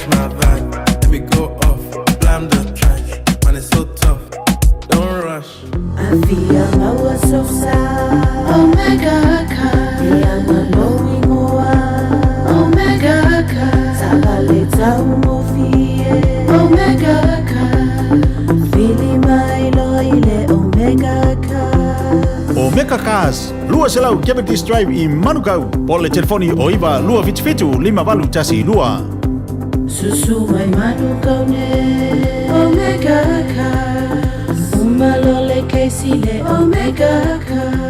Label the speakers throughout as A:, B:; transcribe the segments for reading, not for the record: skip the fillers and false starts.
A: Catch my vibe, let me go off. Blam the trash, man, it's so tough. Don't rush.
B: Afia maua sosa Omega Cars Ia malo ingoa Omega Cars Savale taugofie Omega Cars Vili mai loa i le Omega Cars.
C: Omega Cars, 200 Keventers Drive i Manukau, po o le telefoni o 9 277 5812.
B: Susu mai Manukau nei Omega Cars Uma loa le kesi i le Omega Cars.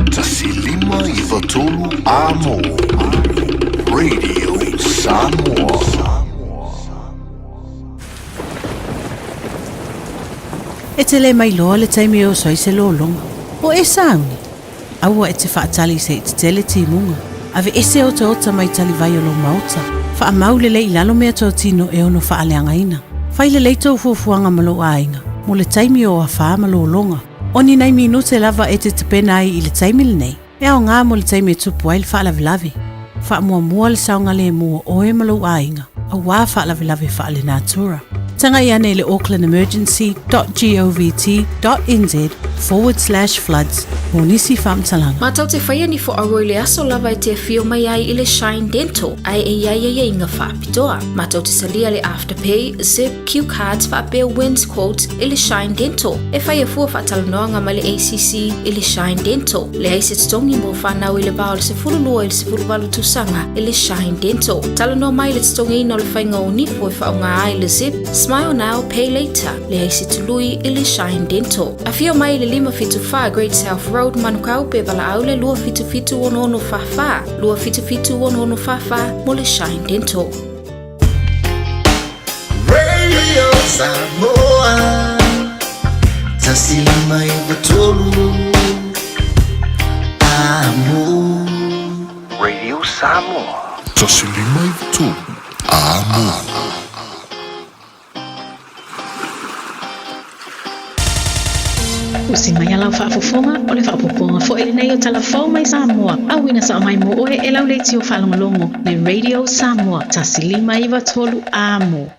D: 1 5 9 3 Amo. Radio Samoa.
B: E te le mailoa le taimi e oso ai se lologa. O e sauni? Aua e te faatali se i tetele timuga. Aveese otaota mai talivai o lou maota. Faamau lelei i lalo meatotino e ono faaleagaina. Fai lelei tou fuafuaga ma lou aiga mo le taimi o afa ma lologa. O ni nai minute lava e te tapena ai i le taimi lenei, e aoga mo le taimi e tupu ai le faalavelave. Faamuamua le saogalemu o oe ma lou aiga, auā faalavelave faalenatura. Tagai ane i le aucklandemergency.govt.nz/floods mo nisi faamatalaga.
E: Matou te faia ni foauro i le aso lava e te afio mai ai i le Shine Dental, ae e i ai aiaiga faapitoa. Matou te talia le Afterpay, Zip, Q Cards faapea Wins Quotes i le Shine Dental. E faia fua faatalanoaga ma le ACC i le Shine Dental. Leai se totogi mo fanau i le va o le 12 i le 18 tausaga i le Shine Dental. Talanoa mai i le totogiina o le faiga o nifo e faaaoga ai le Zip, Smile Now, Pay Later. Leai se tului i le Shine Dental. Afio mai i le 574 Great South Road, Manukau pe valaau le 277 6644, 277 6644 mo le Shine Dental.
D: Radio Samoa. 1 5 9 3 Amo. Radio Samoa. 1 5 9 3 Amo.
F: Usi mai a lau faafofoga, o le faaopoopoga foi lenei o Tala Fou mai Samoa, auina sao mai mo oe e lau leitio faalogologo, le Radio Samoa, 1 5 9 3 Amo.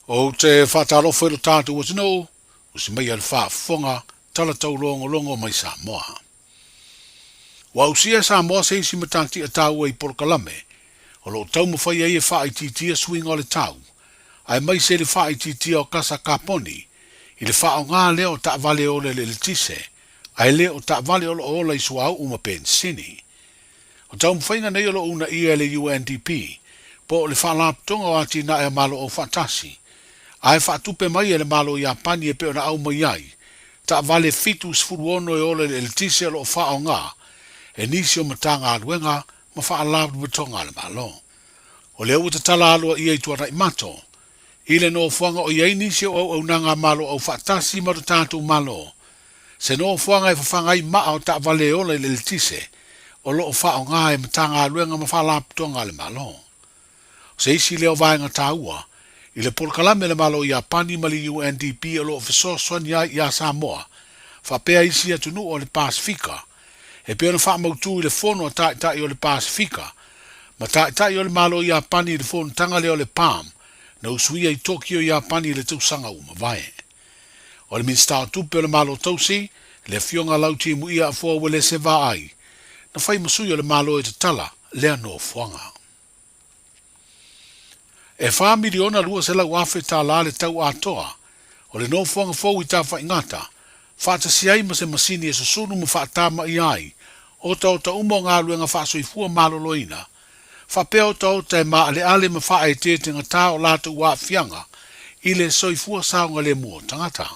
G: Ou te faatalofa i lo tatou atunuu, usi mai a le faafofoga, tala taulogologo mai Samoa. Ua ausia e Samoa se isi matatia taua i polokalame o lo o taumafai ai e faaitiitia suiga o le tau, aemaise le faaitiitia o kasa kaponi i le faaaoga lea o taavale ola i le eletise, ae le o taavale o lo o ola i suauu ma penisini. O taumafaiga nei o lo o uunaia e le UNDP, po o le Faalapotopotoga o Atinae a Malo Aufaatasi, ae faatupe mai e le Malo o Iapani e pei ona aumai ai taavale 76 e ola i le eletise o lo o faaaoga e nisi o Matagaluega ma Faalapotopotoga a le Malo. O lea ua tatala aloaia i Tuanaimato, i le nofoaga o i ai nisi o auaunaga a Malo Aufaatasi ma lo tatou Malo, se nofoaga e fafaga ai maa o taavale e ola i le eletise o lo o faaaoga e Matagaluega ma Faalapotopotoga a le Malo. O se isi lea o vaega taua i le polokalame a le Malo o Iapani ma le UNDP o lo o fesoasoani ai iā Samoa faapea isi atunuu o le Pasefika e pei ona faamautu i le Fono a Taitai o le Pasefika ma Taitai o le Malo o Iapani i le fonotaga lea o le PALM na usuia i Tokyo, Iapani i le tausaga ua mavae. O le Minisita o Tupe o le Malo Tausi, le Afioga Lautimuia Afoa Uelese Vaai, na fai ma sui o le Malo e tatala lea nofoaga. E $4,200,000 le tau atoa o le nofoaga fou i Tafaigata, faatasi ai ma se masini e susunu ma faatamaia ai otaota uma o galuega faasoifua maloloina, faapea otaota e maaleale ma faaeteetegatā o latou aafiaga i le soifua saogalemu o tagata.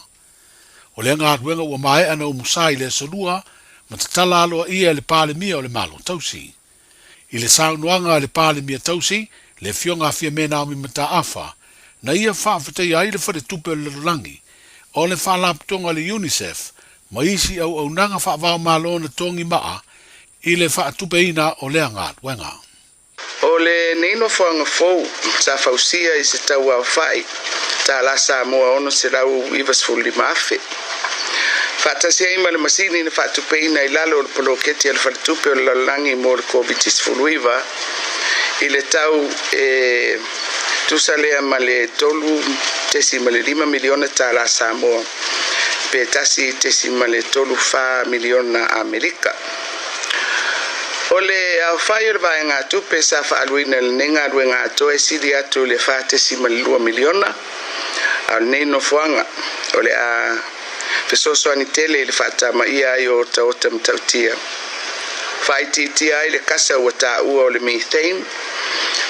G: O lea galuega ua maea na umusa i le Aso Lua ma tatala aloaia e le Palemia o le Malo Tausi. I le saunoaga a le Palemia Tausi, le Afioga a Fiame Naomi Mataafa, na ia faafetaia ai le Faletupe o le Lalolagi, o le Faalapotopotoga a le UNICEF ma isi auaunaga faava-o-Malo na togi maa i le faatupeina o lea galuega.
H: O lenei nofoaga fou sa fausia i se tau aofai tala Samoa 695,000. Faatasi ai ma le masini na faatupeina i lalo o le poloketi a le Faletupe o le Lalolagi mo le Koviti-19 i le tau e tusa lea ma le $3.5 miliona tālā Samoa pe $1.34 miliona Amerika. O le aofai o le vaegatupe sa faaaluina i lenei galuega atoa e sili atu i le $4.2 miliona, a o lenei nofoaga o le a fesoasoani tele i le faatamaia ai o otaota matautia, faaitiitia ai le kasa ua taua o le methane,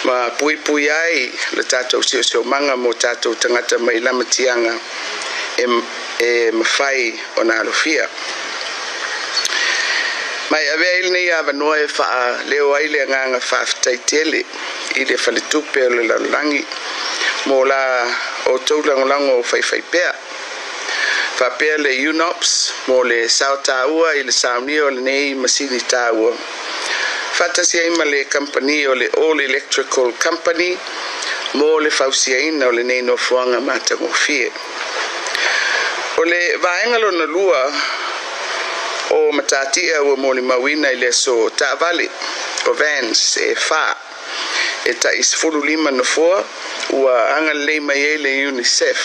H: ma puipui ai le tatou siosiomaga mo tatou tagata mai lamatiaga e mafai ona alofia. Ma e avea ai lenei avanoa e faaleo ai le agaga faafetai tele i le Faletupe o le Lalolagi mo la outou lagolago faifaipea, faapea le UNOPS mo le sao taua i le saunia o lenei masini taua, faatasi ai ma le kamupani o le All Electrical Company mo le fausiaina o lenei nofoaga matagofie. O le vaega lona lua o matatia ua molimauina i le aso taavale o vans e 4 e tai 15 nofoa ua agalelei mai ai le UNICEF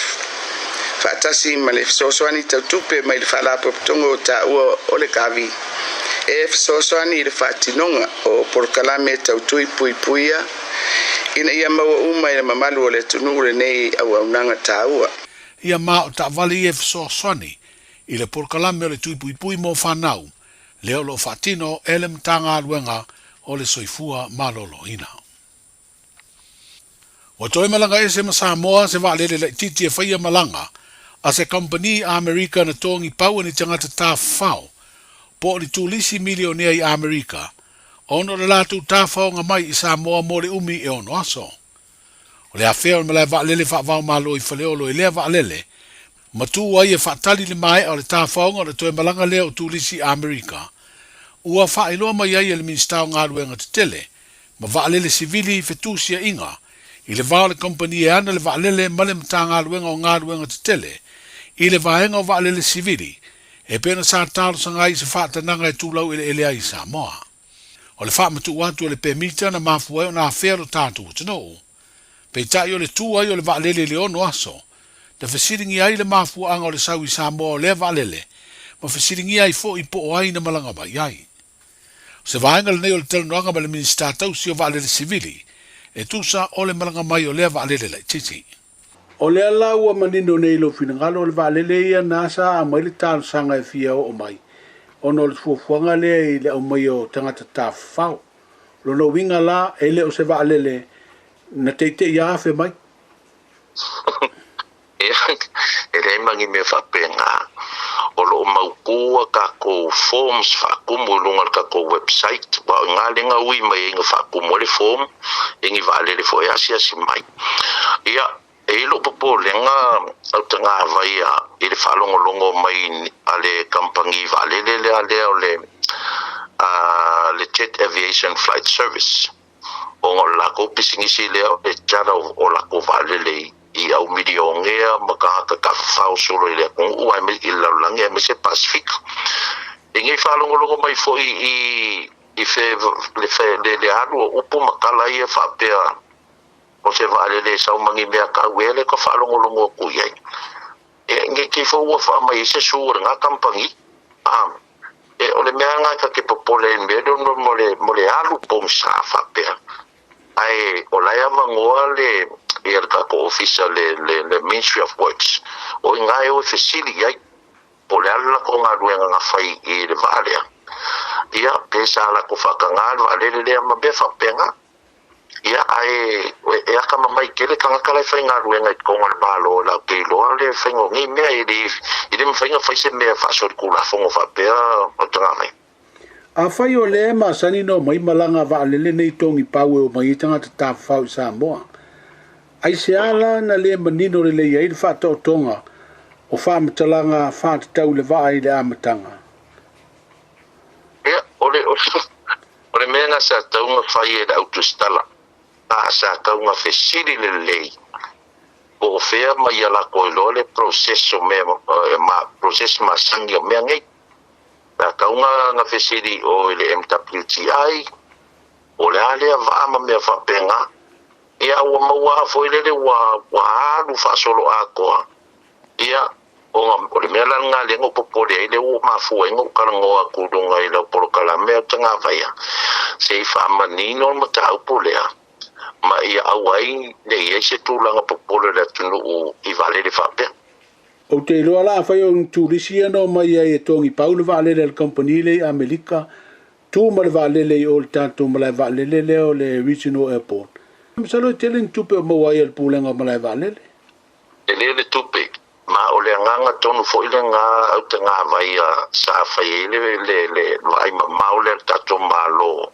H: faatasi ma le fesoasoani tautupe mai le Faalapotopotoga o taua o le Gavi e fesoasoani i le faatinoga o polokalame tautui puipuia ina ia maua uma i le mamalu o le atunuu lenei auaunaga taua.
G: Ia ma o taavale ia e fesoasoani i le polokalame o le tui puipui mo fanau, lea o lo o faatino e le Matagaluega o le Soifua Maloloina. Ua toe malaga ese ma Samoa se vaalele laitiiti e faia malaga a se kamupani Amerika na togi pau e ni tagata tafafao po o ni tulisi milionea i Amerika ona o le latou tafaoga mai i Samoa mo le umi e 6 aso. O le afea o le malae vaalele faavaomalo i Faleolo i lea vaalele, ma tu ai e faatali le maea o le tafaoga o le toe malaga lea o tulisi Amerika, ua faailoa mai ai e le Minisita o Galuega Tetele ma Vaalele Sivili fetusiaiga i le va o le kamupani e ana le vaalele ma le Matagaluega o Galuega Tetele i le vaega o vaalele sivili e pei ona sa talosaga ai i se faatanaga e tulau eleele ai i Samoa. O le faamatuu atu o le pemita na mafua ai ona afea lo tatou atunuu. Peitai o le tu ai o le vaalele i le 6 aso, na fesiligia ai le mafuaaga o le sau i Samoa o lea vaalele, ma fesiligia ai foi po o ai na malaga mai ai. O se vaega lenei o le talanoaga ma le Minisita tausi o Vaalele Sivili, e tusa o le malaga mai o lea vaalele laitiiti.
I: O lea la ua manino nei i lou finagalo o le vaalele ia na sa aumai le talosaga e fia oo mai ona o le fuafuaga lea i le aumaia o tagata tafafao. Lona uiga la e le o se vaalele na teitei afe mai.
J: Ia, e leai ma ni mea faapena. O lo o mautu a tatou forms faatumu i luga o le tatou website, aua o i ina lea na ui mai ai na faatumu ai le form i ni vaalele foi e asiasi mai. Ia, e i ai lou popolega au tagavai a i le faalogologo mai a le kamupani vaalele lea lea o le le Jet Aviation Flight Service, ona o le latou pisinisi lea o le charter o latou vaalele i i au milionea ma tagata tafafao solo i le atunuu aemaise i le lalolagi aemaise Pasefika. I nei faalogologo mai foi i i fe le fe le le alu o upu ma tala ia faapea o se vaalele e sau ma ni mea tau ea lea ka faalogologo atu i ai. E nei te i fou ua faamai ai se su o lena kamupani. A e o le mea lena ta te popole ai i le mea lea mo le mo le alu pogisa faapea. Ae o la e avanoa le ia le tatou ofisa le le le Ministry of Works o i ina e o e fesili i ai po o le a le latou galuega na fai i le vaa lea. Ia pe sa latou faataga le vaalele lea ma mea faapena. Ia ae e atamamai tele tagata la e faigaluega i totonu o le Malo latou te iloa le faiga o nei mea e le e le mafai ona fai se mea faasolitulafono faapea o le tagata.
I: Afai o lea e masani ona omai malaga vaalele nei togi pau e omai ai tagata tafafao i Samoa, aisea la na le manino lelei ai le faataotoga o faamatalaga faatatau i le vaa i le amataga?
J: Ia, o le, o le mea na sa tatau ona fai e le autusitala, a sa tatau ona fesili lelei. Po o fea ma ia lakou iloa le process o mea ma process masani o mea nei. Pe a tau na fesili i o i le MWTI, o le a lea vaa ma mea faapena. Ia ua maua a foi lele ua ua alu faasolo atoa. Ia ona o le mea la lena lea na ou popole ai lea ua mafua ai na ou talanoa atu i luga i lau polokalame a Tagavaia se i faamanino le mataupu lea ma ia aua ai ne i ai se tulaga popole o le atunuu i vaalele faapea.
I: Ou te iloa la afai o ni turisi ia na omai ai e togi pau le vaalele a le kamupani lea i Amerika, tu ma le vaalele i o i le tatou malae vaalele lea o le Regional Airport. Masalo e tele ni tupe o maua ai e le Pulega o Malae Vaalele.
J: Tele le tupe, ma o le agaga tonu foi lena au tagavaia sa fai ai le le le vaai mamao lea a le tatou Malo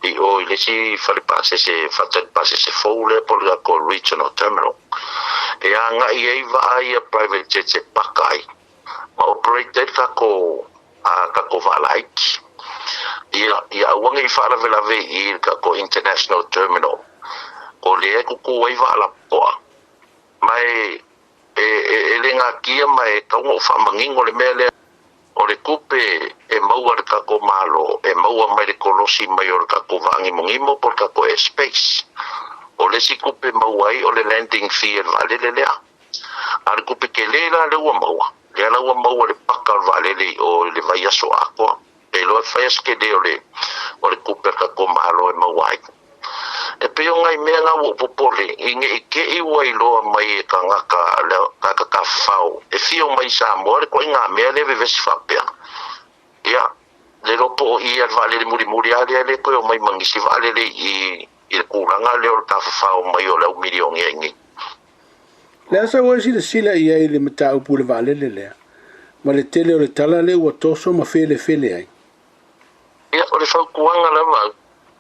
J: i o i le isi fale pasese, faatali pasese fou lea po o le tatou Regional Terminal e agai ai vaa ia private jets e paka ai ma operate ai le tatou a tatou vaa laiti. Ia, ia aua ne i faalavelave i le tatou International Terminal o lea e tutu ai vaa lapoa. Ma e, e, e, e le natia ma e tau na ou faamanino le mea lea, o le tupe e maua e le tatou Malo, e maua mai le kolosi mai o le tatou vaanimonimo po o le tatou air space. O le isi tupe e maua ai o le landing fee a le vaalele lea. A o le tupe tele la lea ua maua, lea la ua maua le paka o le vaalele i o i le vaiaso atoa. E iloa e fai a se tele o le, o le tupe a le tatou Malo e maua ai. E pei o nai mea na ua ou popole i ne i te i ua iloa mai e tagata tagata tafafao e fia o mai i Samoa le ituaiga mea lea e vevesi faapea. Ia, le iloa po o i a le vaalele mulimuli lava lea le toe omai ma nisi vaalele i i le tulaga lea o le tafafao mai o le au milionea i nei.
I: Le a sau ai silasila i ai i le mataupu i le vaalele lea, ma le tele o le tala lea ua toso ma felefele ai?
J: Ia, o le fautuaga lava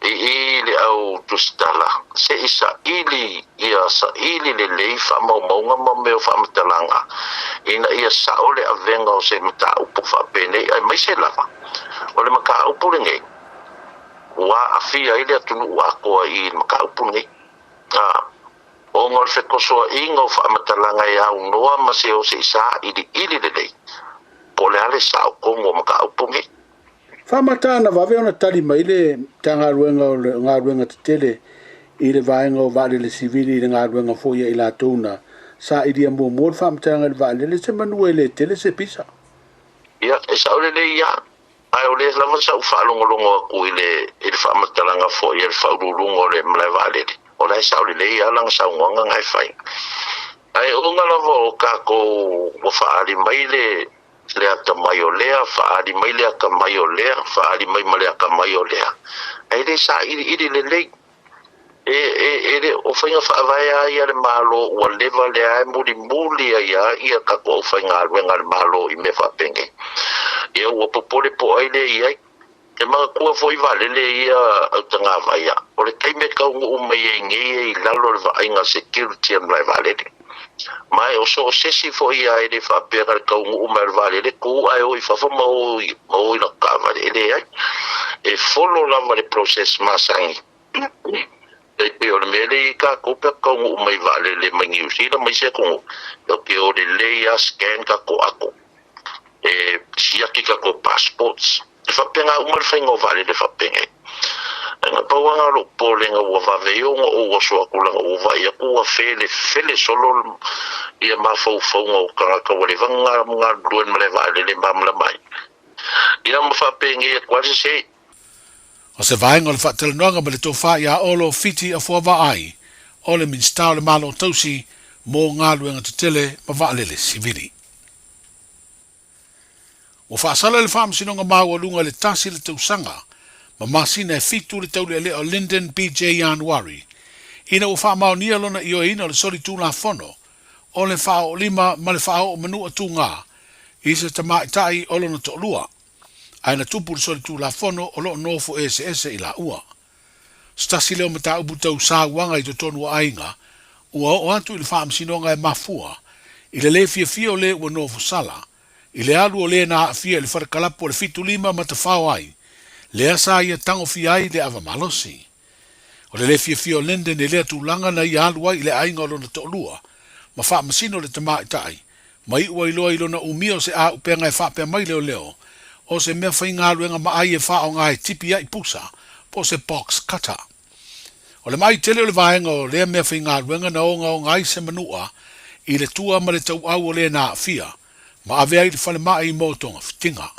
J: i i le au tusitala, se i saili ia saili lelei faamaumauga ma mea o faamatalaga ina ia sao le avega o se mataupu faapenei, aemaise lava o le mataupu lenei ua aafia ai le atunuu atoa i le mataupu lenei. A, ona o le fetosoaina o faamatalaga e aunoa ma se o se i sailiili lelei po o le a le sao tonu o mataupu nei.
I: Faamata ana vave ona tali mai le Matagaluega o Galuega Tetele i le vaega o vaalele sivili i le galuega foi a i latou na sailia muamua le faamatalaga i le vaalele se manu e le tele se pisa.
J: Ia, e sao lelei ia, ae o lea lava sa ou faalogologo atu i le i le faamatalaga foi a le faauluuluga o le malae vaalele, o la e sao lelei lava lana saunoaga na e fai. Ae ona lava o tatou ua faaali mai le le atamai o lea, faaali mai le atamai o lea, faaali mai ma le atamai o lea, ae le sailiili lelei. E, e, e le o faiga faavae lava ia a le Malo ua leva lea e mulimuli ai lava ia tatou aufaigaluega a le Malo i mea faapenei. Ia ua popole po o ai lea i ai. E manatua foi vaalele ia au tagavaia, o le taimi e taunuu mai ai nei e i lalo o le vaaiga security a le malae vaalele. Ma e o so o se isi foi a e le faapea na le taunuu mai o le vaalele tu ae o i fafo ma o i ma o i lana taavale, e leai. E follow lava le process masani. E pei o le mea lea i ai tatou pe a taunuu mai vaalele mai Niu Sila ma isi atunuu, tatou te o lelei lava scan tatou ato, e siaki tatou passports. E faapena uma le faiga o vaalele faapenei. Na pau lava lou popolega ua vave ai ona ou oso atu leaga ua vaai atu ua felefele solo ia mafaufauga o tagata ua leva ona galulue i le malae vaalele e malamalama ai. Ia ma faapenei atu lava le sese.
G: O se vaega o le faatalanoaga ma le tofa ia Olo Fiti Afuavaai, o le Minisita o le Malo Tausi mo Galuega Tetele ma Vaalele Sivili. Ua faasala e le Faamasinoga Maualuga i le tasi le tausaga ma masina e fitu le taulealea o Lyndon BJ Ianuari ina ua faamaonia lona ioeina o le solitulafono o le faaoolima ma le faaoo manua tugā i se tamaitai o lona toalua, ae na tupu le solitulafono o lo o nofo eseese i laua. Se tasi lea o mataupu tau sauaga i totonu o aiga ua oo atu i le faamasinoga e mafua i le lē fiafia o lē ua nofo sala i le alu o lē na aafia i le fale kalapu o le 75 ma tafao ai lea sa ia tagofia ai le ava malosi. O le lē fiafia o Lyndon i lea tulaga na ia alu ai i le aiga o lona toalua. ma faamasino le tamaitai, ma iu ai loa i lona umia o se auupega e faapea mai leoleo, o se mea faigaluega maai e faaaoga e tipi ai pusa, po o se box cutter. O le maai tele o le vaega o lea mea faigaluega na ogaoga ai se manua i le tua ma le tauau o le na aafia, ma ave ai i le falemai mo togafitiga.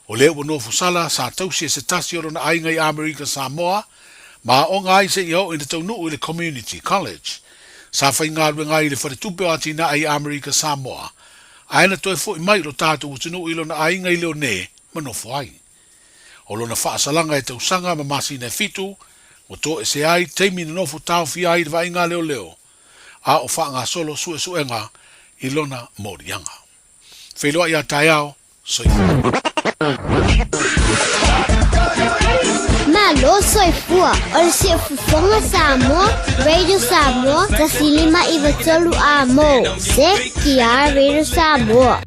G: O lea ua nofo sala, sa tausi e se tasi o lona aiga i Amerika Samoa, ma aoga ai seia oo ina taunuu i le Community College. Sa faigaluega ai i le Faletupe o Atinae i Amerika Samoa, ae na toe foi mai i lo tatou atunuu i lona aiga i Leone ma nofo ai. O lona faasalaga e tausaga ma masina e fitu, ua toesea ai taimi na nofo taofia ai i le vaaiga a leoleo, a o faagasolo suesuega i lona moliaga. Feiloai a taeao, soifua.
K: Malo soifua, o le siufofoga Samoa, Radio Samoa, 1593 Amo, ZTR Radio Samoa.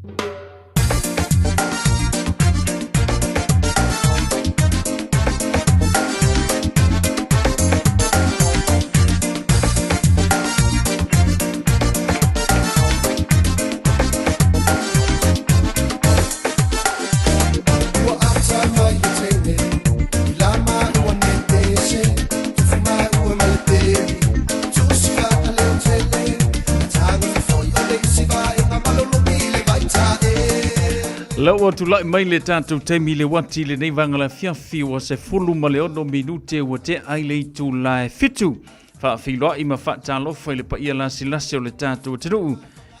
L: La ua tulai mai le tatou taimi i le uati i lenei vaega o le afiafi ua 16 minute ua tea ai le itula e fitu. Faafeiloai ma faatalofa i le paia lasilasi o le tatou atunuu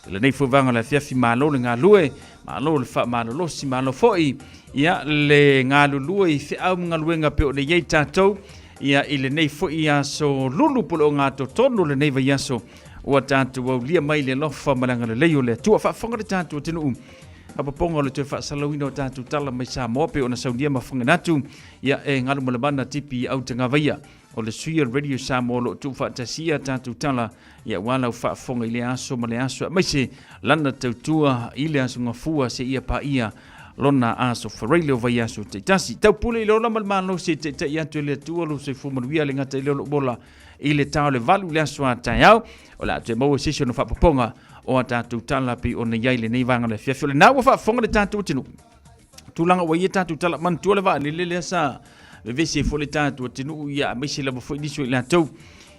L: i lenei foi vaega o le afiafi. Malo le galue, malo le faamalolosi, malo foi ia le galulue i feau ma galuega pei ona i ai tatou ia i lenei foi aso lulu po o le ogatotonu o lenei vaiaso ua tatou aulia mai le alofa ma le agalelei o le Atua. Faafofoga le tatou atunuu Apapoga o le toe faasalauina o tatou tala mai Samoa pei ona saunia ma Faganatu ia e Galumalemana Tipi Autagavaia o le sui o le Radio Samoa o lo o tuufaatasia tatou tala ia aua lau faafofoga i lea aso ma le aso aemaise lana tautua i le aso gafua seia paia lona aso faraile o vaiaso taitasi. Taupule i le ola ma le malosi e taitai atu e le Atua lou soifua manuia le gata i le olo ola i le tao le valu i le aso a taeao o le a toe maua se isi ona faapopoga o a tatou tala pei ona i ai lenei vaega o le afiafi. O lena ua faafofoga le tatou atunuu tulaga ua i ai tatou tala. Manatua le vaalele lea sa vevesi ai foi le tatou atunuu, ia aemaise lava foi nisi o i latou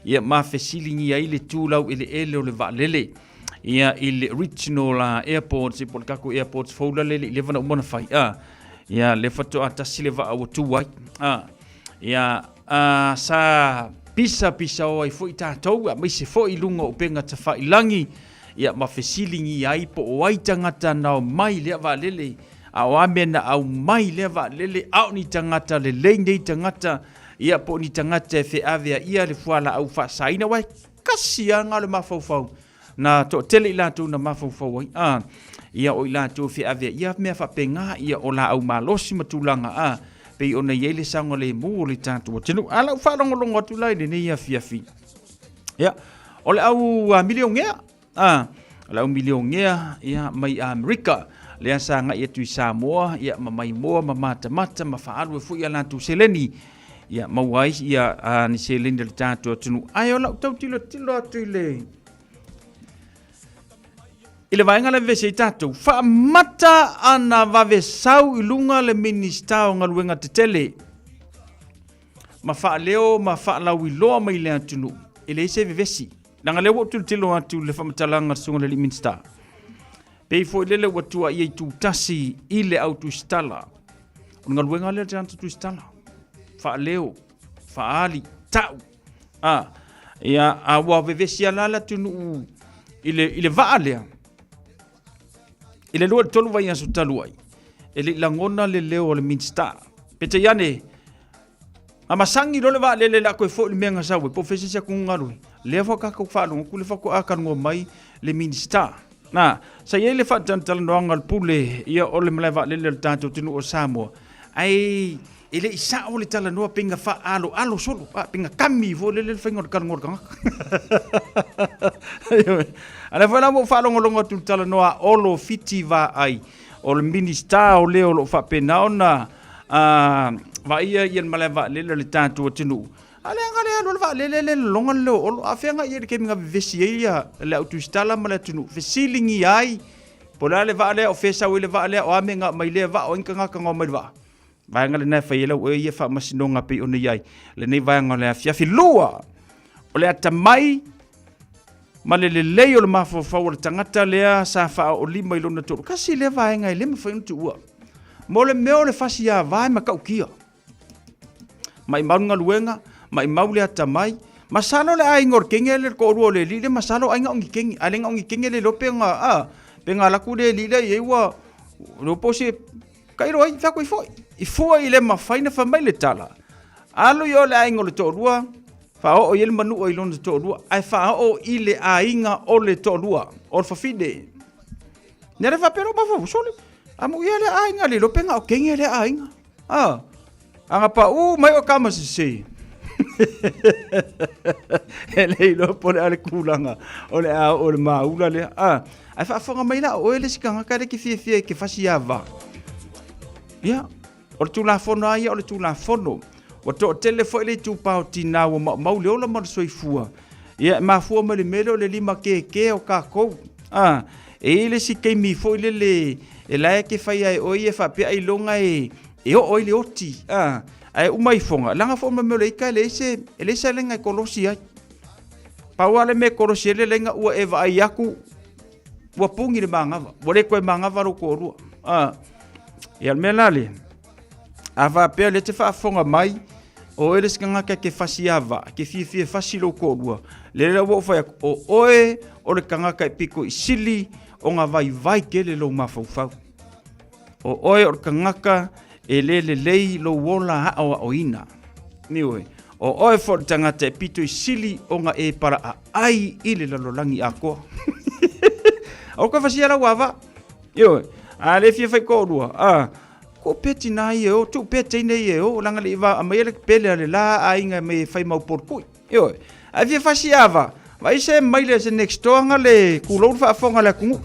L: ia ma fesiligia ai le tu laueleele o le vaalele ia i le original airport po o le tatou airport fou la le i leva na uma ona fai a ia le faatoa tasi le vaa ua tu ai a ia sa pisa pisa o ai foi tatou aemaise foi i luga o upega tafailagi ia ma fesiligia ai po o ai tagata na omai i lea vaalele, a o a mea na aumai i lea vaalele, a o ni tagata lelei nei tagata, ia po o ni tagata e feaveaia le fualaau faasaina, aua e kasi lava na o le mafaufau na toatele i latou na mafaufau ai, a ia o i latou e feaveaia mea faapena, ia o laau malosi ma tulaga, a pei ona i ai le saogalemu o le tatou atunuu. A lau faalogologo atu la i lenei afiafi, Ia, o le au milionea, o le au milionea ia, mai Amerika, lea sa agai atu i Samoa, ia, ma maimoa ma matamata ma faaalu ai foi a latou seleni, ia, maua ai ia, ni seleni a le tatou atunuu. Ae o lau tau tilotilo atu i le i le vaega lea vevesi ai tatou, faamata ana vave sau i luga le Minisita o Galuega Tetele. ma faaleo ma faalauiloa mai le atunuu, e leai se vevesi. Leaga lea ua ou tilotilo atu i le faamatalaga a le susuga i le alii Minisita, pei foi lele ua tuuaia itutasi i le au tusitala. O le galuega lea a le tagata tusitala, faaleo, faaali, tau. A, ia, a ua vevesi lava la le atunuu i le, i le vaa lea. I le 2 i le 3 vaiaso talu ai, e le i lagona le leo o le Minisita. Peitai ane, a masagi loa le vaalele le a toe foi i le mea na sau ai, po o fea se isi atunuu na alu ai, lea faatoa tatou faalogo atu, lea faatoa talanoa mai le Minisita. Na, sa i ai le faatalatalanoaga a le Pule ia o le malae vaalele o le tatou atunuu o Samoa, ae e le i sao le talanoa pei na faaaloalo solo, a, pei na kami foi lele le faiga o le talanoa a le tagata. Ioe. A lea foi la ua ou faalogologo atu i le talanoa a Olo Fiti Vaai, o le Minisita o le o lo o faapena ona vaaia ia le malae vaalele o le tatou atunuu. A le aga le alu a le vaalele le lologa le leo o Olo. A fea agai i ai i le taimi na vevesi ai ia le au Tusitala ma le atunuu, fesiligia ai po o le a le vaa lea, o fea e sau ai le vaa lea, o a mea na aumai i lea vaa, o ai ni tagata na omai i le vaa. Vaega lena e fai ai lau oe ia faamasinoga pei ona i ai lenei vaega o le afiafi. Lua, o le atamai ma le lelei o le mafaufau o le tagata lea sa faaoolima i lona toalua. Kasi lea vaega e le mafai ona tuua. Mo le mea o le fasi ava e matautia. Maimau le galuega, maimau le atamai. Masalo le aiga o le kenge le toalua o le alii lea, masalo ai na o ni kenge. A le na o ni kenge le iloa pe na, a, pe na alu atu le alii lea i ai ua, le po o se, tailo ai, fai atu ai foi. I fua i le mafai na fai mai le tala, alu i o le aiga o le toalua, faaoo i ai le manua i lona toalua, ae faaoo i le aiga o le toalua, o le fafine. Nea le faapea lou mafaufau, sole, amuia le aiga le iloa pe na o kenge le aiga. Ah, aga paʻū mai o kama sese. E le iloa po o le a le kulaga o le a oo i le maula lea. Ah, ae faafofoga mai la o oe le isi tagata lea e te fiafia e te fasi ava. Ia, o le Tulafono lava ia o le Tulafono. Ua toatele foi le itupa o tinā ua maumau le ola ma le soifua. Ia, e mafua mai le mea lea o le lima kēkē o tatou. A, e i ai le isi taimi foi lele e la e te fai ai oe ia faapea ailoga e, e oo ai le oti. A, ae uma ifoga, leaga foi ma mea o le ika e leai se, e leai se laina e kolosi ai. Pau lava le mea e kolosi ai le laina ua e vaai atu ua puni le manava, ua le toe manava lou toalua. A, ia o le mea la lea, a faapea o lea e te faafofoga mai, o oe le isi tagata e te fasi ava, e te fiafia e fasi lou toalua, lea la ua ou fai atu, o oe o le tagata e pito i sili ona vaivai tele lou mafaufau. O oe o le tagata e le lelei lou ola aoaoina. Ioe, o oe foi o le tagata e pito i sili ona e palaaai i le lalolagi atoa. Aua koe fasia lau ava. Ioe, a le fia fai toalua, a, Ko pea tinā ia e o, tuu pea teine ia e o, leaga le i va aumaia le pele a le la aiga e mai e fai mau polokui. Ioe. Ae fia fasi ava, vai se mai le se next door anga le kulou le faafofoga a le atunuu.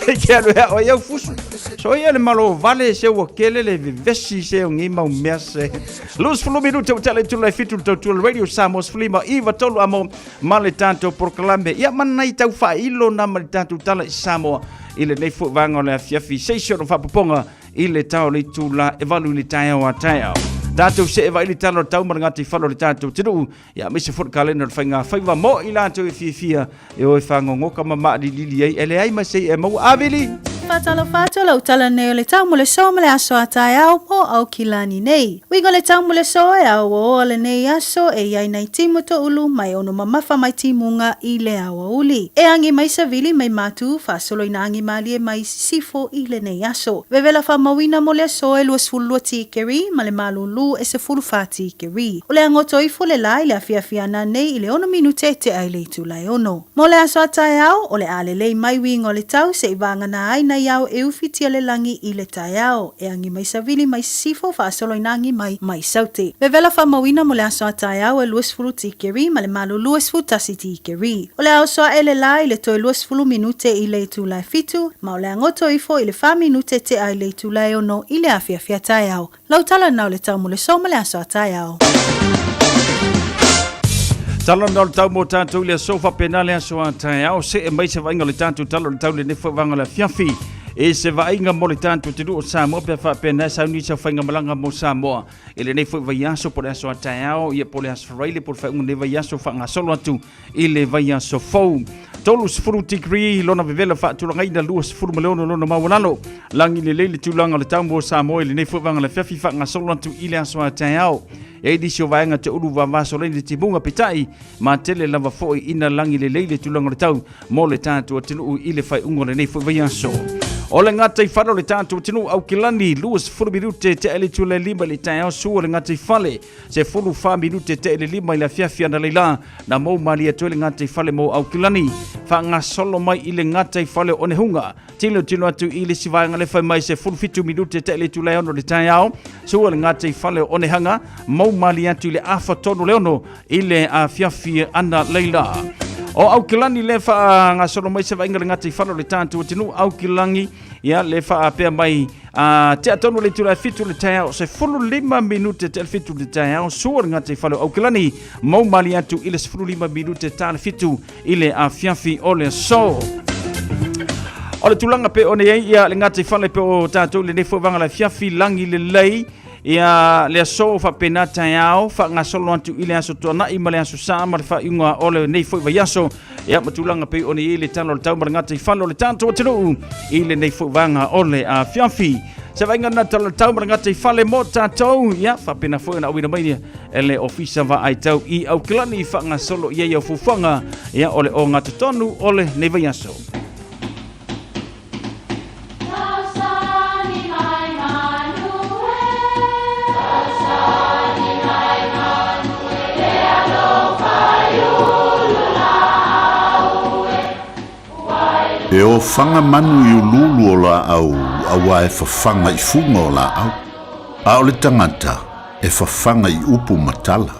L: E te alu e ao ai au fusu. So ia le malo vale se ua kele le vevesi se o nei mau mea se. Luz fulu minute ua tele tula e fitu le tautua le radio Samoa sefulima iva tolu amo ma le tatou polokalame. Ia ma nai tau faailo na ma le tatou tala i Samoa i lenei foi vaega o le afiafi se isi ona faapopoga i le tao o le itula e valu i le taeao a taeao. Tatou see vai le tala o le tau ma le gataifale o le tatou atunuu, ia aemaise foi le kalena o le faiga faiva mo i latou e fiafia e o e fagogoka ma maalilili ai e leai ma se i'a e maua. Avili!
M: Faatalofa atu lau tala nei o le tau mo le so ma le aso a taeao mo Aukilani nei. Uiga o le tau mo le so e aoaoa lenei aso e i ai nai timu toulu mai ono mamafa mai timuga i le aoauli. E agi mai savili mai matu faasolo ina agi malie mai sisifo i lenei aso. Vevela faamauina mo le aso e 22 tikeri ma le malūlū e 14 tikeri. O le agoto ifo le la i le afiafi ana nei i le ono minute e tea i le itula e ono. Mo le aso a taeao, o le a lelei mai uiga o le tau se i vāgana ai nai ao e ufitia le lagi i le taeao, e agi mai savili mai sisifo faasolo ina agi mai mai saute. Vevela faamauina mo le aso a taeao e 20 tikeri ma le malu 21 tikeri. O le a oso aʻe le lā i le toe 20 minute i le itula e fitu, ma o le a goto ifo i le fa minute tea i le itula e ono i le afiafi a taeao. Lau tala na o le tau mo le so ma le aso a taeao.
L: Tala na o le tau mo tātou i le aso faapena le aso a taeao. See mai se vaaiga o le tātou tala o le tau lenei foi vaega o le afiafi. E se vaaiga mo le tātou atunuu o Samoa pea faapena e sauni sau faigamalaga mo Samoa. I lenei foi vaiaso po o le aso a taeao, ia po o le aso Faraile po o le faaiuga o lenei vaiaso faagasolo atu i le vaiaso fou. 30 degree lona vevela faatulagaina 26 lona maualalo. Lagi lelei le tulaga o le tau mo Samoa i lenei foi vaega o le afiafi faagasolo atu i le aso a taeao. E i ai nisi o vaega te ulu vavasolei le timuga peitai ma tele lava foi ina lagi lelei le tulaga o le tau mo le tatou atunuu i le faaiuga o lenei foi vaiaso. O le gataifale o le tatou atunuu Aukilani 20 minute tea i le itula e lima i le taeao sua le gataifale 14 minute tea i le lima i le afiafi analeila na mou malie atu ai le gataifale mo Aukilani faagasolo mai i le gataifale o Onehunga tilotilo atu i le isi vaega le fai mai 17 minute tea i le itula e ono i le taeao sua le gataifale o Onehanga mou malie atu i le afa tonu le ono i le afiafi analeila. O Aukilani le faagasolo mai se vaaiga le gataifale o le tatou atunuu Aukilani ia le faapea mai a tea tonu le itula e 7 le taeao 15 minute tea le 7 le taeao sua le gataifale o Aukilani mau mali atu i le 15 minute ta le 7 i le afiafi o le aso. O le tulaga pe ona i ai ia le gataifale pe o tatou i lenei foi vaega o le afiafi lagi lelei ia le aso faapena taeao faagasolo atu i le aso Tuanai ma le aso Sa ma le faaiuga o lenei foi vaiaso ia ma tulaga pei ona i ai le tala o le tau ma le gataifale o le tatou atunuu i lenei foi vaega o le afiafi. Se vaaiga na tala o le tau ma le gataifale mo tatou ia faapena foi ona auina mai e le Ofisa Vaai Tau i Aukilani faagasolo i ai au fuafuaga ia o le ogatotonu o lenei vaiaso.
D: E ofaga manu i uluulu o laau auā e fafaga i fuga o laau, a o le tagata e fafaga i upu ma tala.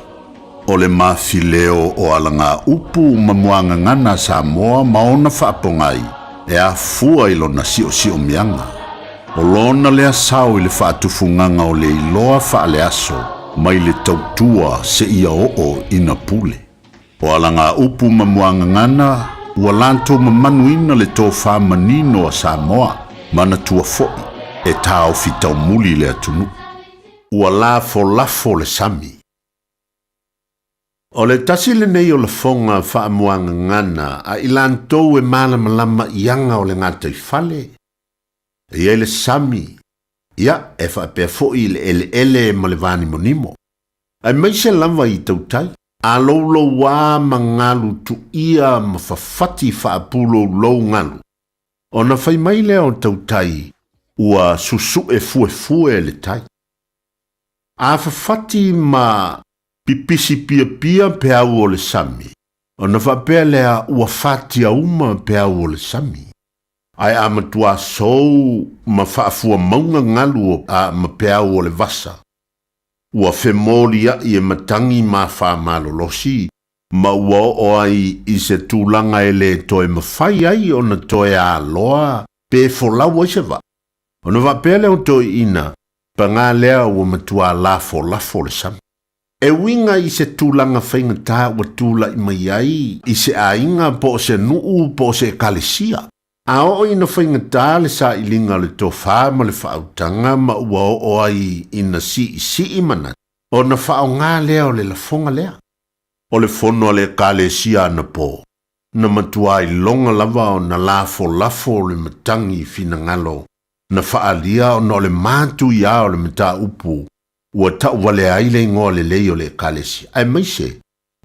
D: O le mafileo o alagaupu ma muagagana a Samoa ma ona faapogai e afua i lona siosiomiaga. O lona lea sao i le faatufugaga o le iloa faaleaso mai le tautua seia oo ina pule. O alagaupu ma muagagana ua latou mamanuina le tofa manino a Samoa, manatua foi e taofi taumuli le atunuu. Ua lafolafo le sami. O le tasi lenei o lafoga faamuagagana a i latou e malamalama i aga o le gataifale, e i ai le sami, ia, e faapea foi i le eleele ma le vanimonimo, aemaise lava i tautai, a loulouā ma galu tuia ma fafati faapuloulou galu, ona fai mai lea o tautai ua susue fuefue le tai. A fafati ma pipisi piapia peau o le sami, ona faapea lea ua fatia uma peau o le sami. Ae a matuā sou ma faafuamauga galu a ma peau o le vasa, ua femoliaʻi e matagi ma faamalolosi, ma ua oo ai i se tulaga e lē toe mafai ai ona toe aloa pe folau ai se vaa. Ona faapea lea o toeaiina, Paga lea ua matuā lafolafo le sami. E uiga i se tulaga faigata ua tulai mai ai i se aiga po o se nuu po o se ekalesia. A oo ina faigata le sailiga o le tofa ma le faautaga ma ua oo ai ina siisii manatu, ona faaaoga lea o le lafoga lea. O le fono a le ekalesia anapo, na matuā iloga lava ona lafolafo le matagi finagalo na faaalia ona o le matuiā o le mataupu ua tauvalea ai le igoa lelei o le Ekalesia, aemaise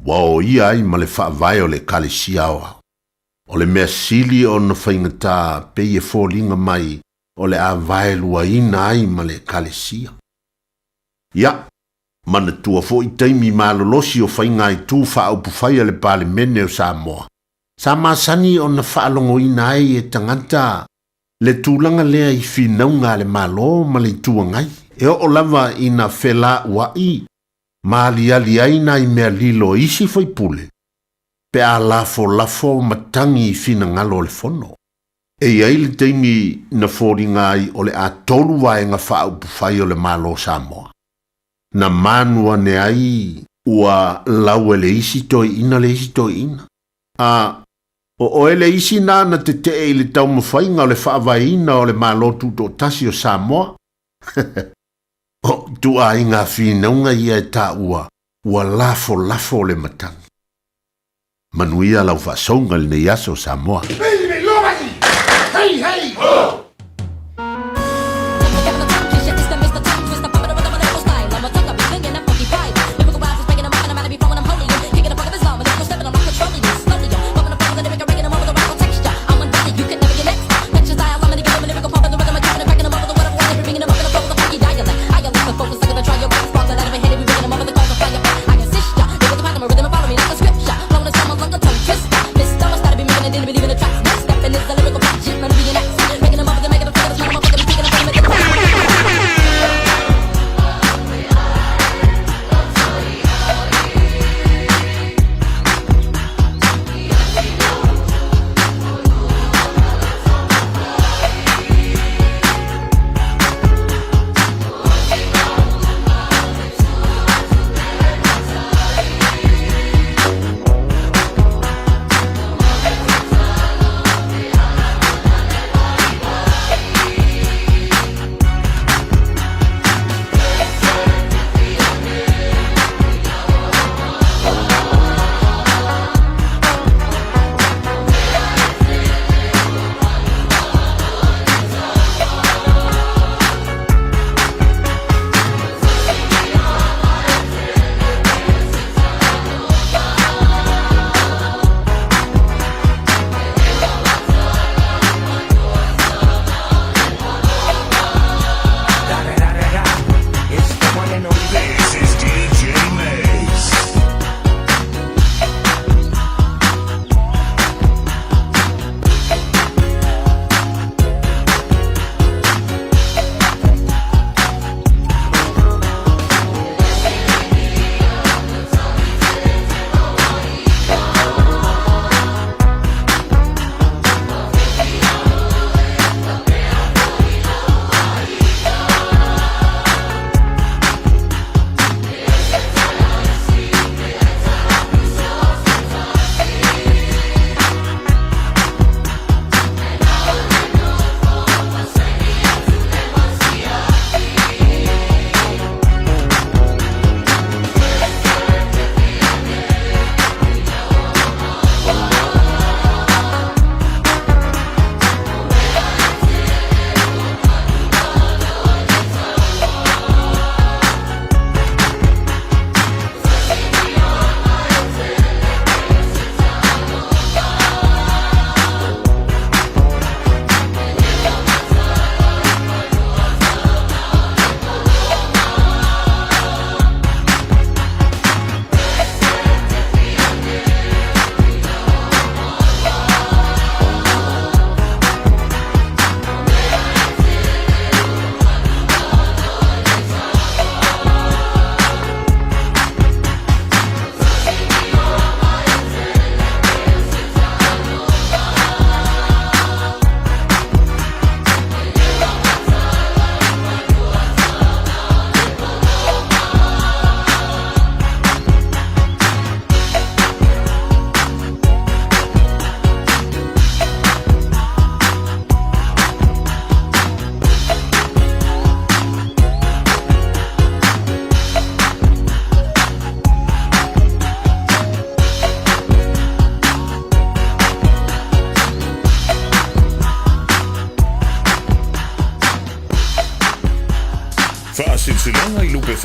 D: ua oia ai ma le faavae o le Ekalesia aoao. O le mea sili ona faigata pei e foliga mai o le a vaeluaina ai ma le Ekalesia. Ia, manatua foi taimi malolosi o faiga-itu faaupufai a le Palemene o Samoa, sa masani ona faalogoina ai e tagata Le tulaga lea i finauga a le Malo ma le Itu Agai, e oo lava ina felauaʻi ma aliali ai nai mea lilo e isi faipule pe a lafolafo ma tagi i finagalo o le Fono. E i ai le taimi na foliga ai o le a tolu vaega faaupufai o le Malo o Samoa. Na manu ane ai ua lau e le isi toeaina le isi toeaina. A O oe le isi na na tetee i le taumafaiga o le faavaeina o le Malo Tutoatasi o Samoa. O ituaiga finauga ia e taua ua lafolafo le matagi. Manuia lau faasouga i lenei aso Samoa.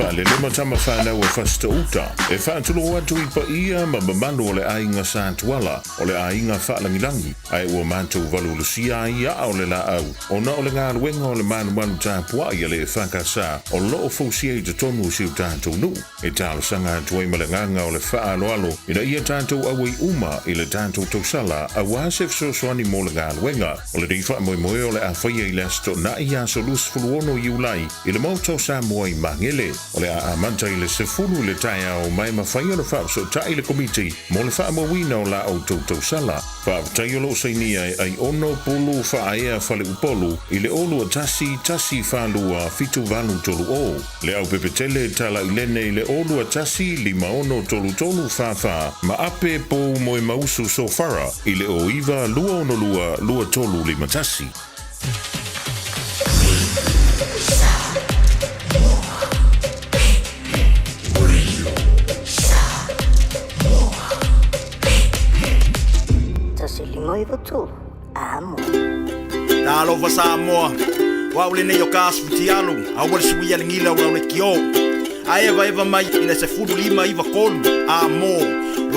N: Faalele ma tama fanau a Fasitoo-uta. E faatulou atu i paia ma mamalu o le aiga Sa Tuala, o le aiga faalagilagi, ae ua matou valuvalusia ai aa o le laau, ona o le galuega o le malumalu tapuai a le EFKS o lo o fausia i totonu o si o tatou nuu. E talosaga atu ai ma le agaga o le faaaloalo ina ia tatou auai uma i le tatou tausala aua se fesoasoani mo le galuega. O lenei faamoemoe o le a faia i le Aso Toonai aso 26 Iulai i le Maota o Samoa i Magele. O le a amata i le 10 i le taeao ma e mafai ona faafesootai le Komiti mo le faamauina o la outou tausala. Faafetai o lo o sainia e Aiono Pulu Faaea Faleupolu i le 0 21 4 2 7 8 3 0. Le Aupepetele Talailene i le 0 21 5 6 3 3 4 4 ma Ape Pou Moemausu Sofara i le 09 2 6 2 2 3 5 1.
O: Talofa Samoa, o au lenei o Kasu Fitialu, aua le suia le gila o lau leitio. A evaeva mai i le 15 93 a mo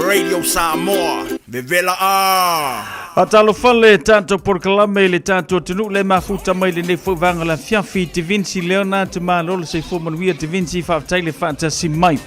O: Radio Samoa, vevela a!
L: Faatalofa le tatou polokalame i le tatou atunuu le mafuta mai lenei foi vaega o le afiafi. Te Vinci Leonard, malo le soifua manuia Te Vinci, faafetai le faatasi mai.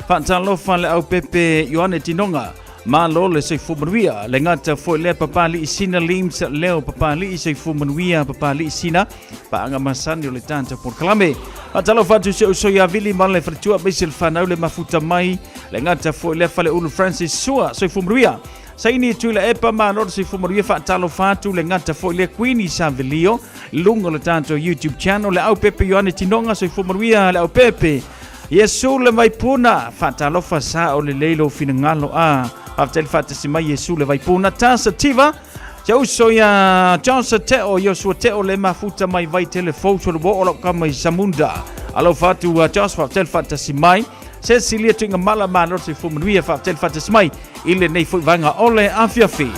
L: Faatalofa le aupepe Ioane Tinoga, malo le soifua manuia. Le gata foi lea Papali'i Sina Lims Leo Papali'i, soifua manuia Papali'i Sina, paaga masani o le tatou polokalame. Faatalofa atu si ou uso ia Vili ma le faletua aemaise le fanau le mafuta mai. Le gata foi lea Faleulu Francis Sua, soifua manuia. Saini Tuilaepa, malo le soifua manuia. Faatalofa atu le gata foi lea Queenie Savelio, luga o le tatou YouTube channel. Le aupepe Ioane Tinoga, soifua manuia le aupepe. Iesu le Vaipuna, faatalofa sa o lelei lou finagalo a. Faafetai le faatasi mai Iesu le Vaipuna. Tasa Tiva, se uso ia Johnson Teo, Iosua Teo le mafuta mai Vaitele fou solo o lau kama i Samunda. Alofa atu Josh, faafetai le faatasi mai. Cecilia Tuigamala, malo le soifua manuia, faafetai le faatasi mai i lenei foi vaega o le afiafi.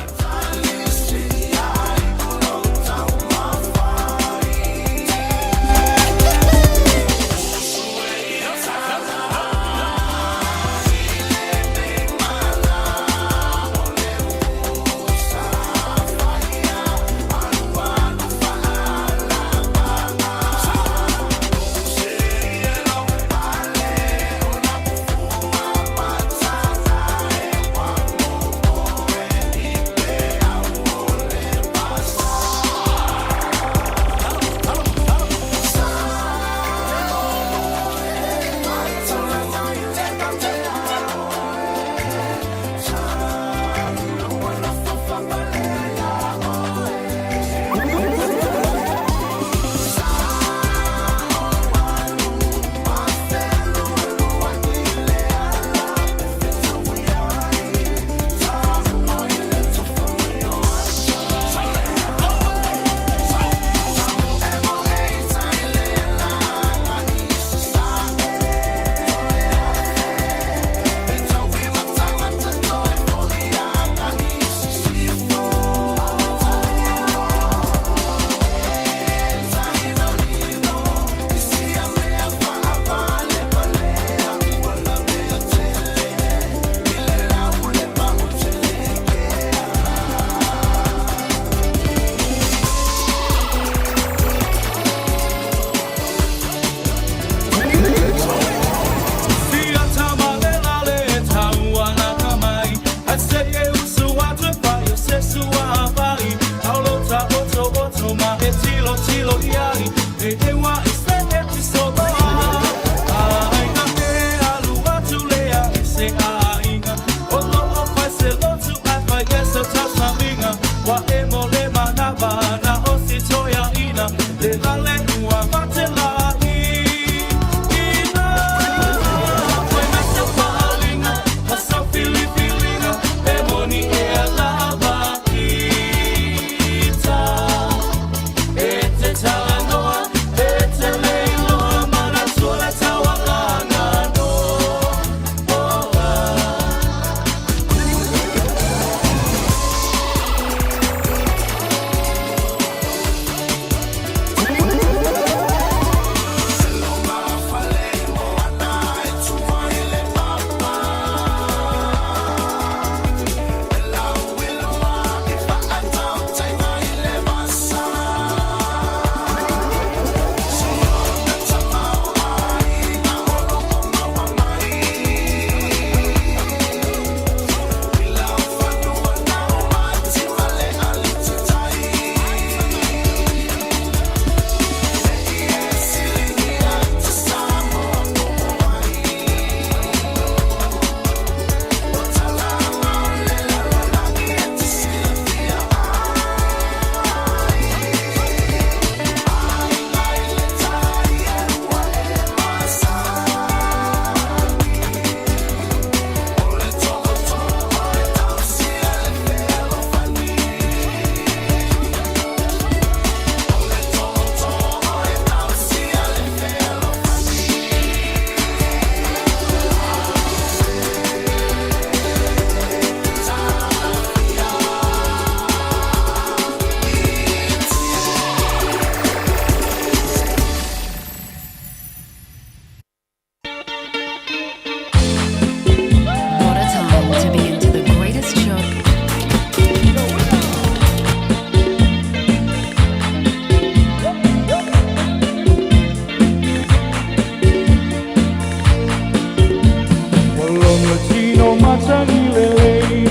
P: lagi lelei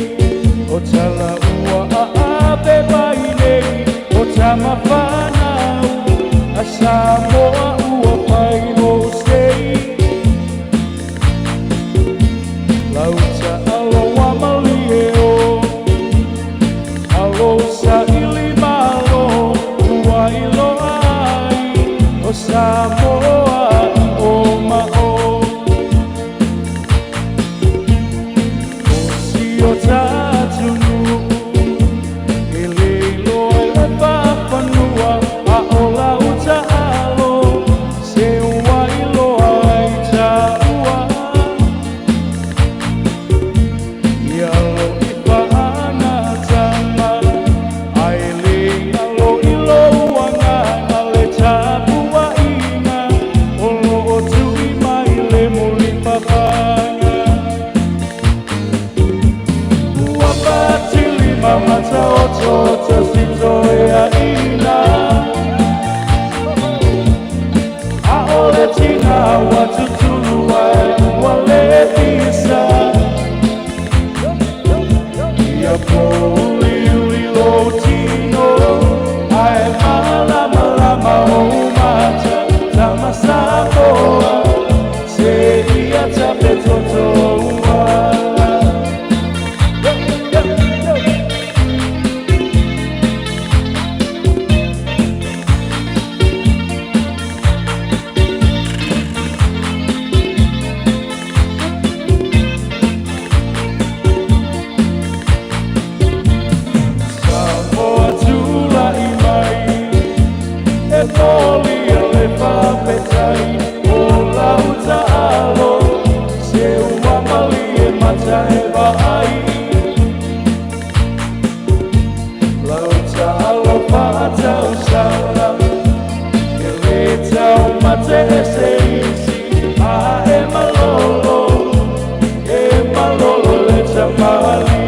P: O tala ua aape mai nei O tama whanau A Samoa ua pai mo sei Lauta alo wa malie o Alo sa ili malo Ua iloa ai O Samoa i o ma o O si o tātunu E le iloa i le faafanua A o lau taalo Se ua iloa ai taua Ia lo i faagatama Ae le galo i lou agaga le tapuaiga O loo tui mai le mulipapaga Ua fatilima mataotoota sitoeaina A o le tina ua tutulu ai ua le pisa Ia pouliuli lou tino Ae malamalama ou mata Tama Samoa Seia tape toto uala. Samoa tulai mai E molia le faafetai O lau taalo Se ua malie mata e vaai Lau taalo faatausala E le taumate e se isi A e malolo E malolo le tamalii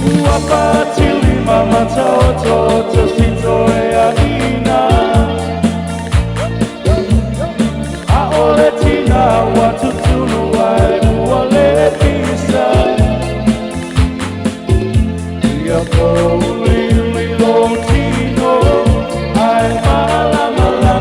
P: Ua fatilima mataotoota sitoeaina A o le tina ua tutulu ai ua le pisa Ia pouliuli lou tino Ae malamalama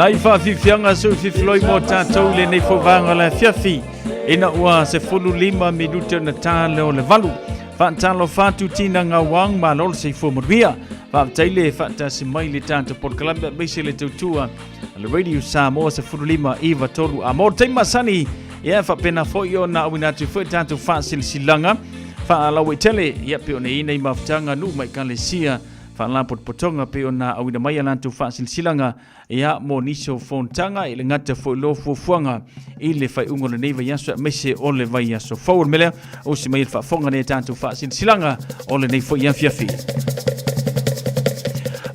L: Nai faafiafiaga se ufifiloi mo tatou i lenei foi vaega o le afiafi ina ua 15 minute ona ta lea o le 8. Faatalofa atu Tina Gauang, malo le soifua manuia. Faafetai le faatasi mai le tatou polokalame aemaise le tautua a le Radio Samoa 15 93 a mo le taimi masani ia faapena foi ona auina atu foi tatou faasilasilaga faalauaitele ia pei ona i ai nei mafutaga nuu ma ekalesia faalapotopotoga pei ona auina mai a latou faasilasilaga ia mo nisi o fonotaga i le gata foi lo fuafuaga i le faaiuga o lenei vaiaso aemaise o le vaiaso fou. O le mea lea, usi mai le faafofoga nei tatou faasilasilaga o lenei foi afiafi.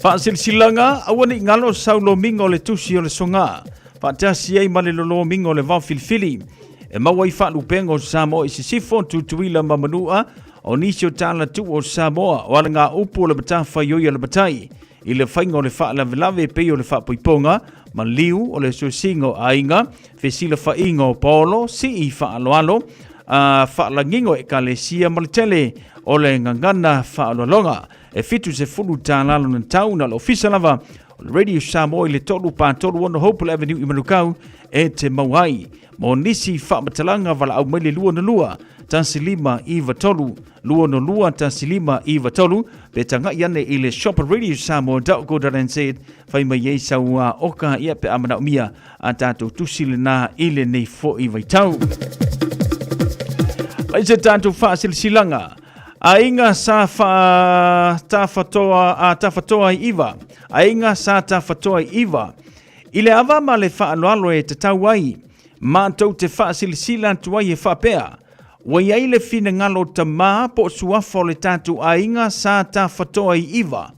L: Faasilasilaga, aua ne i galo sau lomiga o le tusi o le soga, faatasi ai ma le lolomiga o le vao filifili, e maua ai faalupega o Samoa i Sisifo, Tutuila ma Manua, o nisi o tala tuu o Samoa, o alagaupu o le matafaioi a le matai, i le faiga o le faalavelave e pei o le faapoipoga, maliu o le suesiga o aiga, fesilafaiga o paolo, sii faaaloalo, a faalagiga o ekalesia ma le tele o le gagana faaaloaloga. E $70 lona tau na o le ofisa lava o le Radio Samoa i le 3 4 3 6 Hopewell Avenue i Manukau e te maua ai. Mo nisi faamatalaga valaau mai le 22 1593 22 1593 pe tagai ane i le shopradiosamoa.co.nz fai mai ai sau oka ia pe a manaomia a tatou tusi lena i lenei foi vaitau. Lai se tatou faasilasilaga. Aiga sa fa tafatoa a tafatoa i iva. Aiga sa tafatoa i iva. I le ava ma le faaaloalo e tatau ai, matou te faasilasila atu ai e faapea, Ua i ai le finagalo tamā po o suafa o le tatou aiga sa tafatoa i iva.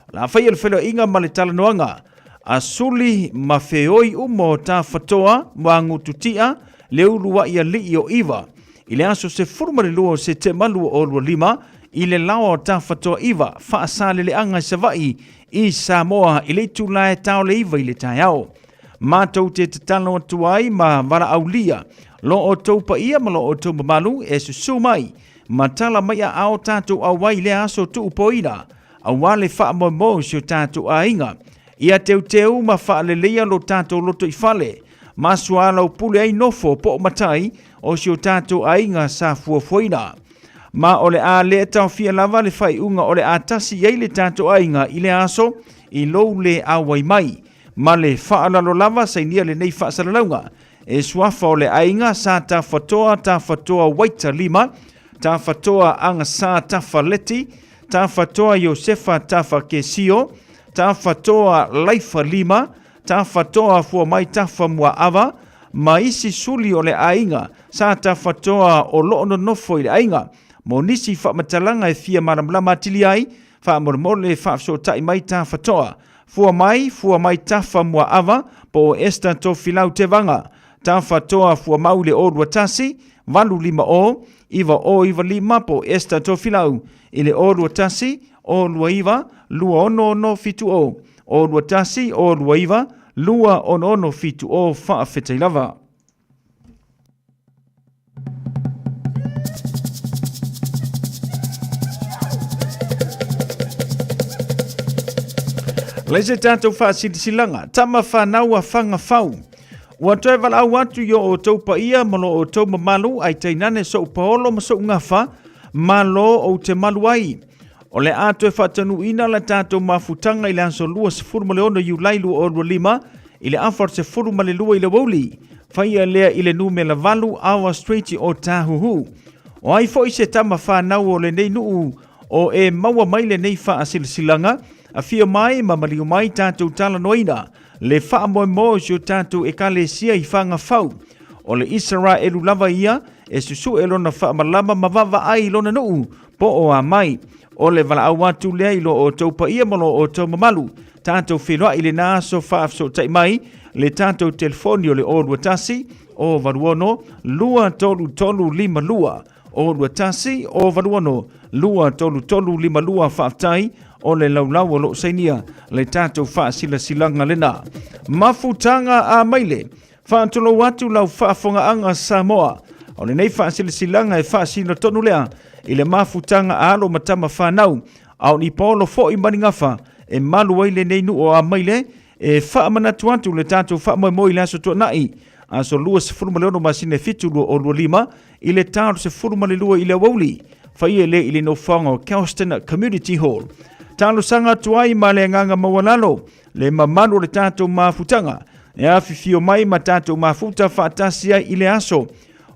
L: O le a faia le feiloaiga ma le talanoaga a suli ma feoi uma o tafatoa ma agututia le uluai alii o iva i le aso 12 o Setema 2025 i le laoa o tafatoa iva faasaleleaga i Savaii i Samoa i le itula e ta o le 9 i le taeao. Matou te tatalo atu ai ma valaaulia lo outou paia ma lo outou mamalu e susu mai ma tala mai aao tatou auai i lea aso tuupoina aua le faamoemoe o si o tatou aiga. Ia teuteu ma faaleleia lo tatou lotoifale ma soalaupule ai nofo po o matai o si o tatou aiga sa fuafuaina. Ma o le a le taofia lava le faaiuga o le a tasi i ai le tatou aiga i lea aso i lou le auai mai. Ma le faaaloalo lava sainia lenei faasalalauga e suafa o le aiga sa Tafatoa Tafatoa Waita Lima, Tafatoa Agasa Tafaleti, Tafatoa Iosefa Tafakesio, Tafatoa Laifa Lima, Tafatoa Fuamai Tafamuaava, ma isi suli o le aiga sa Tafatoa o loo nonofo i le aiga. Mo nisi faamatalaga e fia malamalama atili ai, faamolemole faafesootai mai Tafatoa Fua mai, fua mai Tafa Muaava, po o Esther Tofilau Tevaga, Tafa Toa Fuamau i le 021 850 9095 po o Esther Tofilau i le 021 029 26670, 021 029 26670 Faafetai lava. Lei se tatou faasilasilaga, tama whanau a whangawhau. Ua toe valaau atu i o outou paia ma lo outou mamalu ai tainane sou paolo ma sou gafa, malo ou te malu ai. O le a toe faatanuuina la tatou mafutaga i le aso 26 Iulai 2025 i le afa o le 12 i le aoauli. Faia lea i le numera 8 Awa Street o Tāhuhu. O ai foi se tama whanau o lenei nuu o e maua mai lenei faasilasilaga, afio mai ma maliu mai tatou talanoaina le faamoemoe o si o tatou ekalesia i Fagafau. O le Isaraelu lava ia e susue lona faamalama ma vaavaai i lona nuu po o a mai. O le valaau atu lea i lo outou paia ma lo outou mamalu. Tatou feiloai i lena aso faafesootai mai le tatou telefoni o le 021 086 23352 021 086 23352 Faafetai o le laulau o loo sainia le tatou faasilasilaga lena. Mafutaga a maile Faatulou atu lau faafogaaga Samoa. O lenei faasilasilaga e faasino tonu lea i le mafutaga a alo ma tama fanau, a o ni paolo foi ma ni gafa e malu ai lenei nuu o Amaile. E faamanatu atu le tatou faamoemoe i le Aso Tuanai, aso 26 masina e 7 2025, i le ta o le 12 i le aoauli, faia lea i le nofoaga o Kelston Community Hall. Talosaga atu ai ma le agaga maualalo le mamalu o le tatou mafutaga e afifio mai ma tatou mafuta faatasi ai i le aso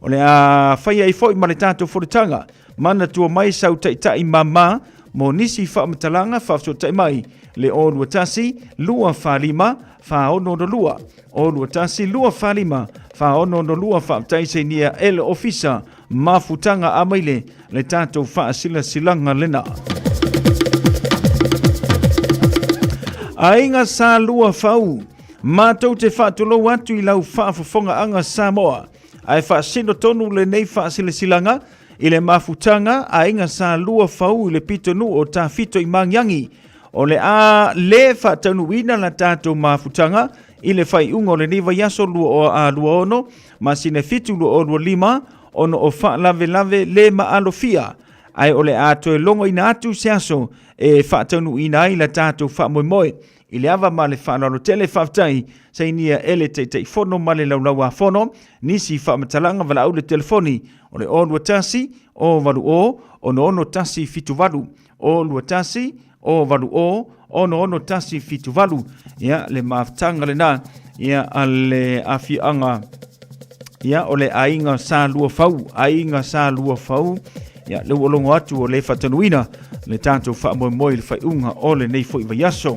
L: o le a faia ai foi ma le tatou fonotaga. Manatua mai sau taitai mama mo nisi faamatalaga faafesootai mai le 021 245 4662 021 245 4662. Faafetai sainia e le Ofisa mafutaga amaile le tatou faasilasilaga lena. Aiga Sa Lua Fau, matou te faatulou atu i lau faafofogaaga Samoa, ae faasino tonu lenei faasilasilaga i le mafutaga Aiga Sa Lua Fau i le pitonuu o Tafito i Magiagi. O le a le faataunuuina la tatou mafutaga i le faaiuga o lenei vaiaso 26 masina 7 2025 ona o faalavelave le maalofia, ae o le a toe logoina atu se aso e faataunuuina ai la tatou faamoemoe. I le ava ma le faaaloalo tele, faafetai sainia e le Taitaifono ma le Laulau-a-Fono nisi faamatalaga valaau le telefoni o le 021 080 66178, 021 080 66178. Ia, le mafutaga lena ia a le afioaga ia o le aiga Sa Lua Fau, aiga Sa Lua Fau. Ia, le ua logo atu o le faatanuina le tatou faamoemoe i le faaiuga o lenei foi vaiaso.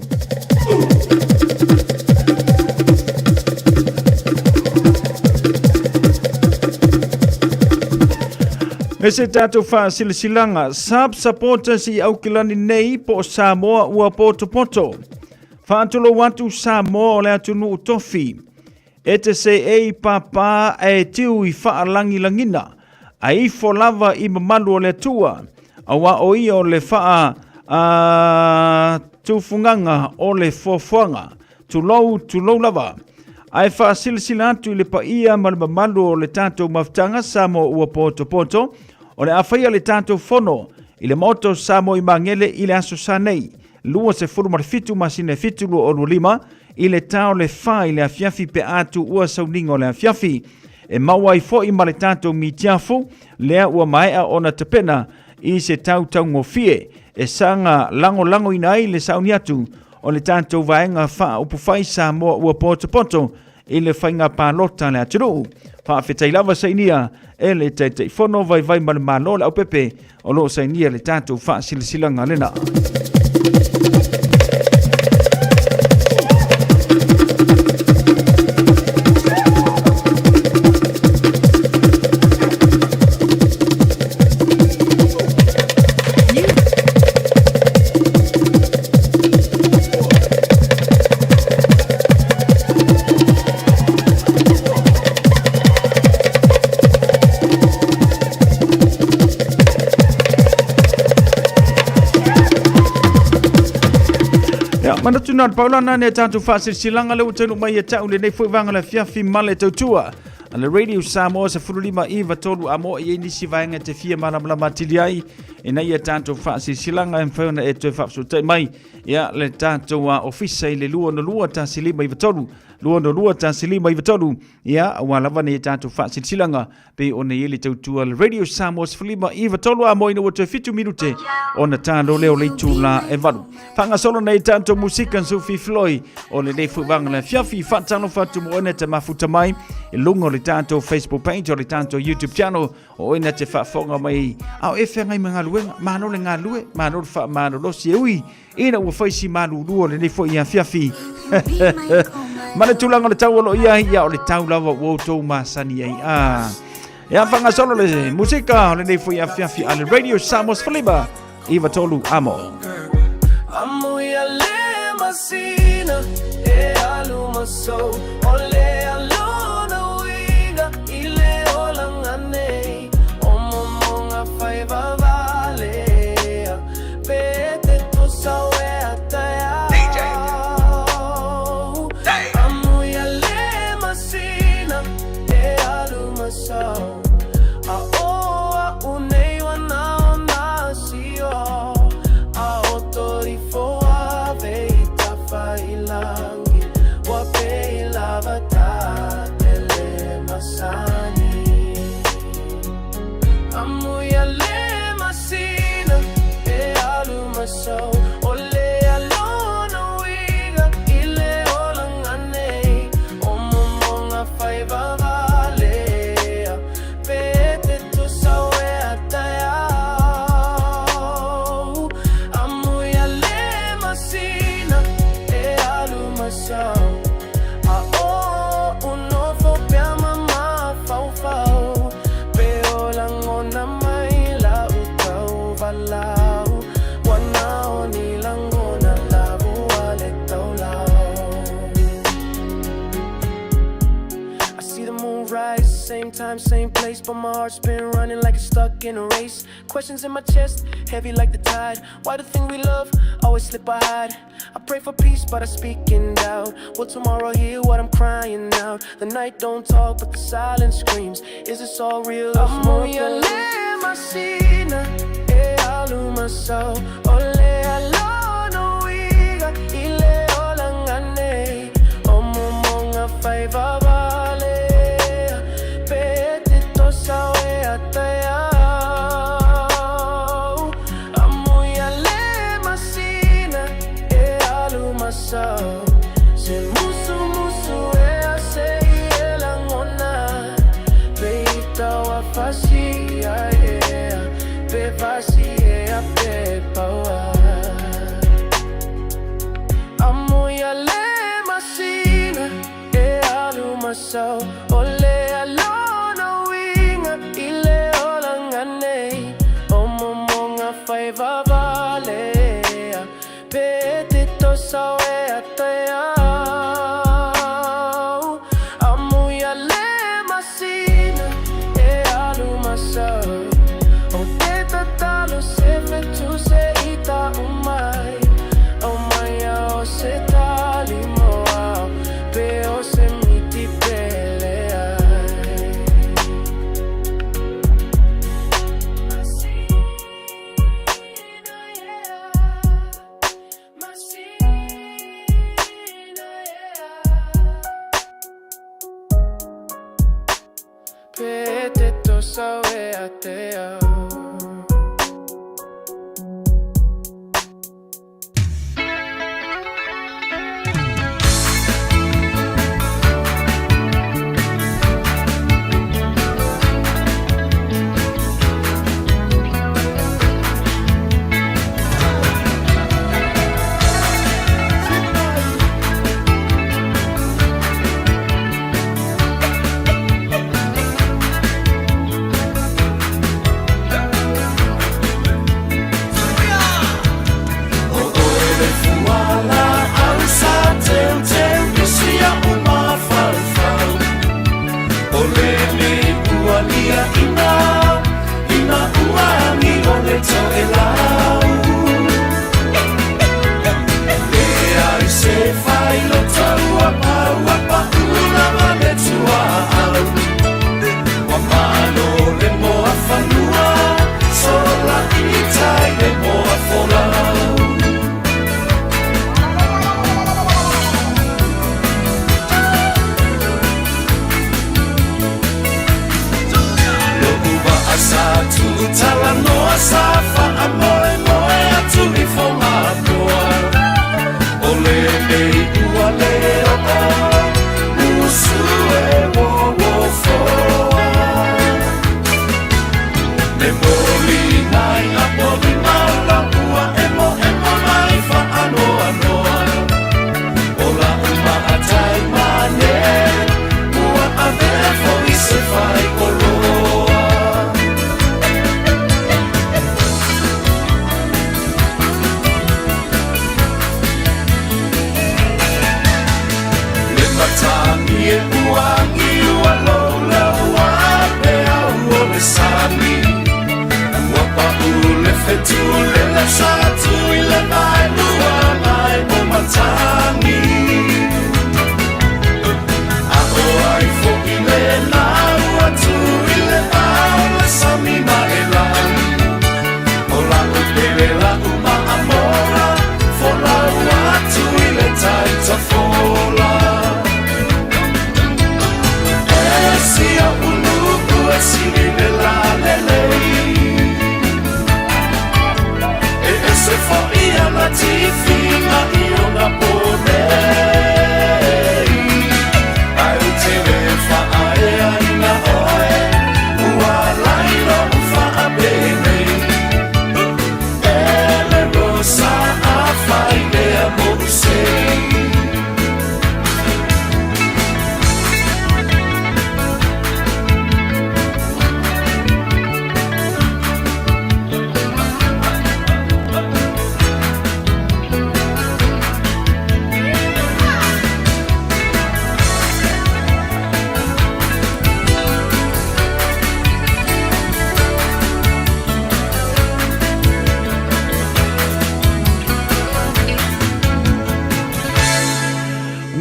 L: Me se tatou faasilasilaga Sub Supporters i Aukilani nei po o Samoa ua potopoto. Faatulou atu Samoa o le atunuu tofi. E te seei pāpā ae tiu i faalagilagina, ae ifo lava i mamalu o le Atua, auā o ia o le faa a, tufugaga o le foafoaga. Tulou, tulou lava. Ae faasilasila atu i le paia ma le mamalu o le tatou mafutaga Samoa ua potopoto, o le a faia le tatou fono i le Maota o Samoa i Magele i le aso Sa nei, 27 masina e 7 2025, i le ta o le 4 i le afiafi pe a tuua sauniga o le afiafi. E maua ai foi ma le tatou mitiafu lea ua maea ona tapena i se tau taugofie e saga lagolagoina ai le sauni atu o le tatou Vaega Faaupufai Samoa ua potopoto i le faiga palota a le atunuu. Faafetai lava sainia e le Taitaifono Vaivai ma le Malo le Aupepe o lo o sainia le tatou faasilasilaga lena. Ia, manatu nā le paulana ne tātou whaasilasilaga le ua taunuu mai ia ta'u lenei foi vaega le afiafi ma le tautua a le Radio Samoa 15 iva tolu a moa i ai nisi vaega te fia malamalama atili ai ina ia tatou faasilasilaga e mafai ona e toe faafesootai mai ia le tatou ofisa i le 262 1593 262 1593 ia aua lava nei tatou faasilasilaga pei ona i ai le tautua le Radio Samoa 1593 a moa ina ua toe 7 minute ona talo lea o le itula e 8. Faagasolo nei tatou musika Sophie Floy o lenei foi vaega le afiafi. Faatalofa atu mo oe te mafuta mai i luga o le tatou Facebook page o le tatou YouTube channel o oe na te faafofoga mai a o e feagai ma galuega. Malo le galue, malo le faamalolosi e ui ina ua fai si malulu o lenei foi afiafi. Ma le tulaga o le tau o lo o i ai, ia o le tau lava ua outou masani ai. Ah. Ia faagasolo le musika o lenei foi afiafi a le Radio Samoa 15 93 amo. Amo ia le masina e alu maso o le alona uiga i le olaga nei o momonga fai vavalea pe te tosa wea taia. Amo ia le masina e alu maso a o a'u nei wana o nasio a o torifo ave i tawhailangi.
Q: time, same place, but my heart's been running like it's stuck in a race. Questions in my chest, heavy like the tide. Why the thing we love always slip or hide? I pray for peace, but I speak in doubt. Will tomorrow hear what I'm crying out? The night don't talk, but the silence screams. Is this all real? Amuia le masina, e alu masau, ole alono iga, ile olangane, o mumonga fai vavale, pe te tosa e atayau. Amuia le masina, e alu masau, se musu musu e ase i e langona, pe ita wa fasi a ea, pe vasi e a pe paua. Amuia le masina, e alu masau, ole alona winga, ile olangane, o momonga fai vavale, pe te tosa e atayau. Amuia le masina, e alu masau, o te tatalo se fetu se ita umai, o mai o se tali moa, pe o se miti pele ai. Pe te tosa e ate au.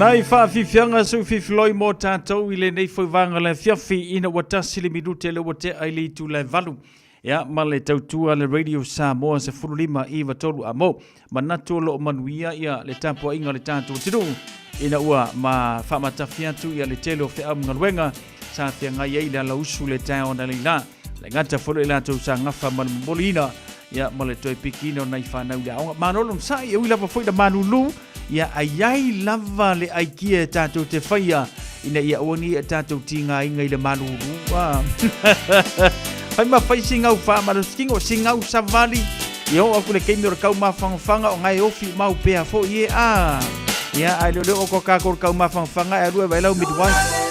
L: Nai faafiafiaga seu fifiloi mo tatou i lenei foi vaega o le afiafi ina ua 1 le minute lea ua tea i le itula e 8. Ia, ma le tautua le Radio Samoa 15 9 3 a mo. Manatu o lo o manuia ia le tapuaiga a le tatou atunuu ina ua ma faamatafi atu ia le tele o feau ma galuega sa feagai ai le alausu le taeao analeila. Le gata foi le latou sa gafa ma le momoliina ia ma le toe pikiina o nai fanau i le aoga. Malolo masa'i e ui lava foi na malulu ia ai ai lava le aikia e tatou te faia ina ia aua nei a tatou tigaina i le malulu. Ah. Fai ma fai si ngau wha maloskingo, si ngau savali. Ia o aku le keimi o le kau mawhangawhanga o ngai ofi mau pea fo i e a. Ia ai leo leo o ko kako le kau mawhangawhanga e alua e vailau midwife.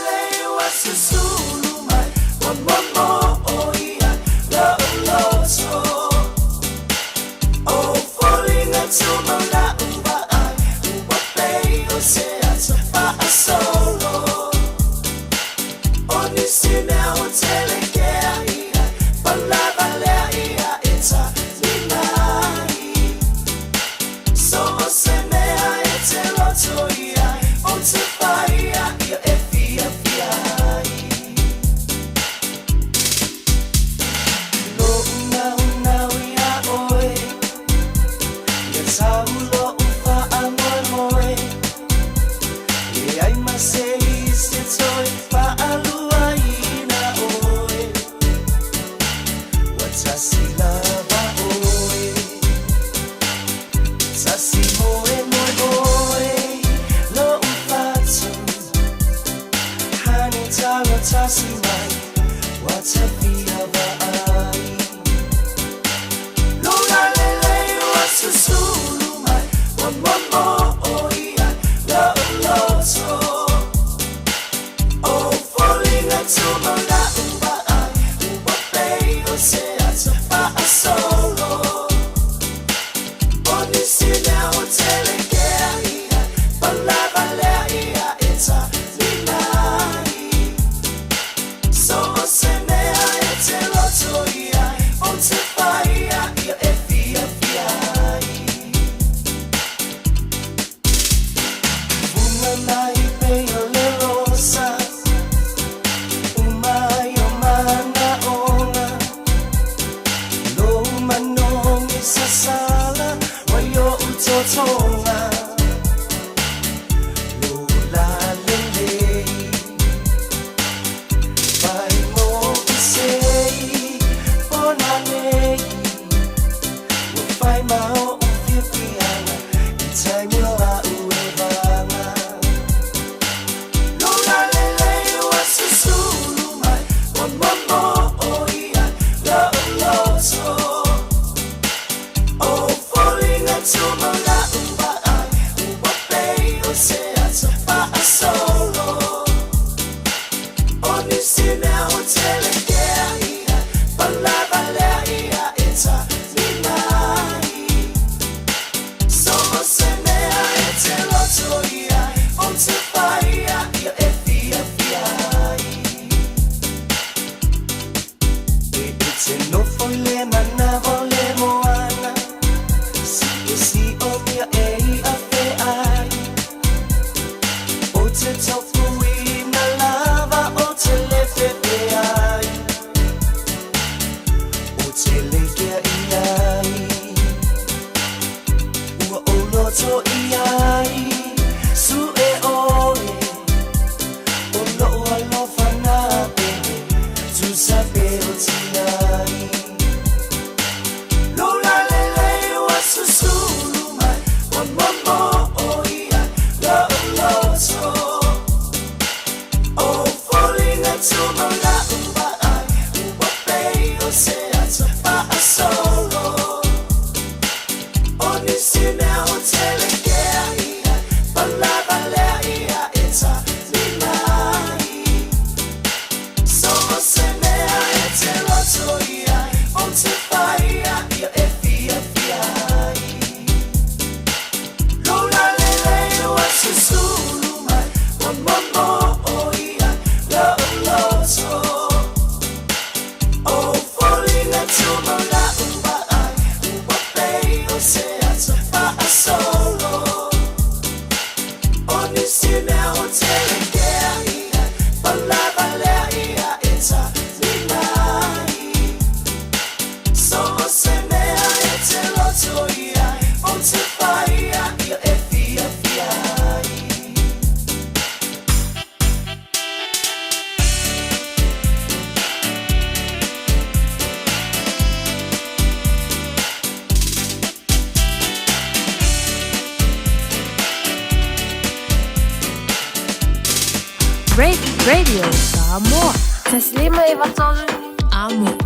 E: Radio Samoa. 153 Amo.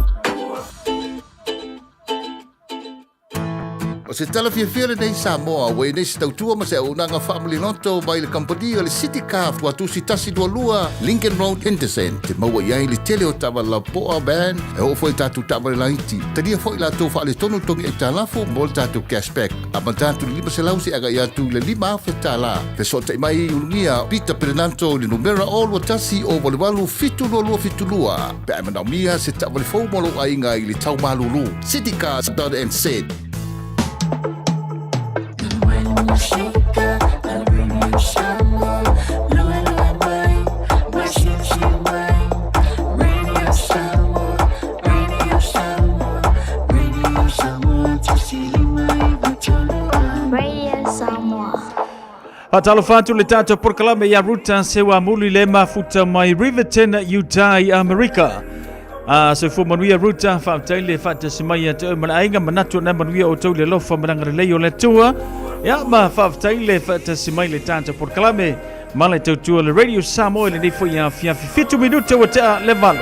D: O se tala fiafia lenei Samoa, ua i nei se tautua ma se auaunaga faamaliloto mai le kamupani o le City Car Tuatusi 122 Lincoln Road, Henderson. Te maua i ai le tele o taavale lapoa, van, e oo foi i tatou taavale laiti. Talia foi latou faaletonu togi aitalafu mo le tatou cash back. Amata atu i le 500 seia agai atu i le $5,000. Fesootai mai i Ulugia Peter Perenanto i le numera 021 088 72272 pe a e manaomia se taavale fou mo lou aiga i le tau malulu. Citycars.nz.
K: Radio Samoa.
L: Faatalofa atu le tatou polokalame ia Ruta Seuamuli le mafuta mai Riverton, Utah i Amerika. A soifua manuia Ruta, faafetai le faatasi mai ia te oe ma le aiga, manatu na manuia outou i le alofa ma le agalelei o le Atua. Ia ma faafetai le faatasi mai le tatou polokalame ma le tautua le Radio Samoa i lenei foi afiafi 7 minute ua tea le 8.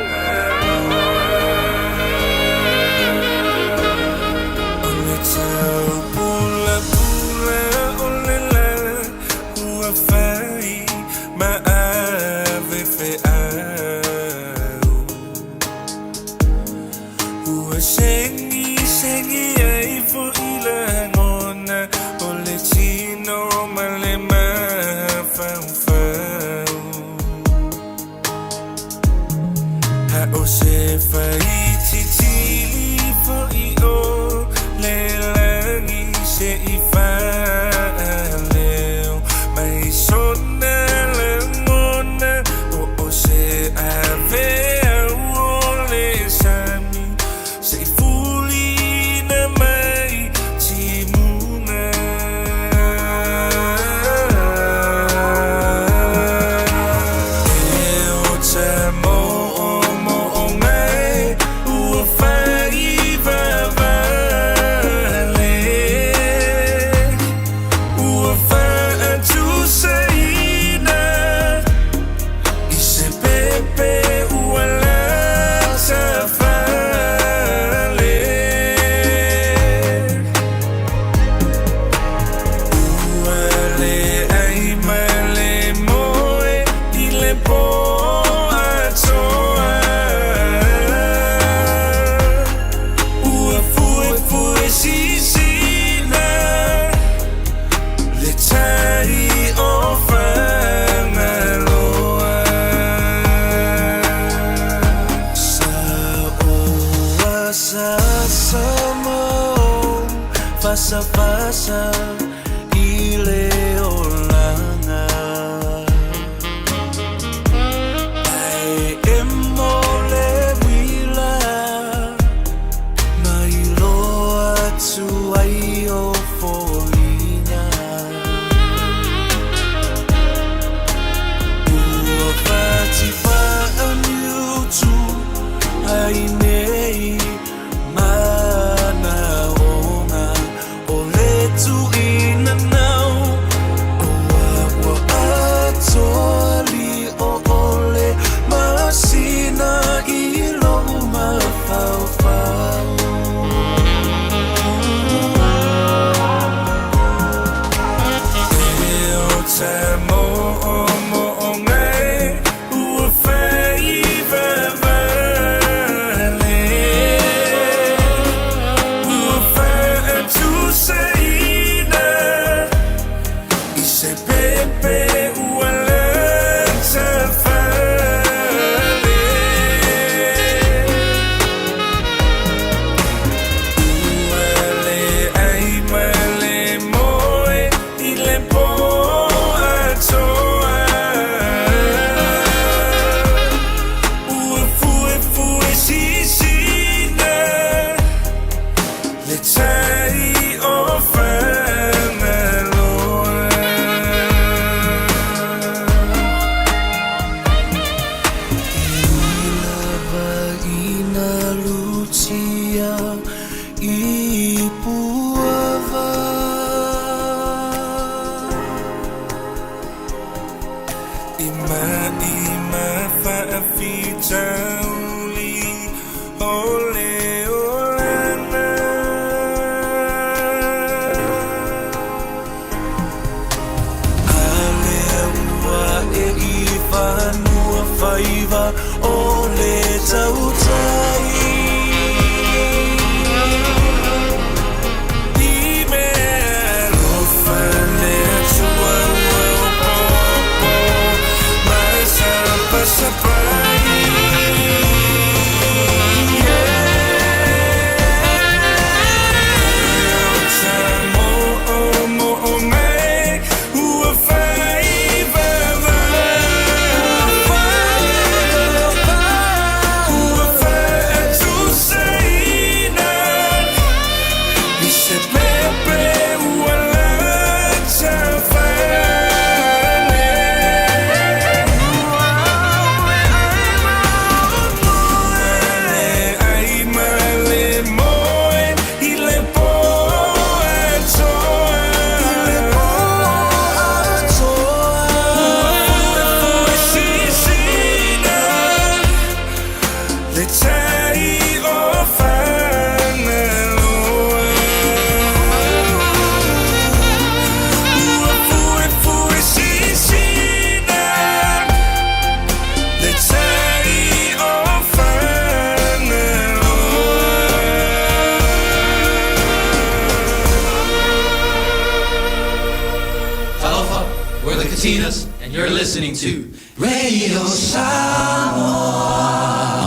R: Katinas, and you're listening to Radio Samoa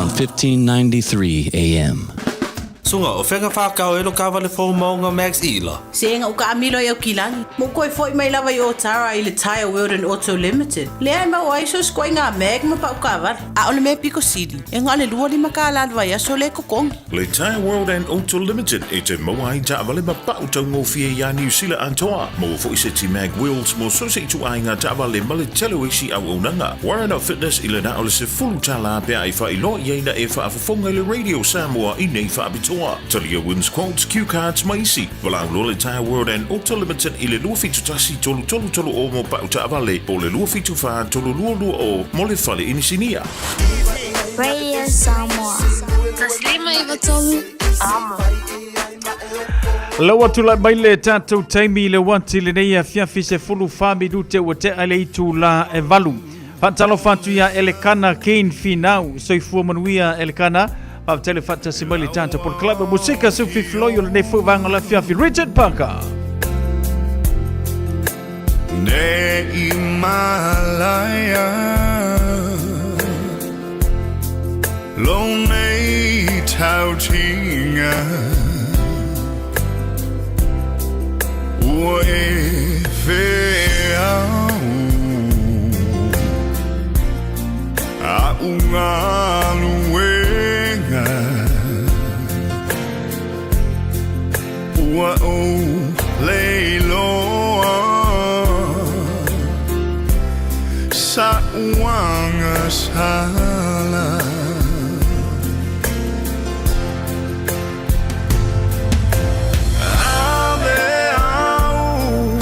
S: on 1593 AM.
T: Suga, o fea na whākau e lo kāwale fou maunga Max Ila?
B: Se ega uka amilo i Aukilani, mo koe foi mai lava i Otara i le Tyre World and Auto Limited. Lea e maua ai so sikoa i ngā mag ma pau kāwale. A o le mea piko sili, e ngā le 25 kālā le vaiaso le kokongi.
N: Le Tyre World and Auto Limited e te maua ai taavale ma pau taugofie iā Niu Sila atoa. Maua foi seti mag wheels mo so se ituaiga taavale ma le tele o isi auaunaga. Warren Fitness i le na o le $10 pe a e faailoa i ai na e faafofoga i le Radio Samoa i nei faapitoa. Talia Wins Quotes, Cue Cards ma isi. Valaau loa le Tyre World and Auto Limited i le 271 3330 mo pau taavale po o le 274 3220 mo le fale inisinia.
K: Radio Samoa. 1593 Amo.
L: La ua tulai mai le tatou taimi i le uati lenei afiafi 14 minute ua tea i le itulā e valu. Faatalofa atu iā Elekana Kane Finau, soifua manuia Elekana. Faafetai le faatasi mai le tatou polokalame musika sufi filoi o lenei foi vaega o le afiafi. Richard Parker.
U: Ne i Malaya Lo nei tautinga Ua e feau A ungaluega Ua ou leiloa Sa uaga sala Ave au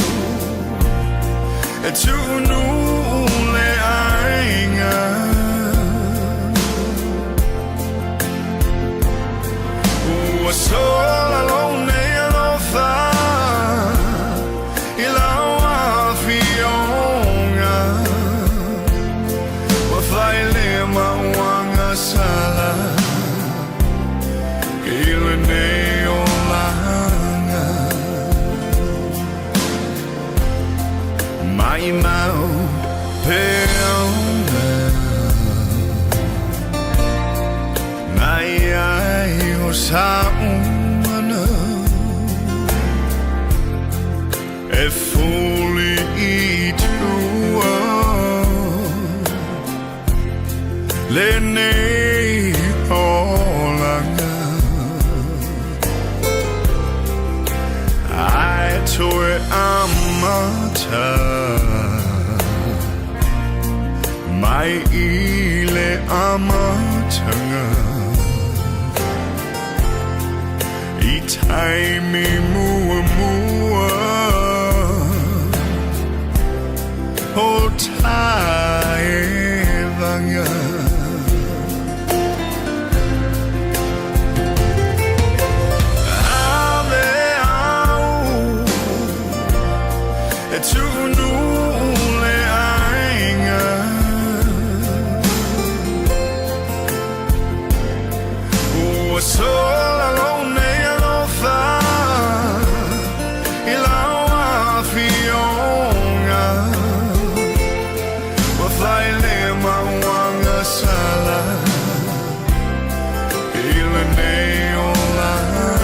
U: e tuunuu le aiga Ua sola lou nei alofa i lau afioga Ua fai le mauaga sala i lenei olaga Maimau peona Na i ai o sa'u mana E fuli i tua Lenei olaga Ae toe amata Mai i le amataga I taimi muamua O taevaga. Ave au e tuunuu le aiga Ua sola lou nei alofa i lau afioga Ua fai le mauaga sala i lenei olaga.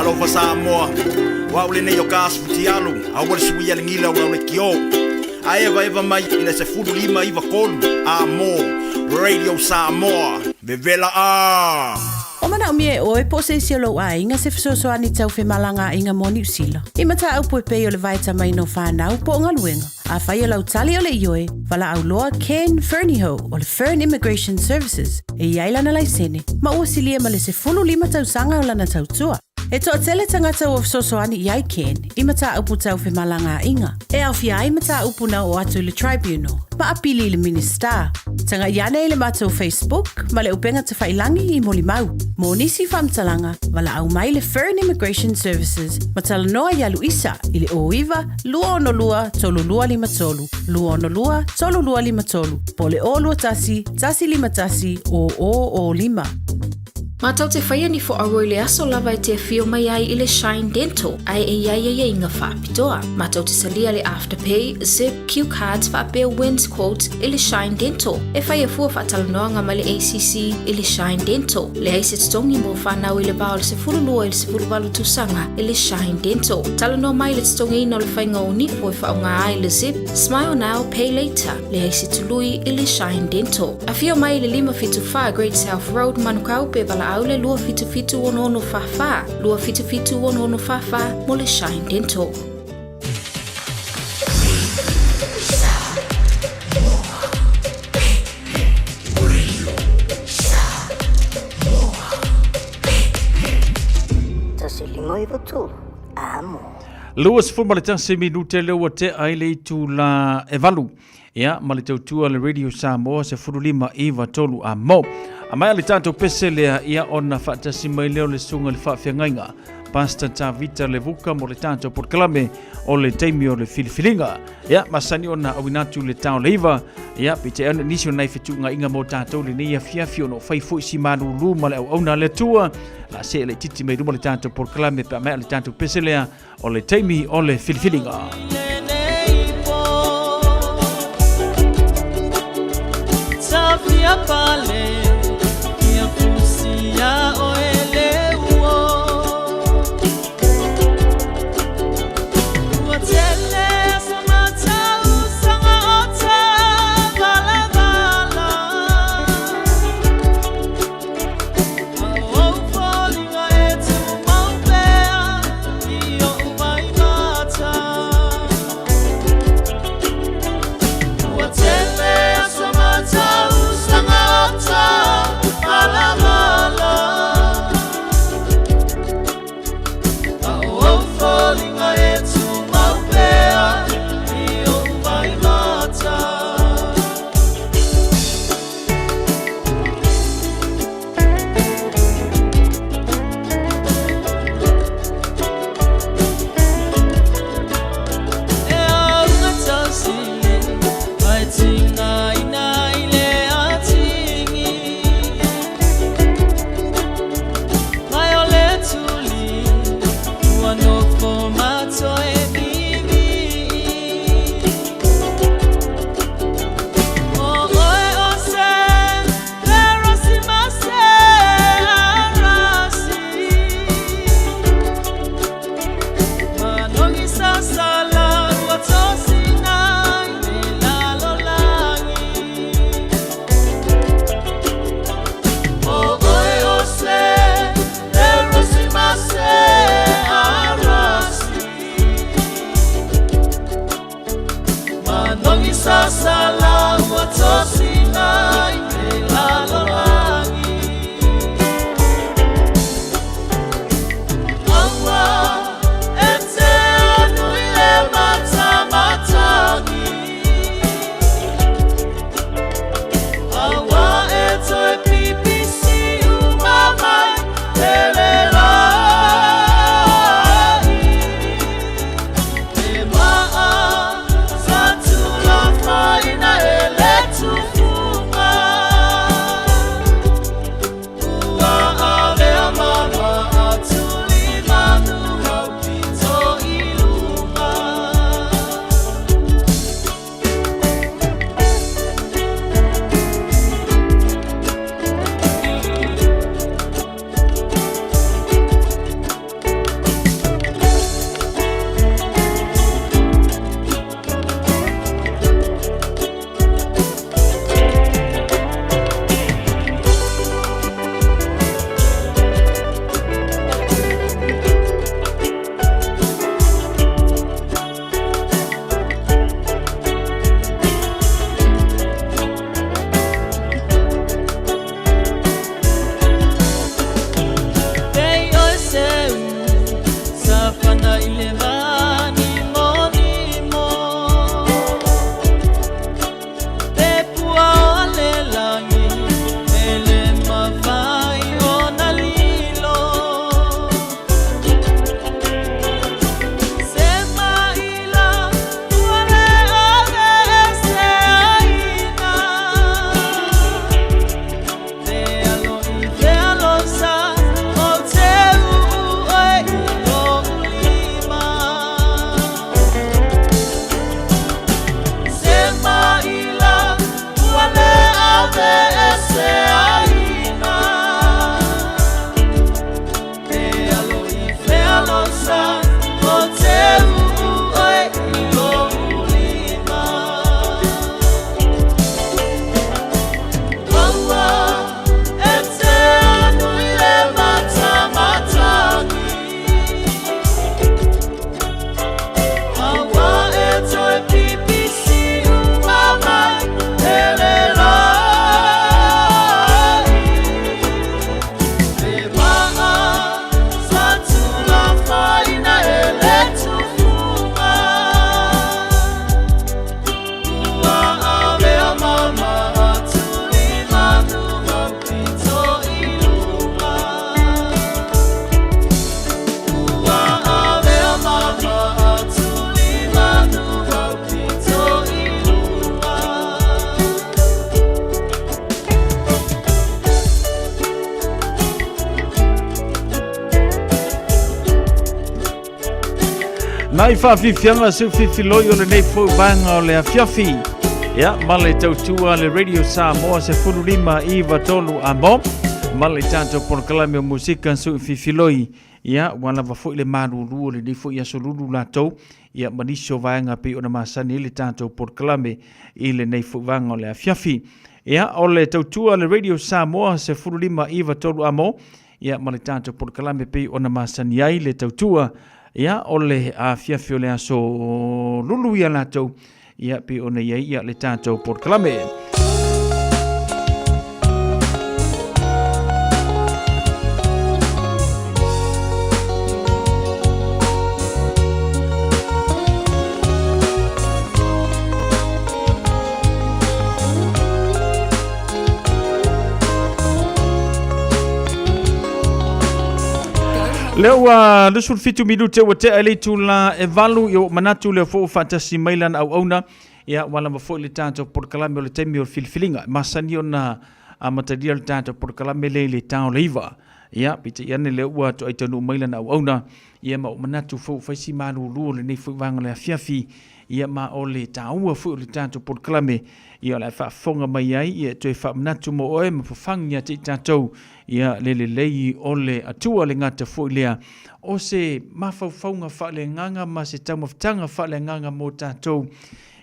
O: Talofa Samoa, o au lenei o ka Asfutialu, aua le suia le gila o lau leitio. Ae evaeva mai i le 1593 a mo Radio Samoa, vevela a!
B: Ua manaomia e ʻoe po o se isi o lou aiga se fesoasoani tau femalagaaiga mo Niu Sila. I mataupu e pei o le vaetamaina o fanau po o galuega. Afai o lau tali o le ioe, valaau loa Ken Fernihough o le Fern Immigration Services e i ai lana laisene ma ua silia ma le 15 tausaga o lana tautua. E toatele tagata ua fesoasoani i ai Ken i mataupu tau femalagaaiga, e aofia ai mataupu na oo atu i le Tribunal ma apili i le Minisita. Tagai ane i le matou Facebook ma le upega tafailangi i molimau. Mo nisi faamatalaga, valaau mai le Fern Immigration Services ma talanoa iā Luisa i le 09 262 3253, 262 3253, po o le 021 151 0005.
E: Matou te faia ni foauo i le aso lava e te afio mai ai i le Shine Dental ae e i ai aiaiga faapitoa. Matou te salia le Afterpay, Zip, Cue Cards faapea Wins Quotes i le Shine Dental. E faia fua faatalanoaga ma le ACC i le Shine Dental. Leai se totogi mo fanau i le va o le 12 i le 18 tausaga i le Shine Dental. Talanoa mai i le totogiina o le faiga o nifo e faaaoga ai le Zip, Smile Now, Pay Later. Leai se tului i le Shine Dental. Afio mai i le 574 Great South Road, Manukau pe valaau le 277 6644, 277 6644 mo le Shine Dental.
L: 21 minute lea ua tea ai le itula e valu. Ia, ma le tautua le Radio Samoa 15 9 3 a mo. A mai le tatou pese lea, ia ona faatasi mai lea o le susuga i le faafeagaiga. Pastor Tavita Levuka mo le tatou polokalame o le taimi o le filifiliga. Ia, masani ona auina atu le tao le iva. Ia, peitai ane nisi o nai fetuugaiga mo tatou lenei afiafi ona o fai foi si malūlū ma le auauna a le Atua. La se le titi mai luma le tatou polokalame pe a maea le tatou pese lea o le taimi o le filifiliga.
A: Tafia pale, ia fusia o ele uo. Ua tele sa matau sanga o ta valavala.
L: Nai faafiafiaga seu fifiloi o lenei foi vaega o le afiafi. Ia, ma le tautua le Radio Samoa 15 9 3 amo. Ma le tatou polokalame o musika seu fifiloi. Ia, ua lava foi le malulu o lenei foi aso lulu latou. Ia, ma nisi o vaega pei ona masani ai le tatou polokalame i lenei foi vaega o le afiafi. Ia, o le tautua le Radio Samoa 15 9 3 amo. Ia, ma le tatou polokalame pei ona masani ai le tautua. Ia, o le afiafi o le aso lulu ia latou. Ia, pei ona i ai ia le tatou polokalame. Lea ua 27 minute ua tea i le itula e 8, ia ua manatu lea foi ua faatasi mai lana auauna. Ia ua lava foi le tatou polokalame o le taimi o le filifiliga. E masani ona amatalia le tatou polokalame lea i le ta o le 9. Ia peitai ane lea ua toai taunuu mai lana auauna. Ia ma ua manatu foi ua fai si malulu o lenei foi vaega o le afiafi. Ia ma o le taua foi o le tatou polokalame, ia o le a faafofoga mai ai, ia e toe faamanatu mo oe ma fafaga ia te i tatou, ia le lelei o le Atua le gata foi lea o se mafaufauga faaleagaga ma se taumafataga faaleagaga mo tatou,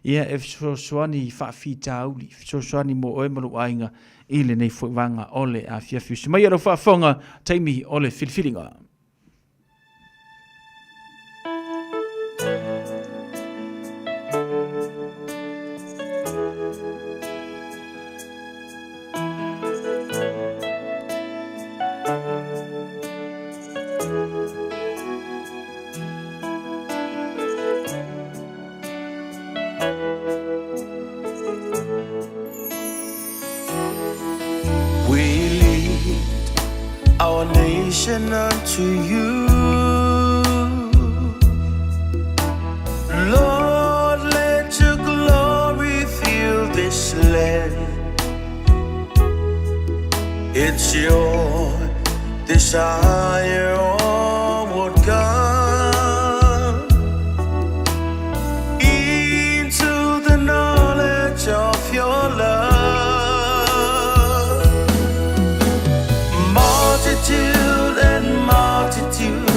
L: ia e fesoasoani i faafitauli, fesoasoani mo oe ma lou aiga i lenei foi vaega o le afiafi. Usi mai a lau faafofoga, taimi o le filifiliga.
U: We lead our nation unto you. Lord, let your glory fill this land. It's your desire, onward come into the knowledge of your love. Multitude and multitude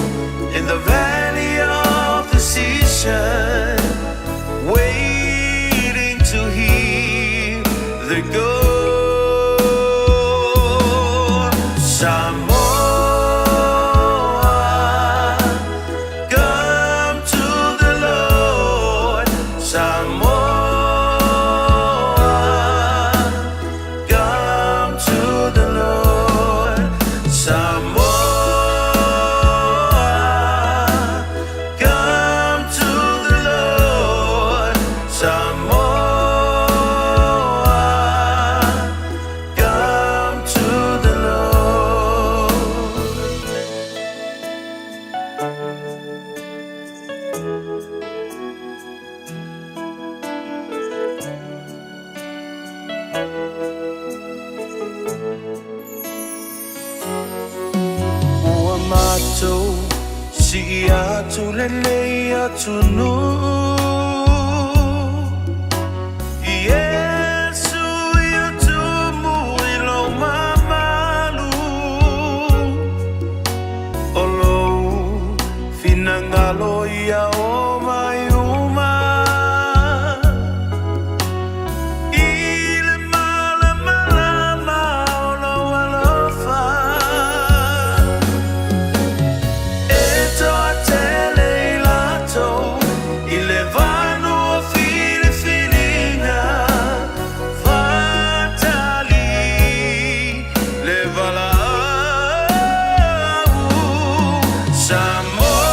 U: in the valley of decision, waiting to hear the go. Samoa, come to the Lord. Samoa, come to the Lord. Samoa, come to the Lord. Samoa, come to the Lord. Ua matou sii atu lenei atunuu Iesu ia tumu i lou mamalu O lou finagalo ia o mai uma I le malamalama o lou alofa E toatele i latou i le vanua filifiliga Fatali le valaau Samoa.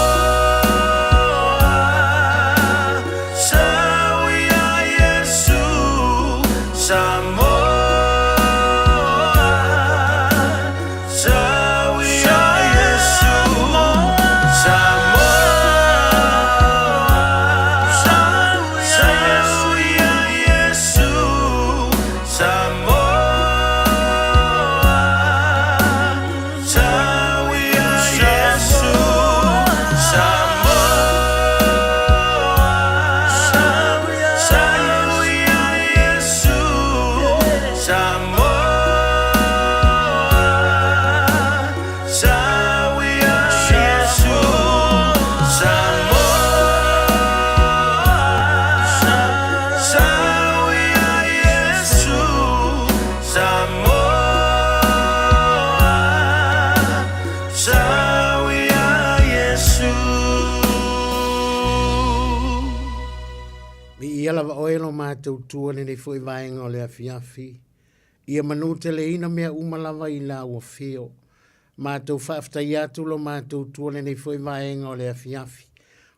C: Viia lava oe lo matou tua lenei foi vaega o le afiafi. Ia manuteleina mea uma lava i lau afio. Matou faafetai atu lo matou tua lenei foi vaega o le afiafi.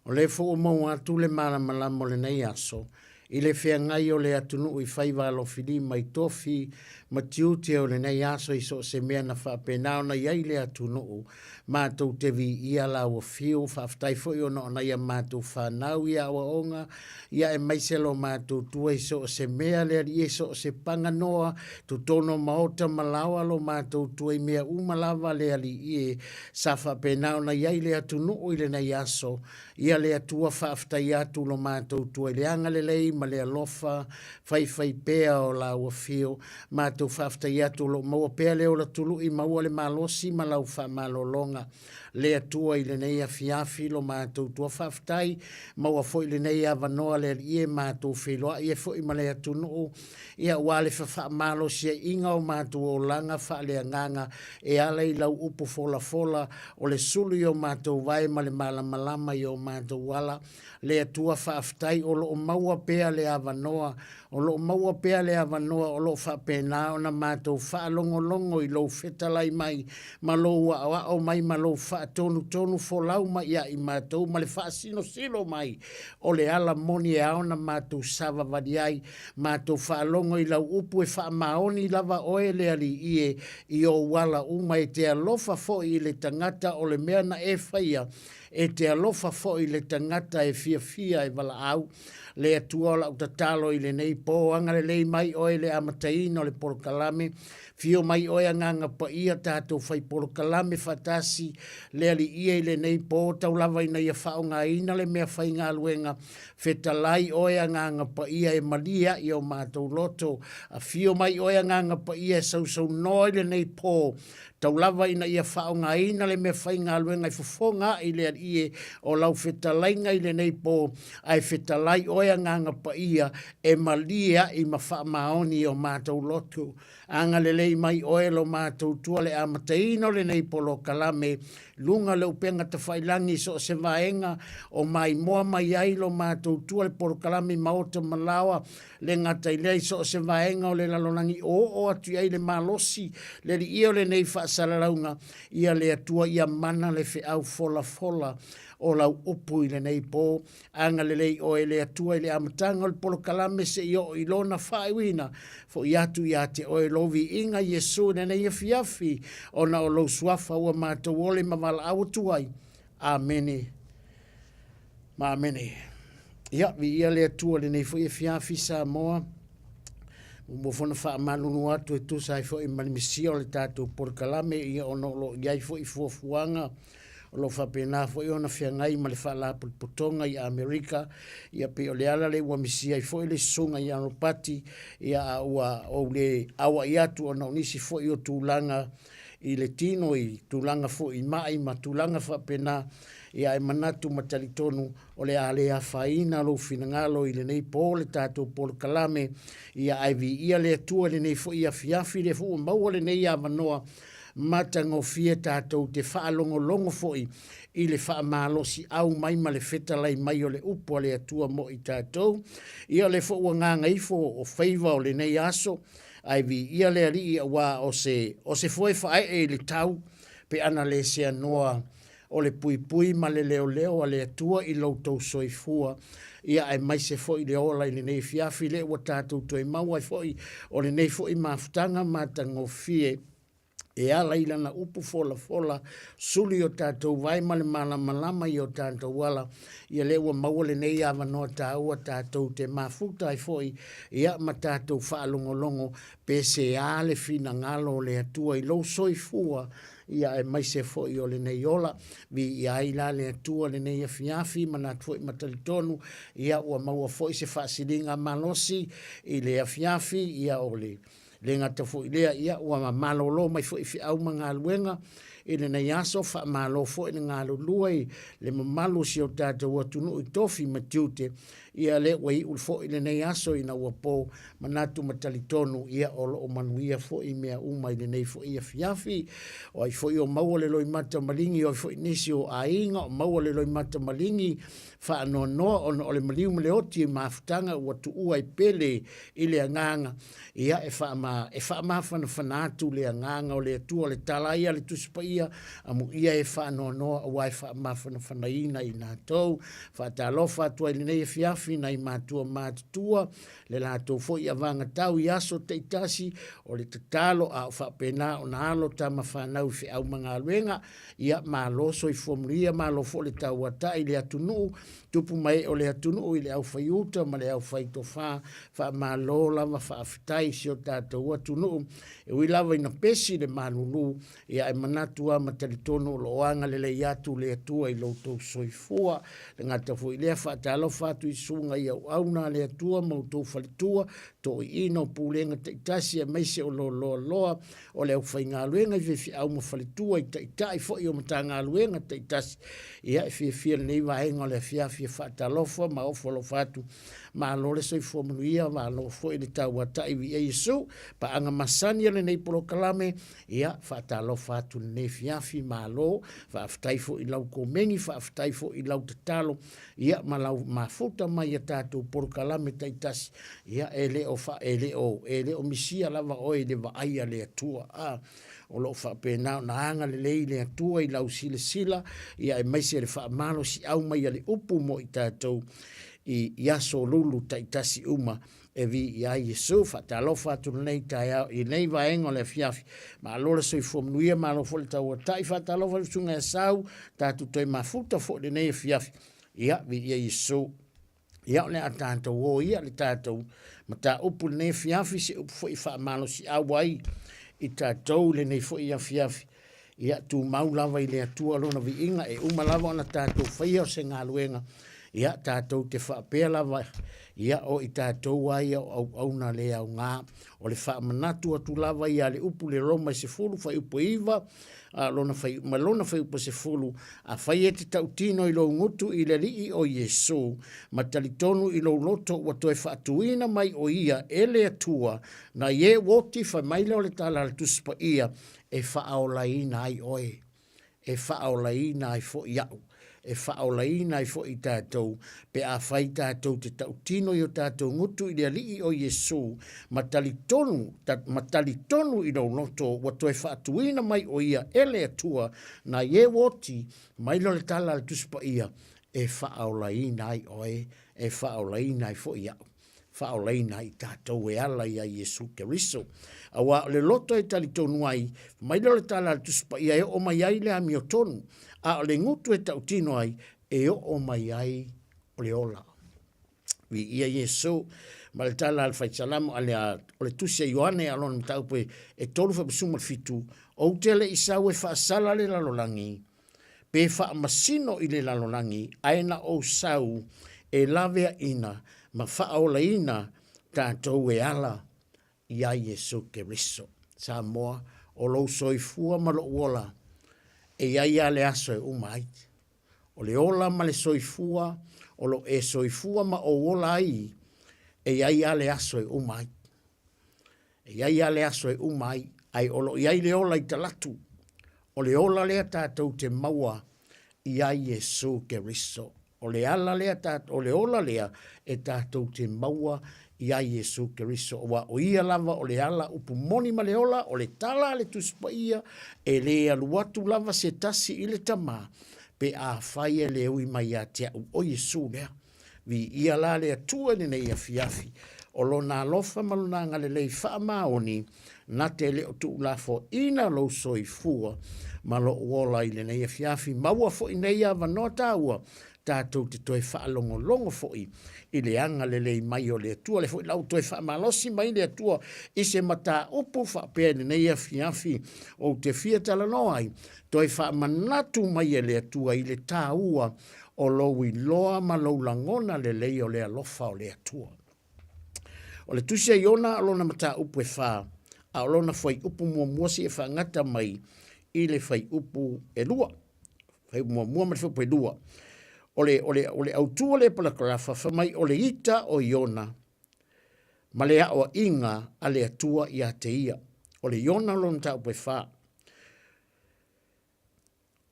C: O lea foi ua maua atu le malamalama o lenei aso i le feagai o le atunuu i faiva alofilima i tofi ma tiute o lenei aso i so o se mea na faapena ona i ai le atunuu. Matou te viia lau afio, faafetai foi ona o nai a matou fanau i aoaoga, ia aemaise lo matou tua i so o se mea le alii e so o se paganoa, totonu o maota ma laoa lo matou tua i mea uma lava le alii e sa faapena ona i ai le atunuu i lenei aso. Ia le Atua faafetai atu lo matou tua i le agalelei ma le alofa faifai pea o lau afio. Matou faafetai atu o lo o maua pea le ola tului maua le malosi ma lau faamalologa. Le Atua i lenei afiafi lo matou tua faafetai maua foi lenei avanoa le Alii e matou feiloai ai foi ma le atunuu ia aua le fefaamalosiaiga o matou olaga faaleagaga e ala i lau upu folafola o le sulu i o matou vae ma le malamalama i o matou ala. Le Atua faafetai o lo o maua pea le avanoa, o lo o maua pea le avanoa o lo o faapena ona matou faalogologo i lou fetalai mai ma lou aoao mai ma lou faatonutonu folau mai ia i matou ma le faasinosino mai o le ala moni e ao ona matou savavali ai. Matou faalogo i lau upu e faamaoni lava oe le Alii e i ou ala uma e te alofa foi i le tagata o le mea na e faia, e te alofa foi i le tagata e fiafia e valaau. Le Atua o lau tatalo i lenei po, agalelei mai oe i le amataina o le polokalame, Fio mai oe Agaga Paia tatou fai polokalame faatasi le Alii e i lenei po tau lava ina ia faaaogaina le mea faigaluega Fetalai oe Agaga Paia e malie ai o matou loto. Afio mai oe Agaga Paia e sausaunoa i lenei po tau lava ina ia faaaogaina le mea faigaluega e fofoga ai le Alii e o lau fetalaiga i lenei po ae fetalai oe Agaga Paia e malie ai ma faamaoni i o matou loto. Agalelei mai oe lo matou tua le amataina o lenei polokalame, luga le upega tafailagi i so o se vaega o maimoa mai ai lo matou tua le polokalame i maota ma laoa, le gata i lea i so o se vaega o le lalolagi o oo atu i ai le malosi le liia o lenei faasalalauga, ia le Atua ia mana le feau folafola o lau upu i lenei po. Agalelei oe le Atua i le amataga o le polokalame seia oo i lona faaiuina. Foi atu ia te oe lou viiga, Iesu, i lenei afiafi, ona o lou suafa ua matou ole ma valaau atu ai. Amene ma amene. Ia, viia le Atua i lenei foi afiafi, Samoa. Muamua foi ona faamalulu atu e tusa ai foi ma le misia o le tatou polokalame, ia ona o lo o i ai foi fuafuaga O lo o faapena foi ona feagai ma le Faalapotopotoga i Amerika, ia pei o le ala lea ua misia ai foi le susuga ia Ropati, ia a ua ou le auai atu ona o nisi foi o tulaga i le tino, i tulaga foi i mai ma tulaga faapena, ia ae manatu ma talitonu o le a le afaina lou finagalo i lenei po le tatou polokalame, ia ae viia le Atua i lenei foi afiafi, lea foi ua maua lenei avanoa Matagofie tatou te faalogologo foi i le faamalosiau mai ma le fetalai mai o le upu a le Atua mo i tatou. Ia o lea foi ua gagaifo o faiva o lenei aso, ae viia le Alii aua o se, o se foe faaee i le tau pe ana le seanoa o le puipui ma le leoleo a le Atua i lo outou soifua, ia aemaise foi le ola i lenei afiafi lea ua tatou toe maua ai foi o lenei foi mafutaga matagofie e ala i lana upu folafola sulu i o tatou vae ma le malamalama i o tatou ala, ia lea ua maua lenei avanoa taua tatou te mafuta ai foi ia ma tatou faalogologo pe seā le finagalo o le Atua i lou soifua ia aemaise foi o lenei ola. Viia ai la le Atua lenei afiafi, manatu foi ma talitonu, ia ua maua foi se faasiliga malosi i le afiafi, ia o le le gata foi lea, ia ua malolo mai foi feau ma galuega i lenei aso, faamalo foi le galulue i le mamalu o si o tatou atunuu i tofi ma tiute. Ia lea ua iu foi lenei aso ina ua po manatu ma talitonu ia o lo o manuia foi mea uma i lenei foi afiafi. O ai foi o maua le loimata maligi, o ai foi nisi o aiga o maua le loimata maligi faanoanoa ona o le maliu ma le oti i mafutaga ua tuua e pele i le agaga. Ia e faama, e faamafanafana atu le agaga o le Atua, le tala ai a le Tusi Paia, amuia e faanoanoa aua e faamafanafanaina i latou. Faatalofa atu ai lenei afiafi nai matua matutua, le latou foi avagatau i aso taitasi, o le tatalo a o faapena ona alo tama fanau i feau ma galuega. Ia malo soifua manuia, malo foi le tauatai i le atunuu, tupu ma ee o le atunuu i le aufaiuta ma le aufaitofa, faamalo lava faafetai i si o tatou atunuu. E ui lava ina pesi le malulu, ia ae manatu lava ma talitonu o lo o agalelei atu le Atua i lo outou soifua. Le gata foi i lea, faatalofa atu i susuga i auauna a le Atua ma outou faletua, toeaiina o pulega taitasi aemaise o lo loaloa o le aufaigaluega i faifeau ma faletua, i taitai foi o Matagaluega taitasi. Ia, e fiafia lenei vaega o le afiafi e faatalofa ma ofo alofa atu. Malo le soifua manuia, malo foi le tauatai viia Iesu. Paaga masani o lenei polokalame, ia, faatalofa atu lenei afiafi, malo. Faafetai foi i lau komeni, faafetai foi i lau tatalo, ia, ma lau mafuta mai ia tatou polokalame taitasi. Ia, e le o fa, e le o, e le o misia lava oe i le vaai a le Atua. A, o lo o faapena ona agalelei le Atua i lau silasila, ia aemaise le faamalosiau mai a le upu mo i tatou i, i aso lulu taitasi uma e viia ai Iesu. Faatalofa atu lenei taeao i lenei vaega o le afiafi. Malo le soifua manuia, malo foi le tauatai. Faatalofa i le susuga ia Sau, tatou toe mafuta foi lenei afiafi. Ia, viia Iesu. Ia, o le a tatou o ia le tatou mataupu lenei afiafi, se upu foi e faamalosiau ai i tatou lenei foi afiafi. Ia, tumau lava i le Atua lona viiga, e uma lava ona tatou faia o se galuega, ia, tatou te faapea lava, ia, o i tatou lava ia o auauna le aoga. O le faamanatu atu lava ia le upu le Roma e 10 fuaiupu e 9, a lona fai, ma lona fuaiupu e 10, Afai e te tautino i lou gutu i le Alii o Iesu, ma talitonu i lou loto ua toe faatuina mai o Ia e le Atua, nai e ua oti, fai mai lea o le tala a le Tusi Paia, e faaolaina ai oe, e faaolaina ai foi au, e faaolaina ai foi i tatou, pe afai tatou te tautino i o tatou gutu i le Alii o Iesu, ma talitonu, ta, ma talitonu i lou loto ua toe faatuina mai o Ia e le Atua, nai e ua oti, mai lea o le tala a le Tusi Paia, e faaolaina ai oe, e faaolaina ai foi au. Faaolaina ai i tatou e ala iā Iesu Keriso. Aua o le loto e talitonu ai, mai lea o le tala a le Tusi Paia e oo mai ai le amiotonu, a o le gutu e tautino ai, e oo mai ai o le ola. Viia Iesu. Ma le tala a le Faisalamo, a le, o le Tusi a Ioane a lona mataupu e, e 3:17, Ou te le i sau e faasala le lalolagi, pe faamasino i le lalolagi, ae na ou sau e laveaina ma faaolaina tatou e ala iā Iesu Keriso. Samoa, o lou soifua ma lou ola, e i ai lava le aso e uma ai. O le ola ma le soifua o lo o e soifua ma ou ola ai, e i ai lava le aso e uma ai. E i ai lava le aso e uma ai, ae o lo o i ai le ola i talaatu. O le ola lea tatou te maua iā Iesu Keriso. O le ala lea, o le ola lea e tatou te maua iā Iesu Keriso, aua o Ia lava o le ala upu moni ma le ola, o le tala a le Tusi Paia, e le alu atu lava se tasi i le Tama, pe afai e le ui mai ia te au, o Iesu lea. Viia la le Atua i lenei afiafi, o Lona alofa ma Lona agalelei faamaoni, na te le o tuulafoaina lou soifua ma lou ola i lenei afiafi. Maua foi nei avanoa taua tatou te toe faalogologo foi i le agalelei mai o le Atua. O lea foi la ua toe faamalosi mai le Atua i se mataupu faapea i lenei afiafi ou te fia talanoa ai, toe faamanatu mai e le Atua i le taua o lou iloa ma lou lagona lelei o le alofa o le Atua. O le tusi a Iona o lona mataupu e fa, a o lona fuaiupu muamua seia faagata mai i le fuaiupu e lua. Fuaiupu muamua ma le fuaiupu e lua. O le, o le, o le autū o le palakarafa, fai mai o le ita o Iona ma le aoaiga a le Atua ia te ia. O le Iona lona mataupu e fa.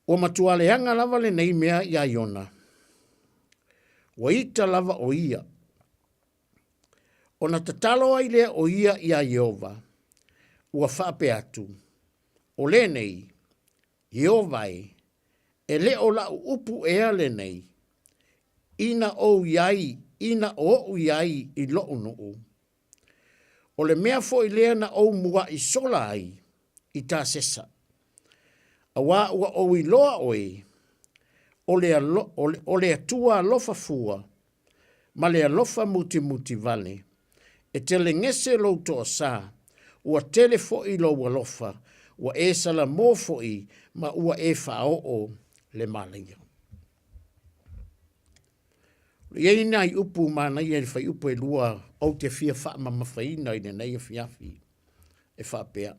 C: Ua matua leaga lava lenei mea iā Iona. Ua ita lava o ia. Ona tatalo ai lea o ia iā Ieova, ua faapea atu, O lenei, Ieova e, e le o laʻu upu ea lenei, ina ou i ai, ina o oʻu i ai i loʻu nuu. O le mea foi lea na ou muaʻi sola ai i Tasesa, auā ua ou iloa ʻoe, o le, o le, o le Atua alofa fua ma le alofa mutimuti wale, e telegese lou toasā, ua tele foʻi lou alofa, ua e salamō foʻi ma ua e faaoo le mālaia. I ai nai upu manaia i le fuaiupu e lua ou te fia faamamafaina i lenei afiafi e faapea,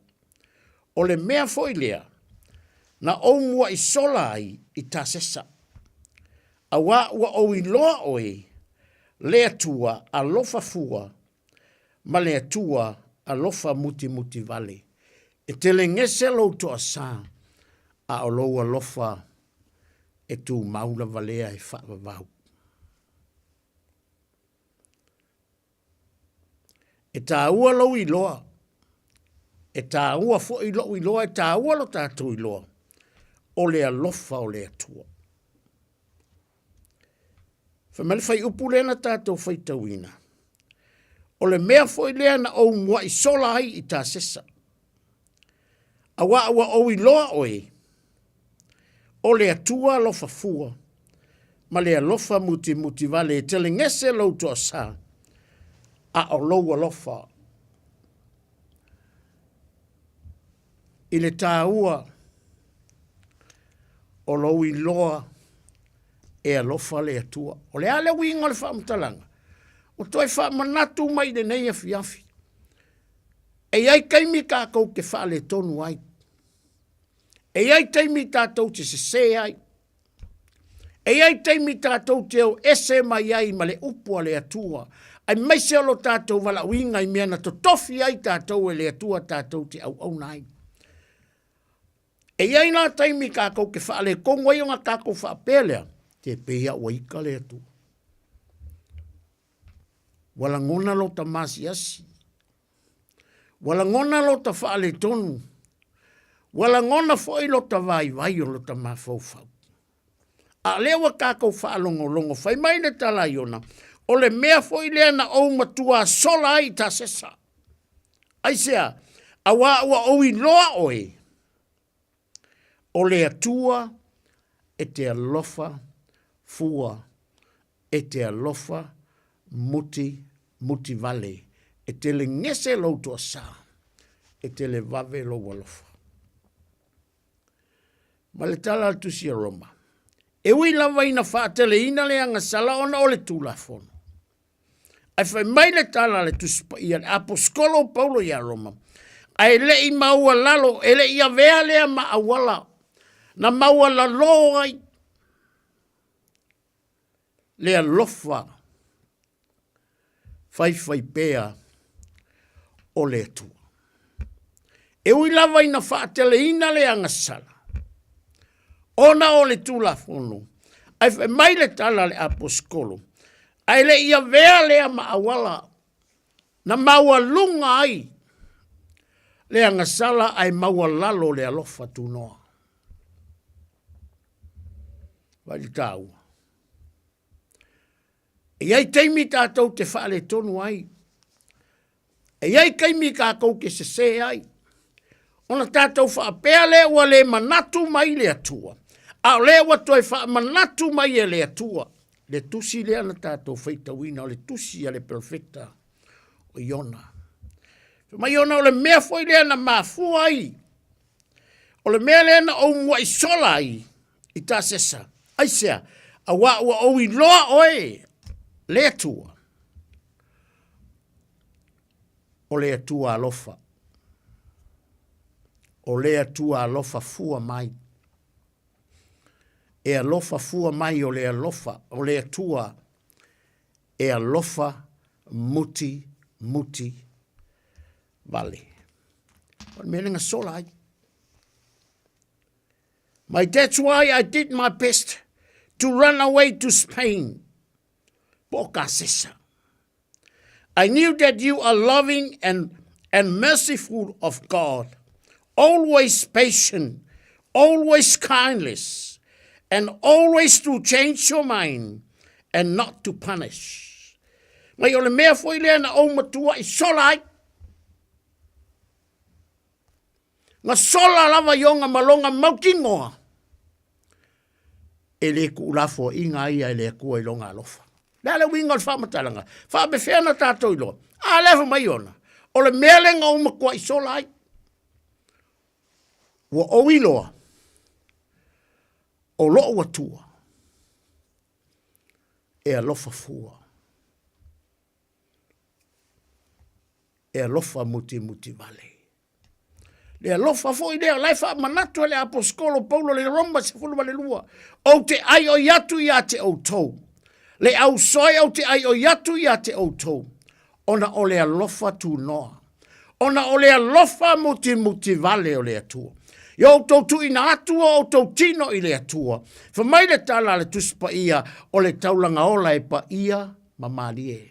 C: O le mea foi lea na ou muaʻi sola ai i Tasesa, auā ua ou iloa ʻoe le Atua alofa fua ma le Atua alofa mutimuti wale. E telegese lou toasā, a o lou alofa e tumau lava lea e faavavau. E tāua lou iloa, e tāua foi lou iloa, e tāua lo tātou iloa, o le alofa o le Atua. Fai mai le fuaiupu lea na tātou faitauina, o le mea foi lea na ou muaʻi sola ai i Tasesa, auā ua ou iloa ʻoe, o le Atua alofa fua, ma le alofa mutimuti wale e telegese lou toasā, a o lou alofa i le tāua o lou iloa e alofa le Atua. O le a le uiga o le faamatalaga? Ua toe faamanatu mai i lenei afiafi. E i ai taimi tātou te faaletonu ai. E i ai taimi tātou te sesē ai. E i ai taimi tātou te o ese mai ai ma le upu a le Atua, aemaise o lo tātou valaauina i mea na totofi ai tātou e le Atua tātou te auauna ai. E i ai nā taimi kākou ke faaletonu ai ona kākou faapea lea, te pei a ua ika le Atua. Ua lagona lota maasiasi. Ua lagona lota faaletonu. Ua lagona foi lota vaivai o lota mafaufau. A o lea ua tātou faalogologo fai mai le tala a Iona, o le mea foi lea na ou matua sola ai i Tasesa. Aisea? Auā ua ou iloa ʻoe, o le Atua e te alofa fua, e te alofa muti, muti vale, e telegese lou toasā, e televave lou alofa. Ma le tala a le Tusi a Roma, e ui lava ina faateleina le agasala ona o le Tulafono, Ae fai mai le tala a le Tusi Paia, le Aposetolo o Paulo iā Roma, ae le i maualalo, e le i avea lea ma auala na maualalō ai le alofa faifaipea o le Atua. E ui lava ina faateleina le agasala, ona o le Tulafono, ae fai mai le tala a le Aposetolo, ae le i avea lea ma auala na maualuga ai le agasala ae maualalo le alofa tunoa. Vaai le taua. E i ai taimi tātou te faaletonu ai. E i ai taimi tātou te sesē ai. Ona tātou faapea lea ua le manatu mai le Atua, a o lea ua toe faamanatu mai e le Atua le tusi lea na tātou faitauina, o le tusi a le perofeta o Iona. Fai mai Iona, o le mea foi lea na mafua ai, o le mea lea na ou muaʻi sola ai i Tasesa, aisea, auā ua ou iloa ʻoe le Atua, o le Atua alofa, o le Atua alofa fua mai. E alofa fua mai o le alofa o le Atua e alofa muti muti vale. O le mea lenga sola ai. My that's why I did my best to run away to Spain. Po ka sesa. I knew that you are loving and, and merciful of God, always patient, always kindness, and always to change your mind and not to punish. Mai o le mea foi lea na ou matua i sola ai. Na sola lava i ona maloga mautinoa. E le tuulafoaiga ia e le Atua i lona alofa. Le a le uiga o le faamatalaga? Faapefea na tatou iloa? A lea fai mai ona, o le mea lea na ou matuai sola ai. Ua ou iloa, o lou Atua e alofa fua. E alofa mutimuti vale. Le alofa foi lea, o la e faamanatu e le aposetolo Paulo le Roma 12, ou te aioi atu ia te outou, le ausoe ou te aioi atu ia te outou, ona o le alofa tunoa, ona o le alofa mutimuti vale o le Atua. Ia outou tuuina atu o outou tino i le Atua. Fai mai le tala a le Tusi Paia, o le taulaga ola e paia ma malie.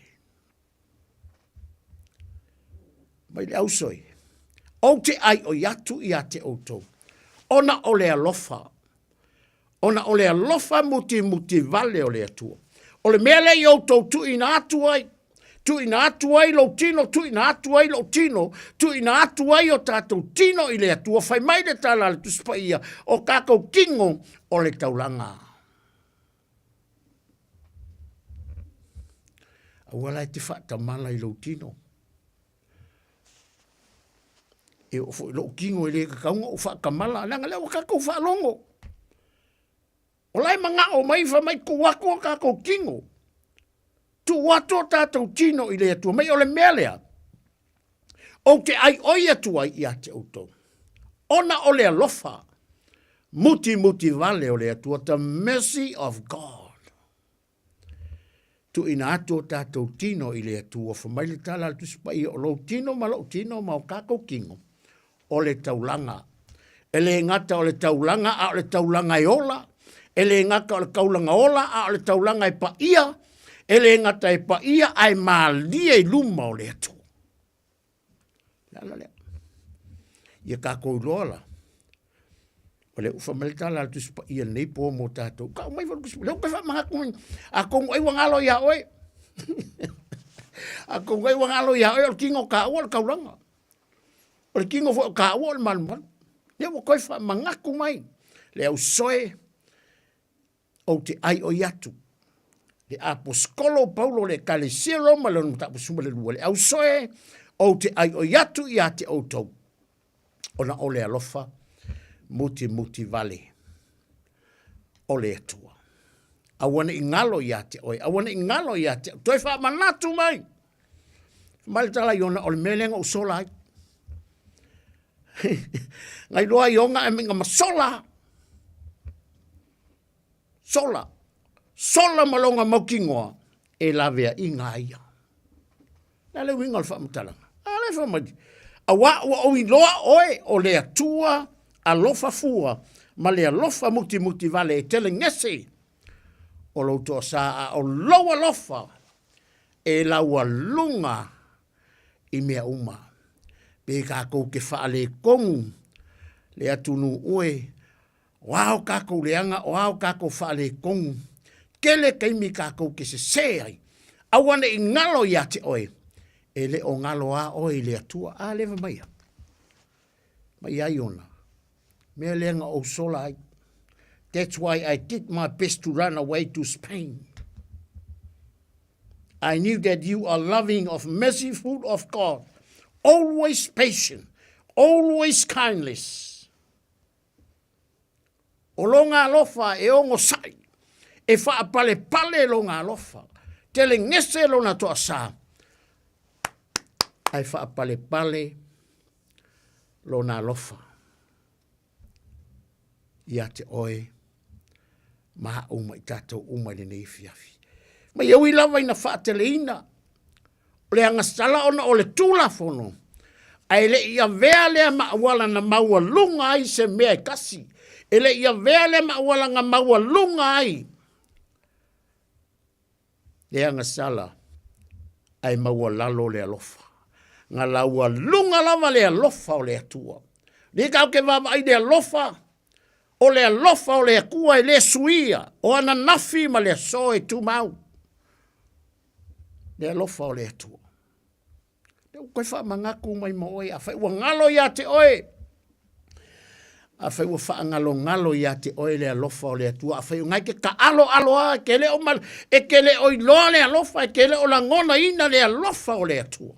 C: Mai le ausoe, ou te aioi atu ia te outou, ona o le alofa, ona o le alofa mutimuti vale o le Atua. O le mea lea i outou tuuina atu ai, tuuina atu ai lou tino, tuuina atu ai lou tino, tuuina atu ai o tatou tino i le Atua, fai mai le tala a le Tusi Paia, o tatou tino o le taulaga. Aua la e te faatamala i lou tino. E oo foi i lou tino e le tatau ona ou faatamala, leaga lea ua tatou faalogo. O la e manao mai fai mai tuu atu o tatou tino. Tuu atu o tatou tino i le Atua mai o le mea lea. Ou te aioi atu ai ia te outou, ona o le alofa mutimuti vale o le Atua, the mercy of God. Tuuina atu o tatou tino i le Atua, fai mai le tala a le Tusi Paia, o lou tino ma lou tino ma o tatou tino, o le taulaga. E le gata o le taulaga, a o le taulaga e ola, e le gata o le taulaga ola, a o le taulaga e paia, e le gata e paia, ae malie i luma o le Atua. Le ala lea. Ia tatou iloa la, o lea ua fai mai le tala a le Tusi Paia lenei po mo tatou. Kau mai foi le Tusi Paia, lea ua toe faamanatu mai, atonu ai ua galo ia oe. Atonu ai ua galo ia oe o le tino o taua o le taulaga. O le tino foi o taua o le malumalu. Lea ua toe faamanatu mai le ausoe ou te aioi atu. Le aposetolo o Paulo le Ekalesia Roma le ono mataupu 12, le ausoe ou te aioi atu ia te outou, ona o le alofa mutimuti vale o le Atua. Aua ne i galo ia te oe, aua ne i galo ia te oe. Toe faamanatu mai. Mai le tala i ona, o le mea lea na ou sola ai. Na iloa i ona e minga ma sola. Sola. Sola ma longa mautinoa e laveaiga ai ia. Le a le uiga o le faamatalaga? A le fai mai, auā ua ou iloa oe o le Atua alofa fua ma le alofa mutimuti vale e tele gese o lou toasā, a o lou alofa e laualuga i mea uma. Pe tatou te faaletonu le atunuu oe, o a o tatou leaga, o a o tatou faaletonu, tele taimi tatou te sese ai, aua ne i galo ia te oe, e le o galo a oe i le Atua. A leva mai ia. Mai ai ona. Mea lea na ou sola ai. That's why I did my best to run away to Spain. I knew that you are loving of merciful of God, always patient, always kindness. O loga alofa e ogosaʻi, e faapalepale lona alofa, tele gese lona toasā, ae faapalepale lona alofa ia te oe. Ma au ma i tatou uma i lenei afiafi. Ma ia ui lava ina faateleina o le agasala ona o le Tulafono, ae le i avea lea ma auala na maualuga ai se mea e tasi, e le i avea lea ma auala na maualuga ai le agasala ae maualalo le alofa. Na laualuga lava le alofa o le Atua. Lea tatou te vaavaai i le alofa, o le alofa o le Atua e le suia, o ananafi ma le aso e tumau. Le alofa o le Atua. Lea ua toe faamanatu mai ma oe, afai ua galo ia te oe, afai ua faagalogalo ia te oe le alofa o le Atua, afai o na e te taaloalo a, e te le o mal, e te le o iloa le alofa, e te le o lagonaina le alofa o le Atua.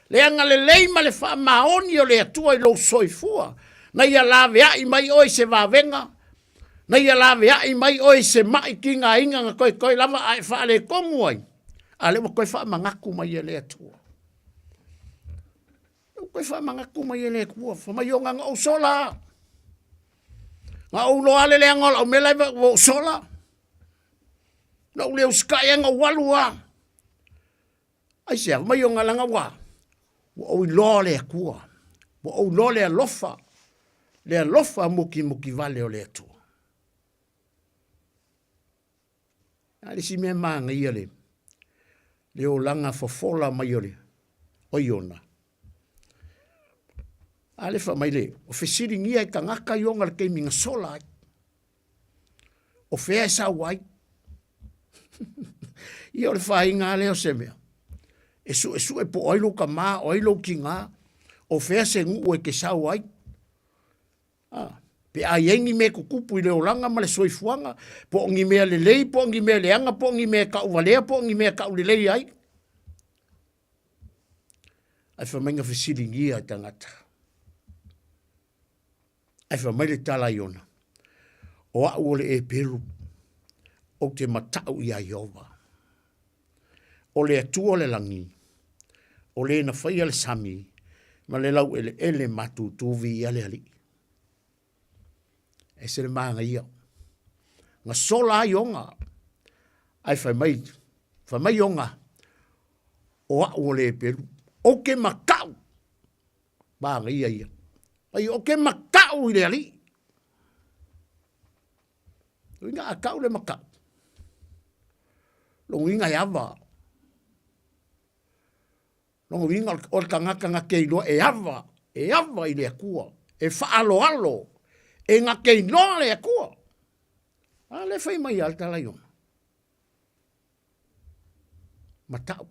C: Le agalelei ma le faamaoni o le Atua i lou soifua, na ia laveai mai oe i se vavega, na ia laveai mai oe i se mai tigaina na toetoe lava a e faaletonu ai, a lea ua toe faamanatu mai e le Atua. Lea ua toe faamanatu mai e le Atua, fai mai ona na ou sola. Na ou iloa le leaga o lau mea la ua ou sola. Na ou le usitai ai na ou alu lava. Aisea? Mai ona leaga ua ua ou iloa le Atua, ua ou iloa le alofa, le alofa mukimuki vale o le Atua. A le isi mea manaia le le olaga fofola mai o le o Iona. A le fai mai le, o fesiligia e tagata Iona le taimi na sola ai. O fea e sau ai? Ia o le fāiga lava lea o se mea. E suesue po o ai lou tama, o ai lou tigā, o fea se nuu e te sau ai. A, pe a i ai ni mea e tutupu i le olaga ma le soifuaga, po o ni mea lelei, po o ni mea leaga, po o ni mea e tauvalea, po o ni mea e taulelei ai. Ae fai mai na fesiligia e tagata. Ae fai mai le tala a Iona, O au o le Eperu, ou te matau iā Ieova. O le Atua o le lagi, o le na faia le sami ma le laueleele matutu viia le Alii. E ese le manaia. Na sola ai Iona, ae fai mai, fai mai Iona, o au o le Eperu, ou te matau Manaia ia. Ai o ke maka'u i le alii. Uiga a ka'u le maka'u. Lona uiga e ava. Lona uiga o le tagata na te iloa e ava, e ava i le Atua, e faaaloalo, e na te iloa le Atua. A lea fai mai a le tala i ona. Mata'u.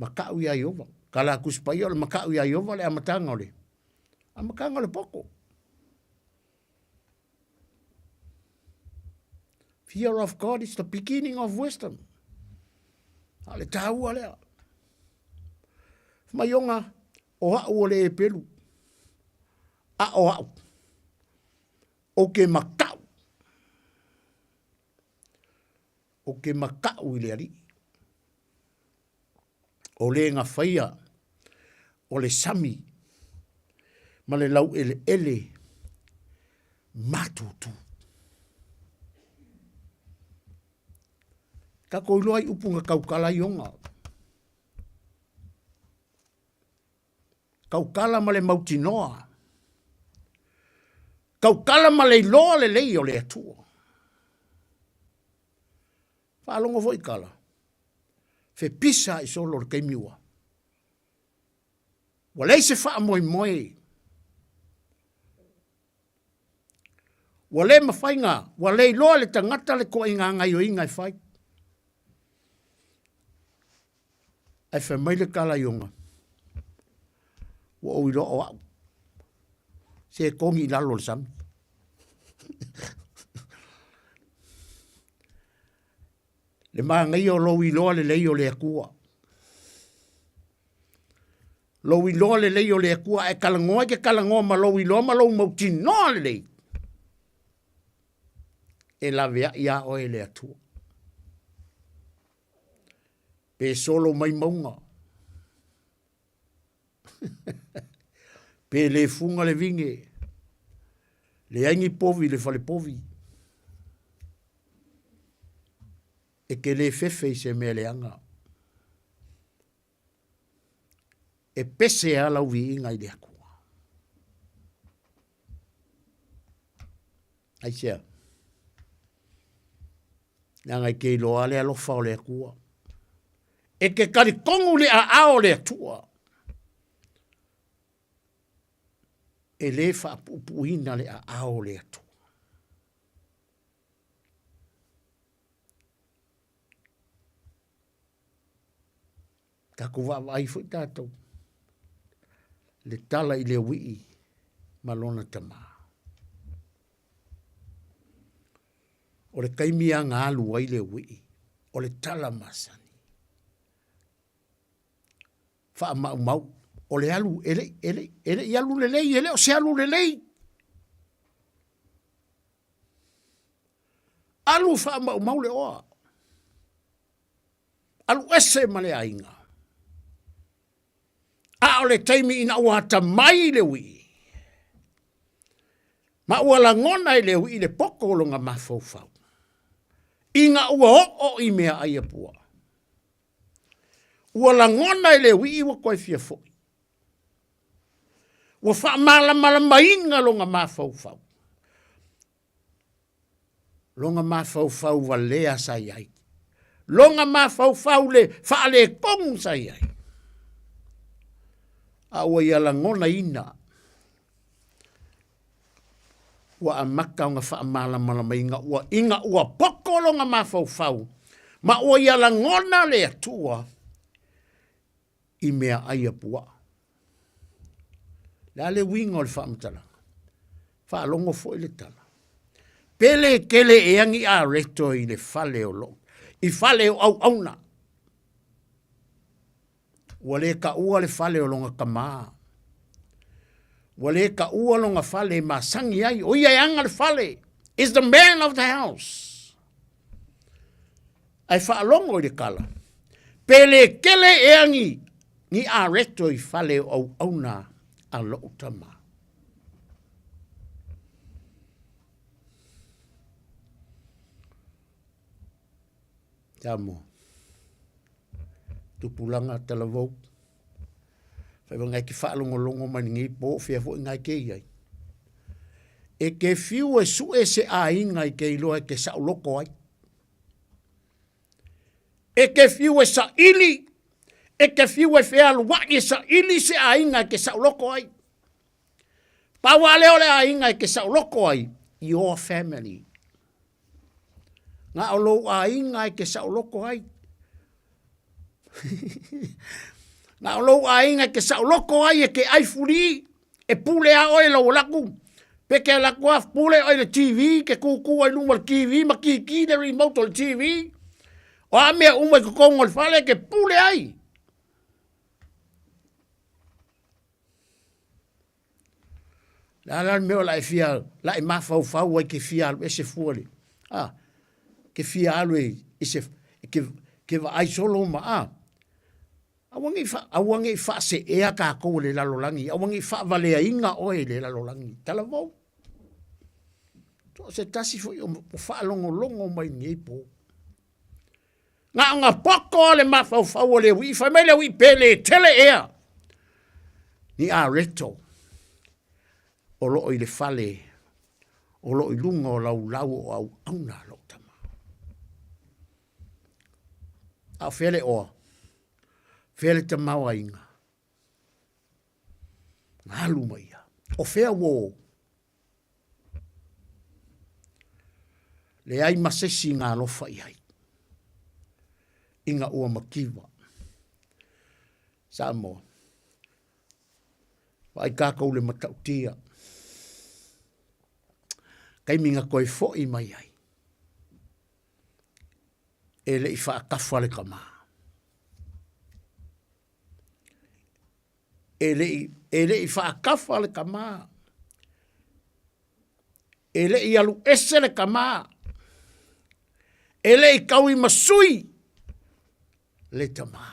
C: Maka'u iā Ieova. Ka la Tusi Paia o le maka'u iā Ieova le amataga o le amataga o le poto. Fear of God is the beginning of wisdom. A o le tāua lea. Mai ona, o a'u o le epelu, a o a'u, ou te maka'u. Ou te makaʻu i le Alii. O le na faia o le sami ma le laueleele matutu. Tatou iloa ai upu na tautala ai ona. Tautala ma le mautinoa. Tautala ma le iloa lelei o le Atua. Faalogo foi tala, fepisa i solo le taimi ua. Ua leai se faamoemoe. Ua le mafai na, ua le iloa le tagata le toaiga gaioiga e fai. Ae fai mai le tala i ona, ua ou iloa o au, se togi i lalo o le sami. Le manaia o lou iloa lelei o le Atua. Lou iloa lelei o le Atua, ae talanoa e te talanoa ma lou iloa ma lou mautinoa lelei. E laveai a oe le Atua. Pe solo mai mauga. Pe le fuga le vine. Leai ni povi i le fale povi. E ke le fefe i se mea leaga. E pese a lau viiga i le Atua. Aisea? Leaga e ke iloa le alofa o le Atua. E ke talitonu le aao o le Atua. E le faapuupuuina le aao o le Atua. Tatou vaavaai foi tatou le tala i le uii ma lona tama. O le taimi a na alu ai le uii, o le tala masani. Faamaumau, o le alu, e le, e le, e le i alu lelei, e le o se alu lelei. Alu faamaumau le oa. Alu ese ma le aiga. A o le taimi ina ua atamai le uii, ma ua lagona e le uii le poto o lona mafaufau, ina ua oo i meaai a puaa, ua lagona e le uii ua toe fia foi. Ua faamalamalamaina lona mafaufau, lona mafaufau valea sa i ai, lona mafaufau le faaletonu sa i ai, a ua ia lagonaina ua amata ona faamalamalamaina ua ina ua poto lona mafaufau ma ua ia lagona le Atua i meaai a puaa. Le a le uiga o le faamatalaga? Faalogo foi le tala. Pe le tele ea ni areto i le fale o loo, i fale o auauna. Ua le taua le fale o lona tamā. Ua le taua lona fale e masani ai. O ia e aga le fale. Is the man of the house. Ae faalogo i le tala, pe le tele ea ni, ni areto i fale o auauna a lou tama. Samoa. Tupulaga talavou. Fai mai ke faalogologo mai lenei po fea foi ngai ke iai. E ke fiu e sue se aiga i ke iloa e ke saoloko ai. E ke fiu e saili, e ke fiu e fealuai e saili se aiga e ke saoloko ai. Pau lava lea o le aiga e ke saoloko ai, your family. Na o lou aiga e ke saoloko ai. Na o lou aiga e ke saoloko ai e ke ai fuli, e pule a oe lau laku, pe ke laku a pule oe le TV, ke kūkū ai luma le TV, ma kiki le remote o le TV. O a mea uma i totonu o le fale e ke pule ai. Le a la le mea o la e fia, la e mafaufau ai ke fia alu ese fua le, a, ke fia alu e, i se, ke, ke vaai solo ma, a, aua ne i fa, aua ne i faaseea tatou e le lalolagi, aua ne i faavaleaina oe e le lalolagi. Talavou. So o se tasi foi o, o faalogologo mai nei po. Na ona poto a le mafaufau o le uii, fai mai le uii pe le tele ea ni areto o loo i le fale o loo i luga o laulau o auauna a lou tama. A o fea le oa? Fea le tamaoaiga? Galu mai ia. O fea uo? Leai ma se isi na alofa i ai, ina ua mativa. Samoa, vaai tatou le matautia, taimi na toe foi mai ai, e le i faatafa le tama. E le i, e le i faatafa le tama. E le i alu ese le tama. E le i tauimasui le tama.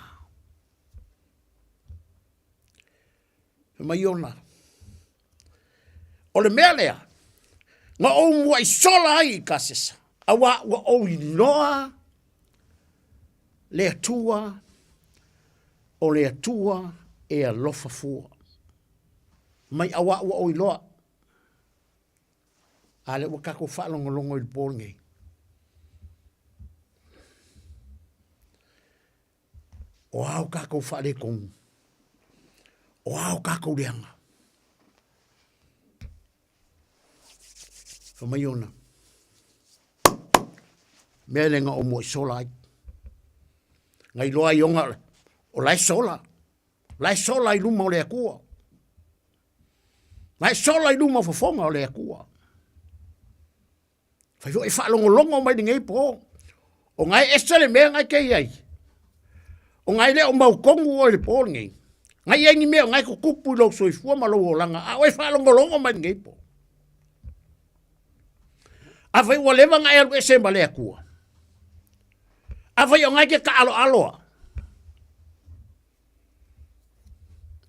C: Fai mai ona, o le mea lea, Na ou muaʻi sola ai i Kasesa, auā ua ou iloa le Atua, o le Atua e alofa fua. Mai auā ua ou iloa. A lea ua tatou faalogologo i le po lenei. O a o tatou faaletonu? O a o tatou leaga? Fai mai ona, mea le na o muaʻi sola ai. Na iloa ai ona o la e sola. La e sola i luma o le Atua. La e sola i luma o fofoga o le Atua. Fai foi e faalogologo mai lenei po. O na e ese le mea na e ke i ai. O na e le o mautonu oe i le po lenei. Na i ai ni mea o na e tutupu i lou soifua ma lou olaga, a oe faalogologo mai lenei po. Afai ua leva na e alu ese ma le Atua. Afai o na e ke taaloaloa.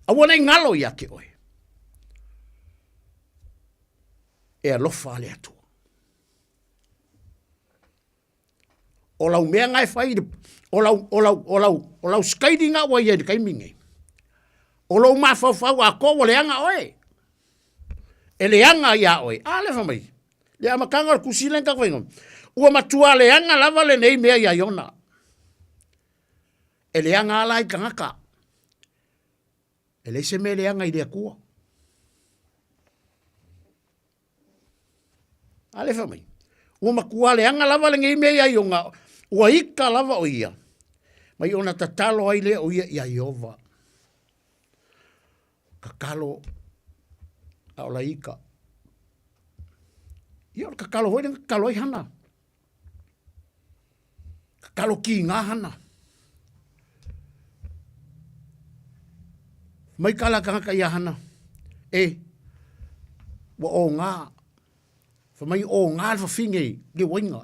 C: Aua nei galo ia te oe. E alofa le Atua. O lau mea na e fai, o lau, o lau, o lau, o lau skating ua ia i le taimi nei. O lou mafaufau atoa ua leaga oe. E leaga ia oe. A le fai mai. Le amataga o le tusi lea na tatou Ua matua leaga lava lenei mea ia Iona. E leaga ala i tagata. E leai se mea leaga i le Atua. A lea fai mai, ua matua leaga lava lenei mea ia Iona, ua ika lava o ia, mai ona tatalo ai lea o ia ia Iova. Tatalo a o la ika. Ia o le tatalo foi lea na tatalo ai Hana. Tatalo kīgā Hana. Mai ka la tagata iā Hana, e, ua ōgā. Fai mai ōgā le fafine i le uaiga.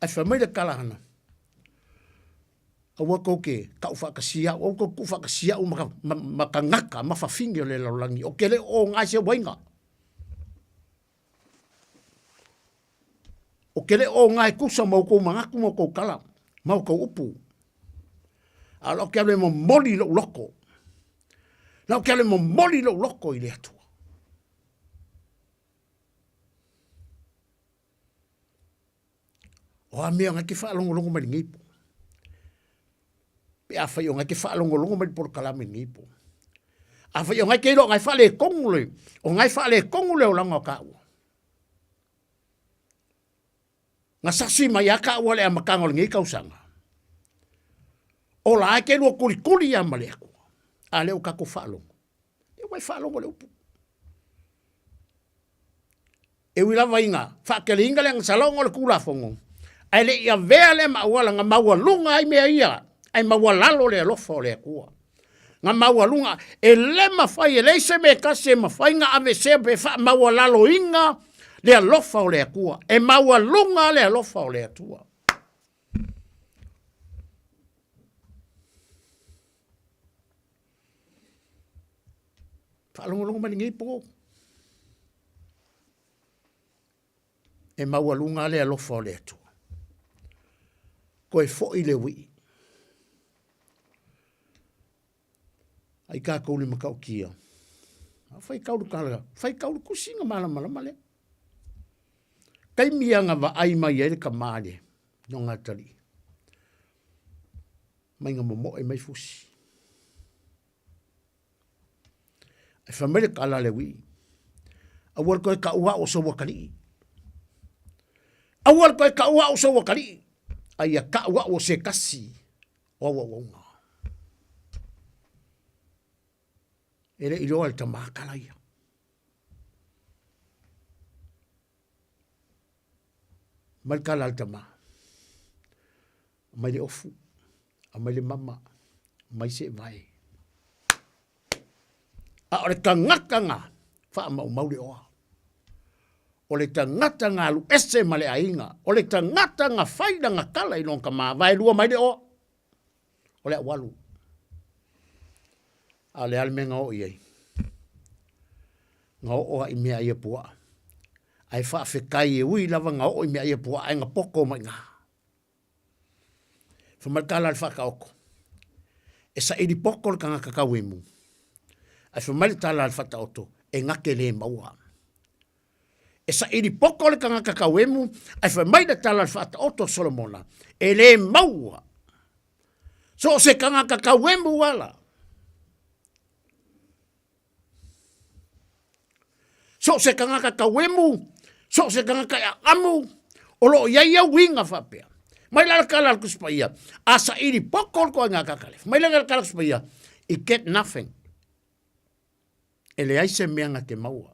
C: Ae fai mai le tala a Hana, aua tou te kau faatasia au, aua tou te tuu faatasia au ma, ma, ma tagata ma fafine o le lalolagi, ou te le o ōgā i se uaiga. Ou te le o ōgā e tusa ma outou manatu ma outou tala, ma outou upu. A o lau ke alu e momoli i lou loko. Lau ke alu e momoli i lou loko i le Atua. O a mea ngai ke faalogologo mai lenei po. Pe afai o ngai ke faalogologo mai le polokalame lenei po. Afai o ngai ke iloa ngai faaletonu le, o ngai faaletonu le olaga o taua. Na sasi mai a taua le amataga o lenei tausaga. Ola ai ke lua kulikuli ia ma le Atua. A lea ua tatou faalogo. Lea ua e faalogo le upu. E ui lava ina faateleina le agasalaoga o le Tulafono, ae le i avea lea ma auala na maualuga ai mea ia, ae maualalo le alofa o le Atua. Na maualuga, e le mafai, e leai se mea e tasi e mafai na aveesea pe faamaualaloina le alofa o le Atua. E maualuga le alofa o le Atua. Faalogologo mai lenei po. E maualuga le alofa o le Atua. Toe foi le uii. Ai kākou le matautia. Fai kau le kala, fai kau le kusi na malamalama lea. Taimi ia na vaai mai ai le tama le no ngā tali. Mai nga momoe mai fusi. Ae fai mai le tala a le uii, Aua le toe taua au o sou atalii. Aua le toe taua au o sou atalii, a ia tau au o se tasi o au auauna. E le i iloa e le tama tala ia. Mai le tala a le tama, Aumai le ofu, aumai le mama, aumai se vae. A o le tagata na faamaumau le oa. O le tagata na alu ese ma le aiga. O le tagata na fai lana tala i lona tama, vaelua mai le oa. O le aualu. A o le a le mea na oo i ai? Na oo lava i meaai a puaa. Ae faafetai e ui lava na oo i mea ia puaa ae na poto mai ina. Fai mai le tala a le faataoto, e saili poto le tagata tauemu. Ae fai mai le tala a le faataoto, e na te le maua. E saili poto le tagata tauemu, ae fai mai le tala a le faataoto a Solomona, e le maua. So o se tagata tauemu ala. So o se tagata tauemu, so o se tagata e amu, o loo iai au uiga faapea. Mai la le tala a le Tusi Paia, a saili poto le toaiga kakale. Mai la le tala a le Tusi Paia, i get nothing. E leai se mea na te maua.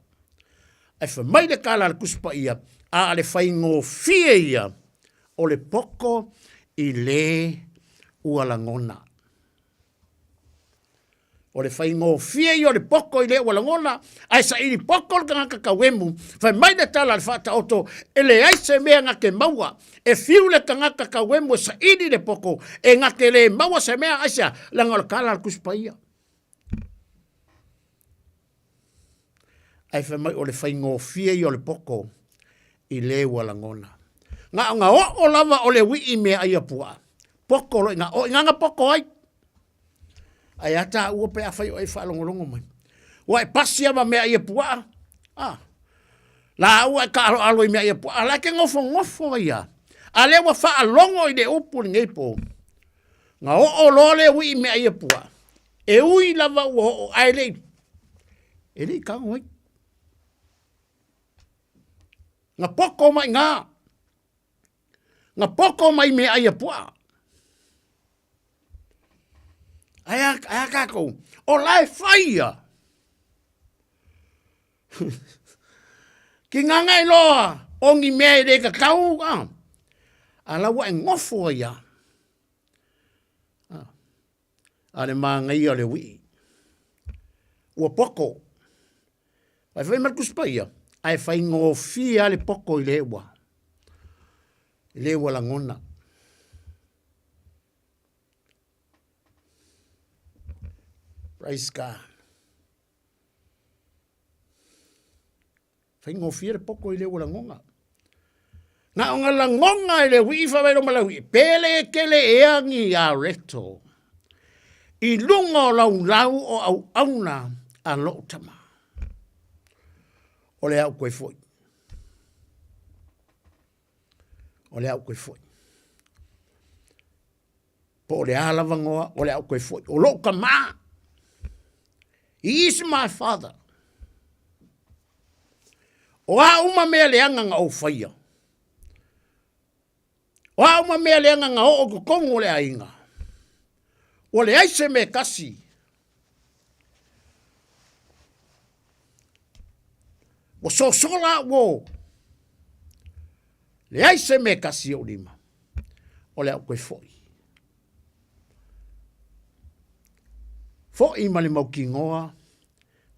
C: Ae fai mai le tala a le Tusi Paia, a le faigofie ia o le poto i le ua lagona. O le faigofie ia o le poto i le ua lagona, ae saili poto le tagata tauemu. Fai mai le tala a le Faataoto, e leai se mea na te maua. E fiu le tagata tauemu e saili le poto, e na te le maua se mea, aisea? Leaga o le tala a le Tusi Paia. Ae fai mai o le faigofie ia o le poto i le ua lagona. Na ona oo lava o le wii mea ai a puaa. Poto lo ina, o ina na poto ai. Ae a taua pe afai o e faalogologo mai. Ua e pasi lava ma mea ai a puaa. Ah. La ua e kaaloalo i mea ai a puaa. La ke nofonofo ai a. A lea ua faalogo i le upu lenei po. Na oo loa le wii mea ai a puaa. E ui lava ua oo ae le i, e le i tago ai. Na poko mai ngā. Na poko mai me ai a puaa. Ai a, ai a kākou, o la e whai ia. Ki ngā ngai loa, o ni mea e le ka tau, a. A la ua e ngofo ai a. A le māngaia o le wii. Ua poko. Ai whai mai le Tusi Paia, ae whaingofie a le poko i le ua. I le ua lagona. Praise God. Faigofie le poko i le ua lagona. Na o nga lagona i le wii whawero ma lau pele kele ea ni a reto. I lunga o lau lau o au auna a lou tama. O le au koe foi. O le au koe foi. Po o le a lava ngoa, o le au koe foi. O lou tama. He is my father. O a uma mea leaga na ou faia. O a uma mea leaga na oo i totonu o le aiga. Ua leai se mea tasi. Ua sosola au o. Leai se mea tasi o lima. O le au koe foi. Foi ma le mautinoa,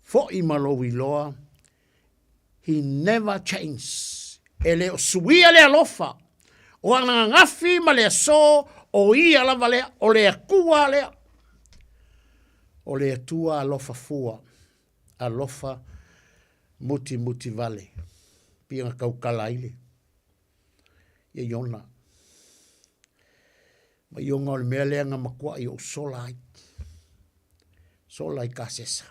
C: foi ma lou iloa, he never change. E le o suia le alofa, o ananafi ma le aso, o ia lava lea, o le Atua lea. O le Atua alofa fua, alofa mutimuti vale. Pia na tautala ai le ia Iona. Ma Iona o le mea lea na matuai ou sola ai. Sola i Kasesa.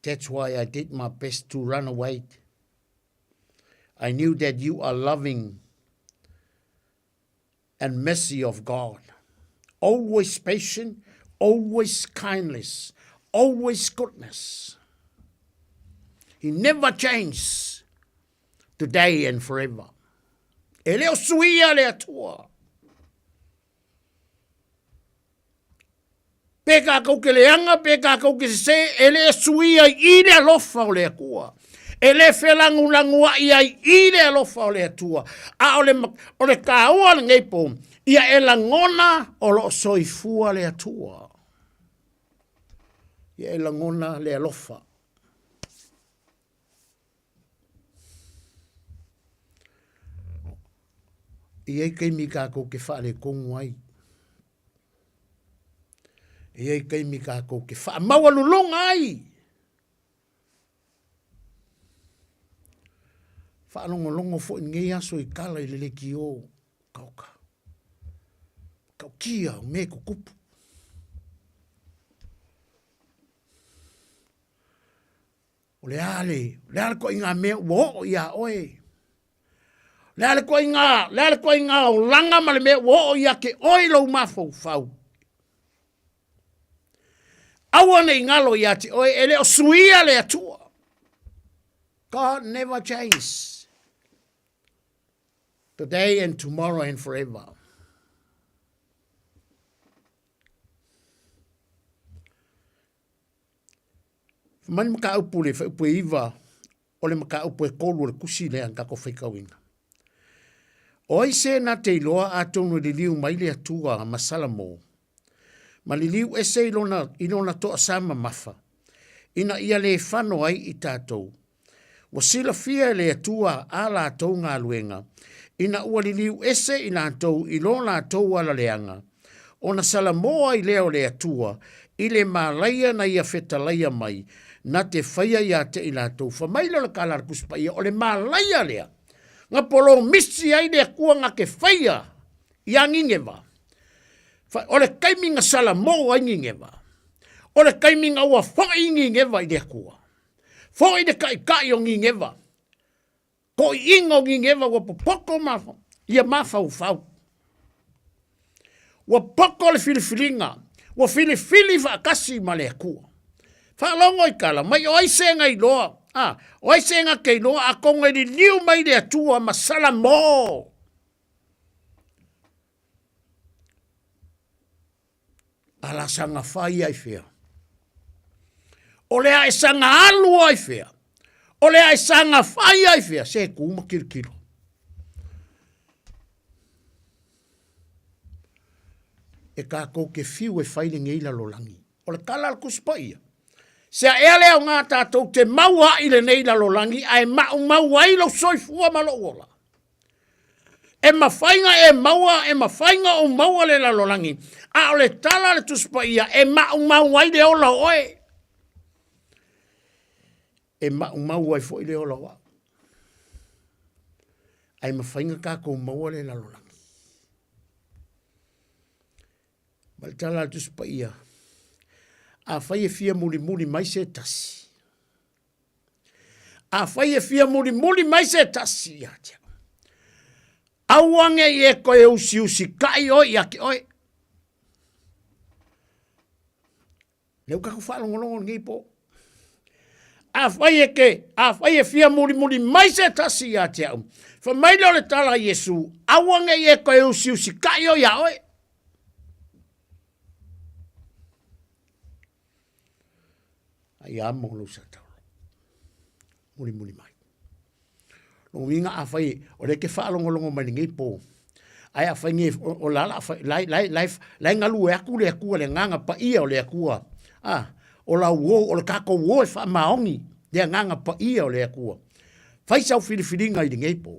C: That's why I did my best to run away. I knew that you are loving and mercy of God. Always patient, always kindness, always goodness. He never changes today and forever. E le o suia le Atua. Pe kākou ke leaga, pe kākou ke sesē, e le suia i le alofa o le Atua. E le felagulaguaʻi ai i le alofa o le Atua. A o le, o le kāua lenei pō, ia e lagona o loo soifua le Atua. Ia e lagona le alofa. E i ai taimi kākou ke faaletonu ai. E i ai taimi kākou ke faamaualuluga ai. Faalogologo foi lenei aso i tala i le leitio kaoka. Matautia o mea e tutupu. O le a le, o le a le ituaiga mea ua oo ia oe? O le a le ituaiga, o le a le ituaiga olaga ma le mea ua oo ia te oe i lou mafaufau? Aua ne i galo ia te oe, e le o suia le Atua. God never changes. Today and tomorrow and forever. Fai mai le mataupu le fuaiupu e 9 o le mataupu e 3 o le tusi lea na tatou faitauina. O ai se na te iloa atonu e liliu mai le Atua ma Salamo, ma liliu ese i lona, i lona toasa mamafa, ina ia le fano ai i tatou. Ua silafia e le Atua a latou galuega, ina ua liliu ese i latou i lo latou alaleaga, ona salamo ai lea o le Atua i le malaia na ia fetalaia mai, na te faia ia te i latou. Fai mai lea o le tala a le Tusi Paia, o le malaia lea na polomisi ai le Atua na te faia ia Nineva. O le taimi na salamo ai Nineva, o le taimi na ua foi Nineva i le Atua. Foi le taitai o Nineva, toiina o Nineva ua popoto ma ia mafaufau. Ua poto le filifiliga, ua filifili faatasi ma le Atua. Faalogo i tala mai o ai se na iloa, a, o ai se na te iloa atonu e liliu mai le Atua ma Salamo. A la saga fai ai fea? O le a e saga alu ai fea? O le a e saga fai ai fea? Se ku ma kilokilo. E kākou ke fiu e fai lenei lalolagi. O le tala a le Tusi Paia, Se a ea le aoga tātou te mau ai lenei lalolagi ae maumau ai lou soifua ma lou ola. E mafai na e maua, e mafai na ou maua le lalolagi, a o le tala a le Tusi Paia, e maumau ai le ola o oe. E maumau ai foi le ola o au. Ae mafai na tatou maua le lalolagi. Ma le tala a le Tusi Paia, afai e fia mulimuli mai se tasi, Afai e fia mulimuli mai se tasi ia te au, aua ne i e koe usiusikai oe ia te oe. Lea ua tatou faalogologo i lenei po. Afai e ke, afai e fia mulimuli mai se tasi ia te au, fai mai lea o le tala a Iesu, aua ne i e koe usiusikai oe ia oe. Ai amo lou sataolo. Mulimuli mai. Lona uiga afai o lea e te faalogologo mai lenei po, ae afai nei o, o la la lai lai lai lai galue atu le Atua le agaga paia o le Atua. Ah, o lau uo, o le tatou uo e faamaoni le agaga paia o le Atua. Fai sau filifiliga i lenei po.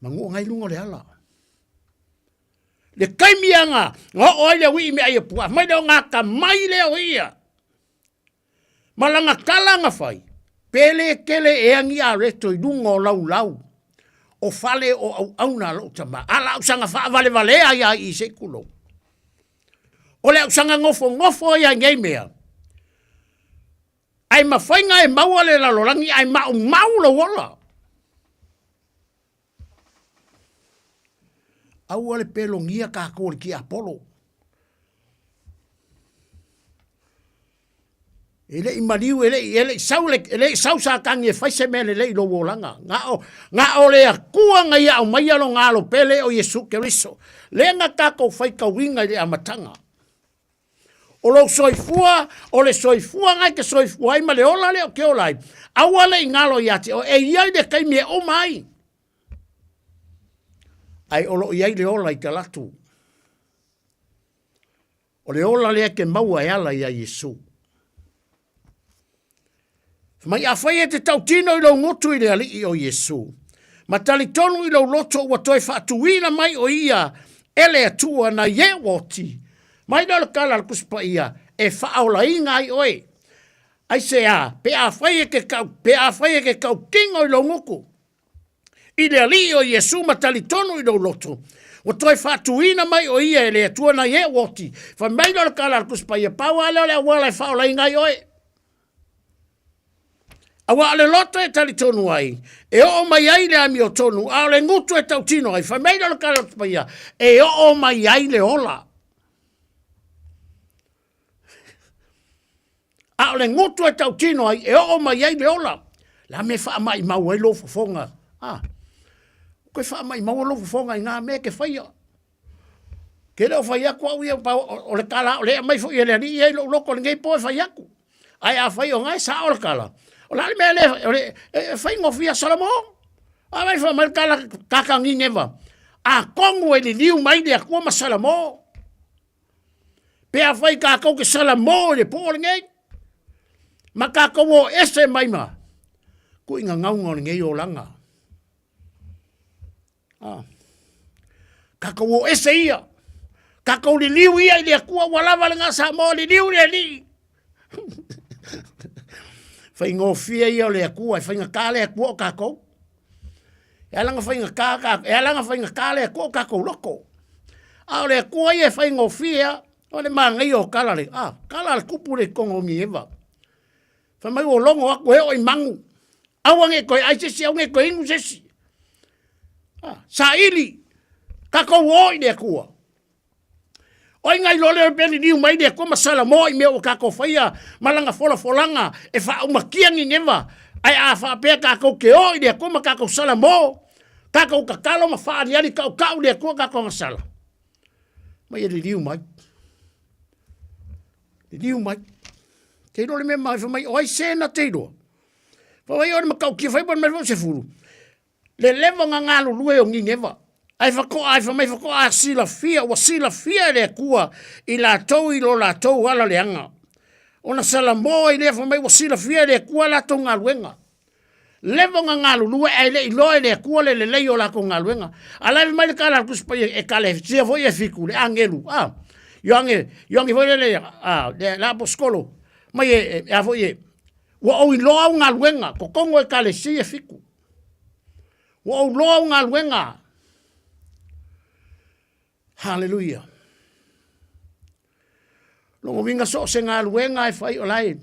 C: Manu o ngai luga o le ala. Le taimi anga, na oo ai le uii me ai e pua, mai le o ngā ka mai le o ia. Ma langa tala nga fai, pele tele e angi a reto i lunga o lau lau, o fale o au auna lou tama, a lau sanga whaavale valea ia i se kulo. O le au sanga ngofo ngofo ia ngei mea. Ae mafai na e maua le lalolagi ae maumau lou ola. Aua le pelogia kākou o le tiapolo. E le i maliu, e le i, e le i sau, le, e le i sau Satani e fai se mea lelei i lou olaga. Na o, na o le Atua na ia aumaia lona alo pele o Iesu Keriso. Lea na tatou faitauina i le amataga. O lou soifua, o le soifuaga e te soifua ai ma le ola lea o te ola ai, aua le i galo ia te oe, e i ai le taimi e uma ai. Ae o lo o i ai le ola i talaatu. O le ola lea e te maua e ala iā Iesu. Fai mai, afai e te tautino i lou gutu i le Alii o Iesu, ma talitonu i lou loto ua toe faatuina mai o ia e le Atua na ie ua oti, mai lea o le tala a le Tusi Paia, e faaolaina ai oe. Aisea, pe afai e ke kau, pe afai e ke kautino i lou gutu, i le Alii o Iesu ma talitonu i lou loto, ua toe faatuina mai o ia e le Atua nai e ua oti. Fai mai lea o le kala a le Tusi Paia, pau lava lea o le auala e faaolaina ai oe. Aua o le loto e talitonu ai, e oo mai ai le amiotonu, a o le gutu e tautino ai, fai mai lea o le kala a le Tusi Paia, e oo mai ai le ola. A o le gutu e tautino ai, e oo mai ai le ola. Le a mea e faamaimau ai lou fofoga? A, koe faamaimaua lou fofoga i ngā mea e ke faia. Ke le o fai atu au ia, o le tala o le aumai foi e le Alii ia i lou loto lenei po e fai atu. Ae afai o nga e sao le tala, o le a le mea lea, o le, e faigofie a Salamo. A vai fai mai le tala kaka Nineva, atonu e liliu mai le Atua ma Salamo. Pe afai kākou ke Salamo i le po lenei, ma kākou o ese mai ma kuʻiga gauga o lenei olaga. Ah. Kākou o ese ia. Kākou liliu ia i le Atua ua lava le ngā Samoa liliu le Alii. Faigofie ia o le Atua, e faigata le Atua o kākou. E ala na faigata ka, e ala na faigata le Atua o kākou loko. A o le Atua ia e faigofie a, o le mānaia o kala le, a, kala le kupu le kongo ni eva. Fai mai ua logo aku e oo i magu, aua ne i toe ai se isi, aua ne i toe inu se isi. A, saili, kākou o i le Atua. O ai ngai loa lea pe liliu mai le Atua ma Salamo i mea ua kākou faia ma lana folafolaga e faaumakia Nineva, ae a faapea kākou ke o i le Atua ma kākou Salamo, kākou tatalo ma faaaliali kaukau i le Atua kākou agasala. Mai e liliu mai. Liliu mai. Te iloa le mea mai, fai mai, o ai se na te iloa. Fai mai, o le matautia fai mai mai se fulu. Le leva na galulue o Nineva, ae fatoa ai fai mai fatoa silafia, ua silafia e le Atua i latou i lo latou ala leaga. Ona Salamo ai lea fai mai ua silafia e le Atua latou galuega. Leva ona galulue ae le i iloa e le Atua le lelei o latou galuega. A la e fai mai le tala a le Tusi Paia, Ekalesia foi e fitu, le agelu, a, Ioane, Ioane foi lele, a, le, le aposetolo, mai e, e, a foi e, ua ou iloa au galuega, totonu o Ekalesia e fitu. Ua ou loa au galuega. Haleluia. Lona uiga so o se galuega e fai o la e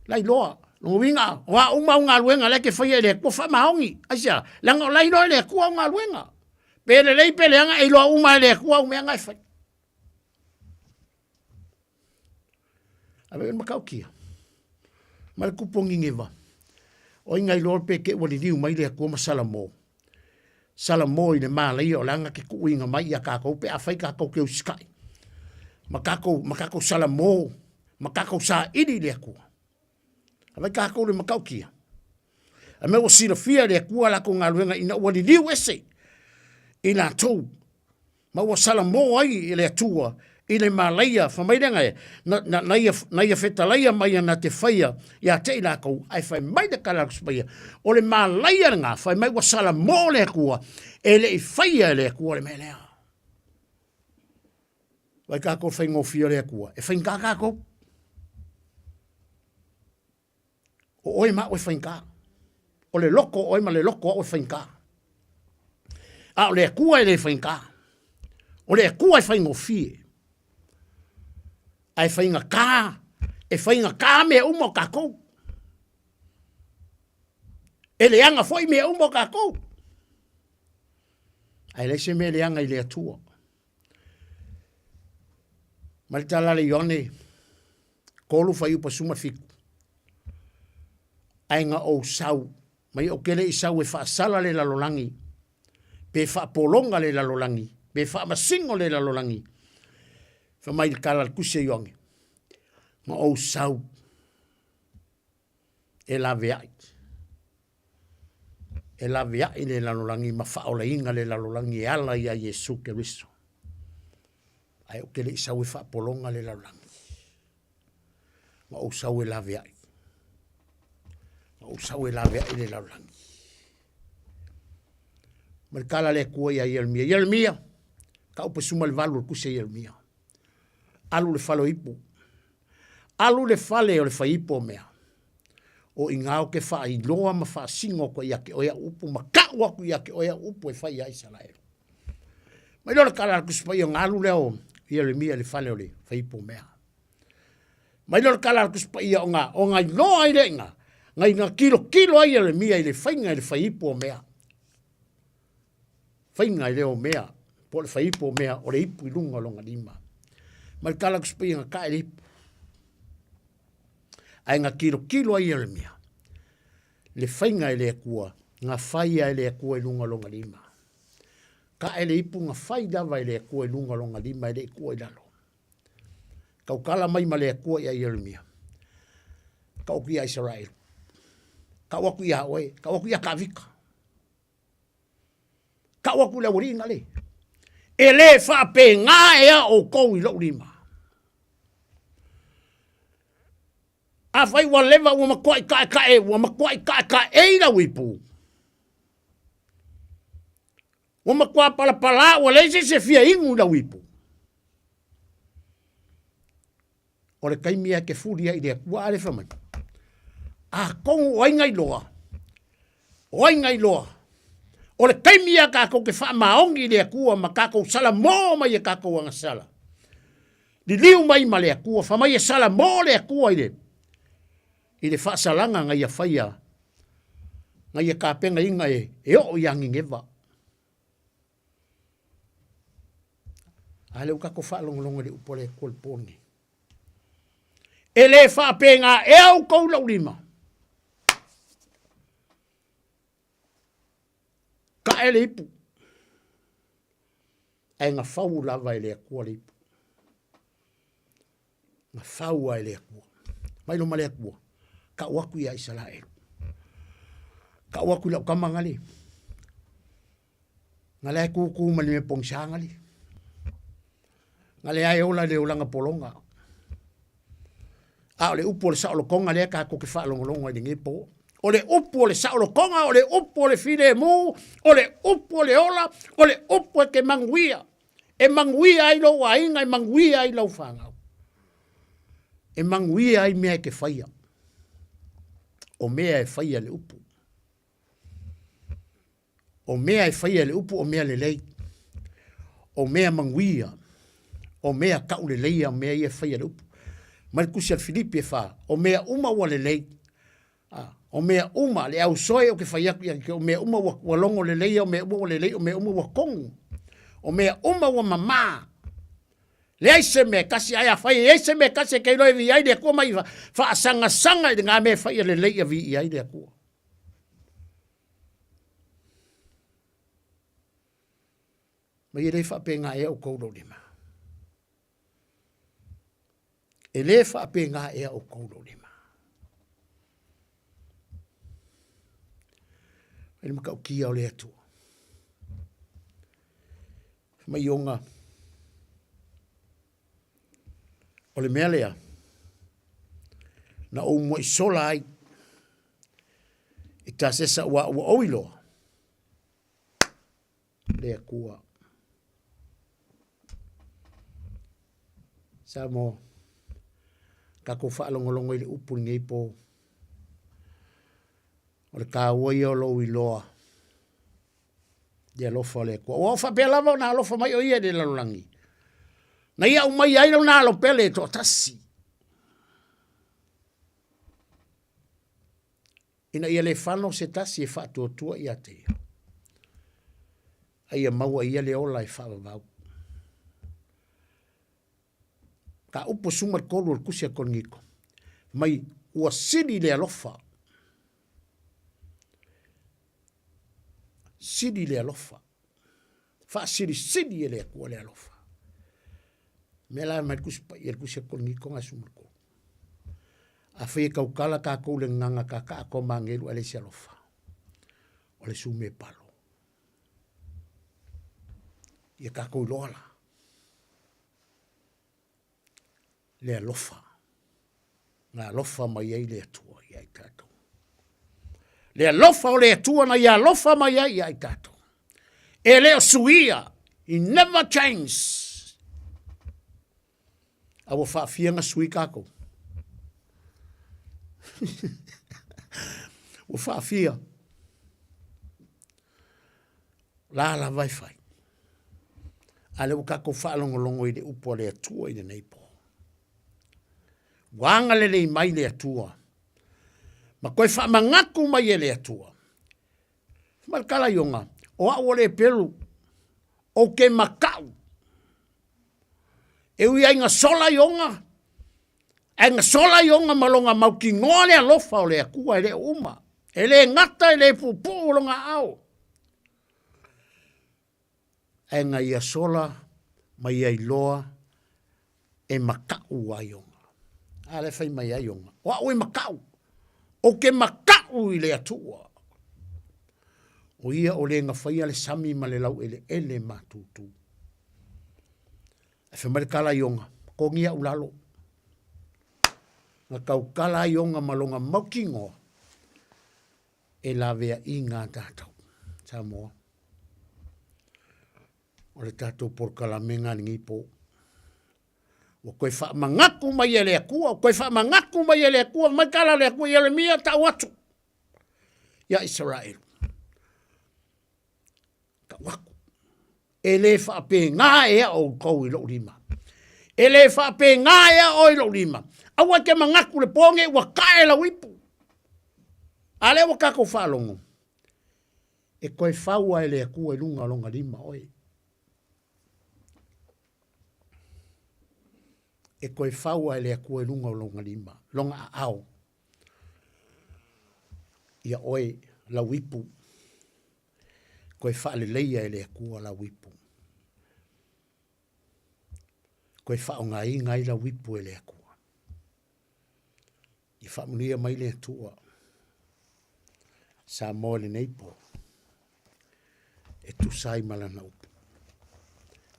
C: la iloa. Lona uiga o a uma au galuega la e ke faia e le Atua faamaoni. Aisea? Leaga o la iloa e le Atua au galuega. Pe lelei pe leaga e iloa uma e le Atua au mea na e fai. Ave le matautia. Ma le kupu o Nineva. O ai ngai loa pe ke ua liliu mai le Atua ma Salamo. Salamo i le malaia o le aga ke kuuina mai ia kākou pe afai kākou ke usikai. Ma kākou, ma kākou Salamo, ma kākou saili i le Atua. Avai kākou le matautia. A mea ua silafia e le Atua lakou galuega ina ua liliu ese i latou ma ua salamo ai e le Atua i le malaia, fai mai lea e, na, na, na, ia, na ia fetalaia mai ana te faia ia te i lakou, ae fai mai le tala a le Tusi Paia, o le malaia lena, fai mai ua salamo le Atua, e le i faia e le Atua le mea lea. Vai kākou faigofie o le Atua, e faigata kākou. O oe ma au e faigata. O le loko o oe ma le loko o au e faigata. A o le Atua e le faigata. O le Atua e faigofie. Ae faigata, e faigata mea uma o kākou. E leaga foi mea uma o kākou. Ae leai se mea leaga i le Atua. Ma le tala a le Ioane, 3 fuaiupu 17. Ae na ou sau, mai ou te le i sau e faasala le lalolagi, pe faapologa le lalolagi, pe faamasino le lalolagi. Fai mai le tala a le Tusi a Ioane, na ou sau e laveai. E laveai le lalolagi ma faaolaina le lalolagi e ala iā Iesu Keriso. Ae ou te le i sau e faapologa le lalolagi. Na ou sau e laveai. Na ou sau e laveai le lalolagi. Ma le tala a le Atua iā Ieremia. Ieremia, ka upu e suma le valu o le Tusi a Ieremia. Alu i le fale o ipu. Alu i le fale o le faiipu o mea. O iga o ke faailoa ma faasingo aku ia te oe au upu ma kau aku ia te oe au upu e fai ia Isaraelu. Mai loa le tala a le Tusi Paia ona alu lea o Ieremia i le fale o le faiipu o mea. Mai loa le tala a le Tusi Paia ona, ona iloa ai lea i ina, na ina tilotilo ai Ieremia i le faiga i le faiipu o mea. Faiga i le o mea, po o le faiipu o mea, o le ipu i luga o lona lima. Mai le tala a le Tusi Paia na tae le ipu. Ae na tilotilo ai Ieremia, le faiga e le Atua, na faia e le Atua i luga o lona lima. Tae le ipu na fai lava e le Atua i luga o lona lima e le i tua i lalo. Tautala mai ma le Atua ia Ieremia, Tau atu ia Isaraelu, tau atu ia oe, tau atu ia Tavita, tau atu i le aualii na le, e le faapena ea outou i lou lima. Afai ua leva ua matuai taetae, ua matuai taetaei lau ipu, Ua matua palapala ua leai se isi e fia inu i lau ipu. O le taimi e te fuli ai i le Atua a le fai mai. Atonu o ai na iloa, o ai na iloa, o le taimi ia tatou te faamaoni i le Atua ma tatou salamo mai e tatou agasala. Liliu mai ma le Atua, fai mai e salamo le Atua i le, i le faasalaga na ia faia na ia tapenaina e, e oo ia Nineva. A lea ua tatou faalogologo i le upu a le Atua i le po lenei. E le faapena ea outou i lou lima. Tae le ipu, ae gafau lava e le Atua le ipu. Gafau lava e le Atua. Mai loma le Atua, tau atu ia Isaraelu. Tau atu i lau tama gale. Gale ai kūkū ma le mea pogisa gale. Gale ai ola le olaga pologa. A o le upu o le saolotoga lea tatou te faalogologo ai i lenei po. O le upu o le saolotoga, o le upu o le filemu, o le upu o le ola, o le upu e te manuia. E manuia ai lou aiga, e manuia ai lau fanau. E manuia ai mea e te faia. O mea e faia le upu. O mea e faia e le upu o mea lelei, o mea manuia, o mea tauleleia, o mea ia e faia e le upu. Mai le tusi a le Filipi e fa, o mea uma ua lelei, a, o mea uma, le ausoe o ke fai atu ia ke, o mea uma ua, ua logo leleia, o mea uma ua lelei, o mea uma ua tonu, o mea uma ua mamā. Leai se mea e tasi, ae afai e i ai se mea e tasi e ke iloa e viia ai le Atua ma i faasangasaga i le ngā mea e faia lelei ia viia ai le Atua. Ma e le faapena ea outou lou lima. E le faapena ea outou lou lima. E le matautia o le Atua. Mai ona o le mea lea, na ou muai sola ai i Tasesa ua ua ou iloa le Atua. Samoa, tatou faalogologo i le upu i lenei po. O le taua ia o lou iloa i alofa o le Atua. Ua ou faapea lava ona alofa mai o ia i le lalolagi. Na ia aumai ai lona alo pele e toatasi. Ina ia le fano se tasi e faatuatua ia te ia, a ia maua e ia le ola e faavavau. Ka upu suma le kolu o le tusi a Korinito, mai ua sili le alofa, sili le alofa, faasilisili e le Atua le alofa. Mea la mai le tusi paia le tusi a Korinito ga suma le kolu. Afai e tautala tatou le gagaga kakaa toa magelu ae leai se alofa, o le sume palo. Ia tatou iloa la, le alofa, na alofa mai ai le Atua ia i tatou. Le alofa o le Atua na ia alofa mai ai ia i tatou. E le o suia, he never change. A ua faafia na sui tatou. Ua faafia. La lava e fai. A lea ua tatou faalogologo i le upu a le Atua i lenei po. Ua agalelei mai le Atua ma toe faamanatu mai e le Atua. Ma le tala ioga, o au o le pelu, ou te matau. E ui ai na sola ioga, ae na sola ioga ma lona mautinoa le alofa o le Atua e le o uma. E le gata e le puupuu lona aao. Ae na ia sola ma ia iloa e makaʻu ai ona. A lea fai mai ai ona, o au e makaʻu, ou te makaʻu i le Atua. O ia o le na faia le sami ma le laueleele matutu. Ae fai mai le tala i ona, togi au lalo. Na tautala ai ona ma lona mautinoa e laveaiga a tatou. Samoa. O le tatou polokalame lenei po. Ua toe faamanatu mai e le Atua, ua toe faamanatu mai e le Atua, mai tala le Atua, Ieremia tau atu ia Isaraelu. Tau atu. E le faapena ea outou i lou lima. E le faapena ea oe i lou lima. Aua e te manatu le po nei ua tae lau ipu. A lea ua tatou faalogo, e toe fau lava e le Atua i luga o lona lima oe. E toe fau lava e le Atua i luga o lona lima, lona aao. Ia oe lau ipu, toe faaleleia e le Atua lau ipu. Toe faaaogaina ai lau ipu e le Atua. Ia faamanuia mai le Atua Samoa i lenei po e tusa ai ma lana upu.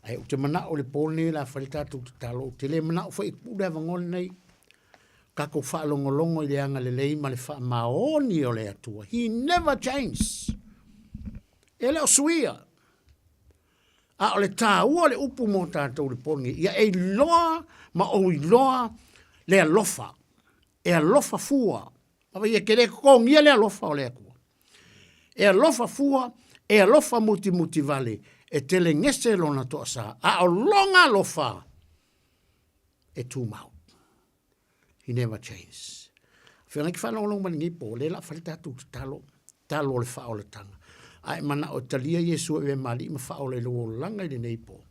C: Ae ou te manao i le po lenei o le a fai le tatou tatalo, ou te le manao foi e tuu le avanoa lenei, tatou faalogologo i le agalelei ma le faamaoni o le Atua. He never change. E le o suia. A o le taua o le upu mo tatou i le po lenei, ia e iloa ma ou iloa le alofa, e alofa fua. Aua ia te le totogia le alofa o le Atua. E alofa fua, e alofa mutimuti vale, e telegese lona toasa, a o lona alofa e tumau. He never change. Feagai ki faalogologo mai lenei po, lea la fai le tatou tatalo, talo o le faaolataga. A e manao e talia Iesu e avea ma Alii ma faaola i lou olaga i lenei po,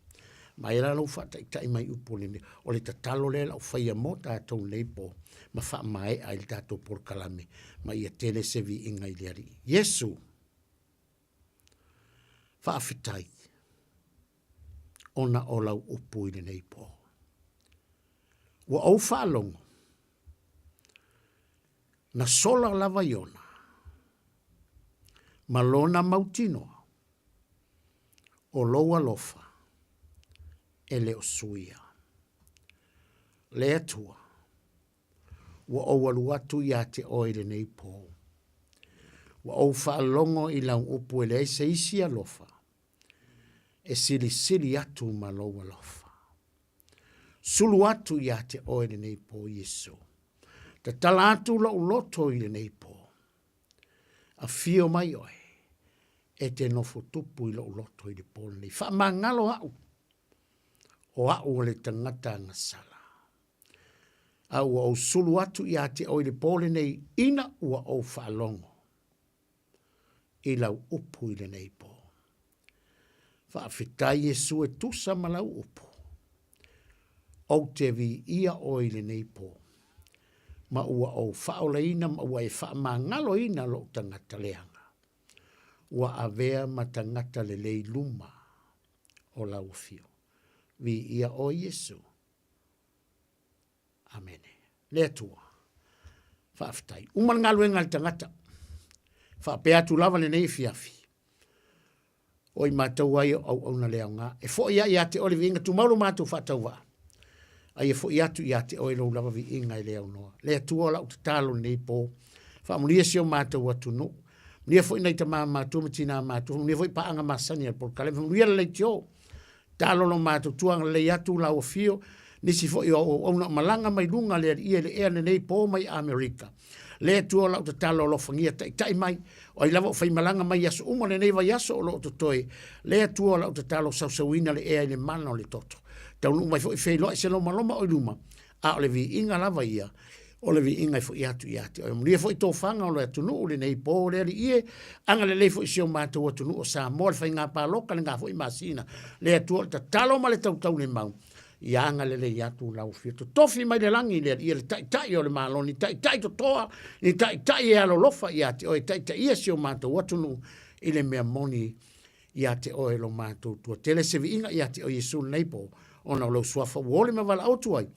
C: ma e la lou faataitai mai upu o lenei, o le tatalo lea la u faia mo tatou lenei po, ma faamaea i le tatou polokalame, ma ia tele se viiga i le Alii. Iesu, faafetai ona o lau upu i lenei po. Ua ou faalogo, na sola lava Iona ma lona mautinoa o lou alofa e le o suia. Le Atua, ua ou alu atu ia te oe i lenei po. Ua ou faalogo i lau upu e leai se isi alofa e silisili atu ma lou alofa. Sulu atu ia te oe lenei po, Iesu. Tatala atu lou loto i lenei po. Afio mai oe e te nofo tupu i lou loto i le po lenei. Faamagalo au, o au o le tagata agasala. A ua ou sulu atu ia te oe i le po lenei ina ua ou faalogo i lau upu i lenei po. Faafetai Iesu e tusa ma lau upu. Ou te viia oe i lenei po, ma ua ou faaolaina ma ua e faamagaloina lou tagata leaga. Ua avea ma tagata lelei luma o lau afio. Viia oe Iesu. Amene. Le Atua, faafetai. Uma le galuega a le tagata. Faapea atu lava lenei afiafi. O i matou ai o auauna le aoga. E foi ia ia te oe le viiga, tumau lo matou faatauvaa. A ia foi atu ia te oe lou lava viiga e le aunoa. Le Atua o lau tatalo lenei po. Faamanuia si o matou atunuu. Manuia foi nai tama matua ma tina matua. Manuia foi paaga masani a le polokalame. Faamanuia le leitio. Talo lo matou tua agalelei atu lau afio. Nisi foi o au auauna o malaga mai luga le Alii e le ea lenei po mai Amerika. Le Atua o lau tatalo alofagia taitai mai, o ai lava o faimalaga mai i aso uma o lenei vaiaso o lo o totoe, le Atua o lau tatalo sausauina le ea i le mana o le toto. Taunuu mai foi feiloai se lomaloma o i luma, a o le viiga lava ia, o le viiga e foi atu ia te oe. Manuia foi tofaga o le atunuu lenei po le Alii e, agalelei foi si o matou atunuu o Samoa le faiga palota lena foi masina. Le Atua o le tatalo ma le tautaulemau, ia agalelei atu lau afio totofi mai le lagi le Alii e le taitai o le Malo, ni taitai totoa, ni taitai e alolofa ia te oe, taitaia si o matou atunuu i le mea moni ia te oe lo matou tua. Tele se viiga ia te oe Iesu lenei po, ona o lou suafa ua ole ma valaau atu ai.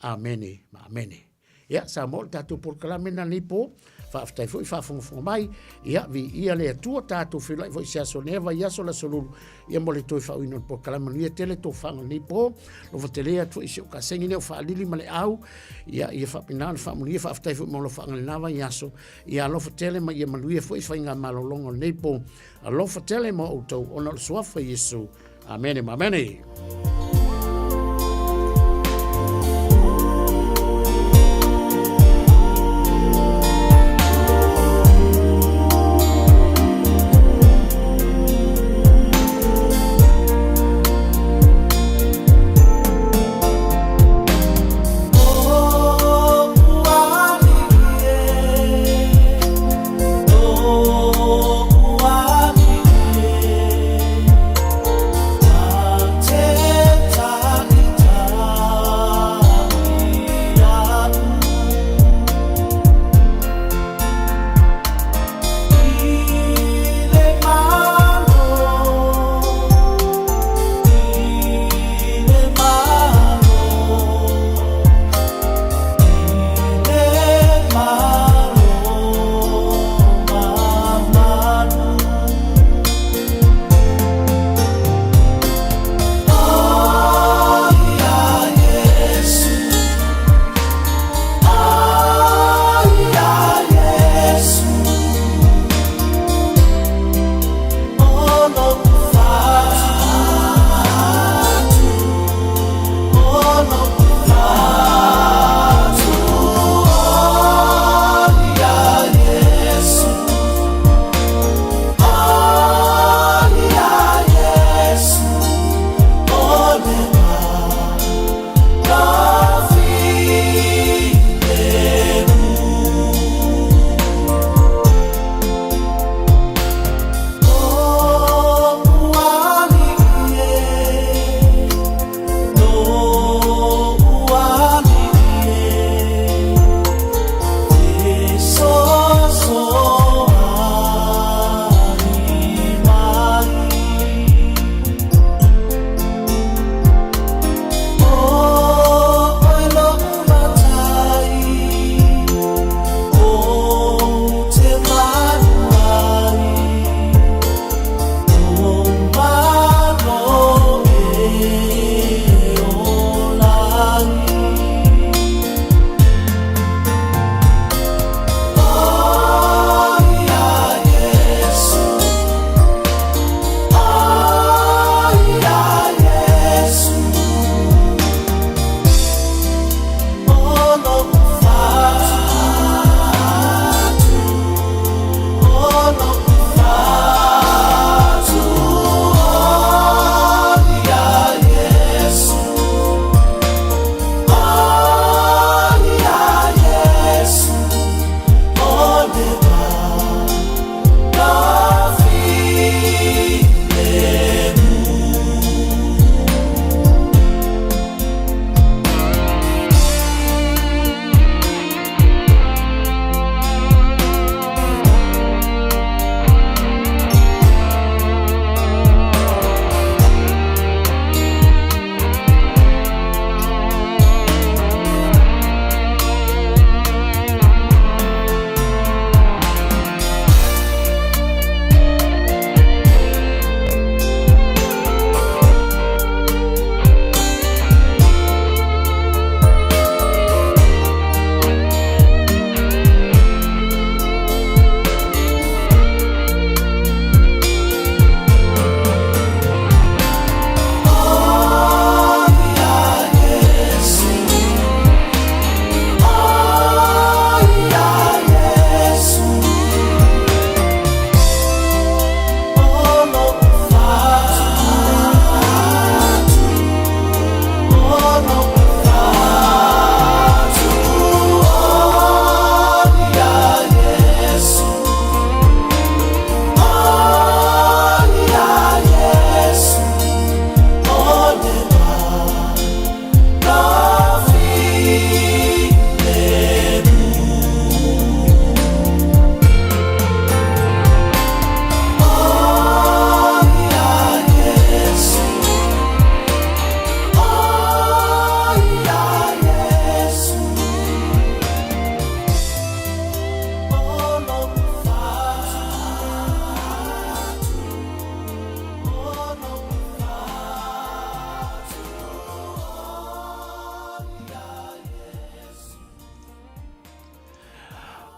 C: Amene ma amene. Ia, Samoa o le tatou polokalame na nei po. Faafetai foi faafogafoga mai. Ia, viia le Atua, tatou feiloai foi se aso nea vaiaso le aso lulu. Ia mo le toe faauina o le polokalame manuia tele tofaga lenei po. Lofa tele atu foi si o kasegi lea o faalili ma le au. Ia, ia faapena ona faamanuia. Faafetai foi mo alofaaga i lena vaiaso. Ia alofa tele ma ia manuia foi faiga malologa o lenei po. Alofa tele mo outou ona o le suafa Iesu. Amene ma amene.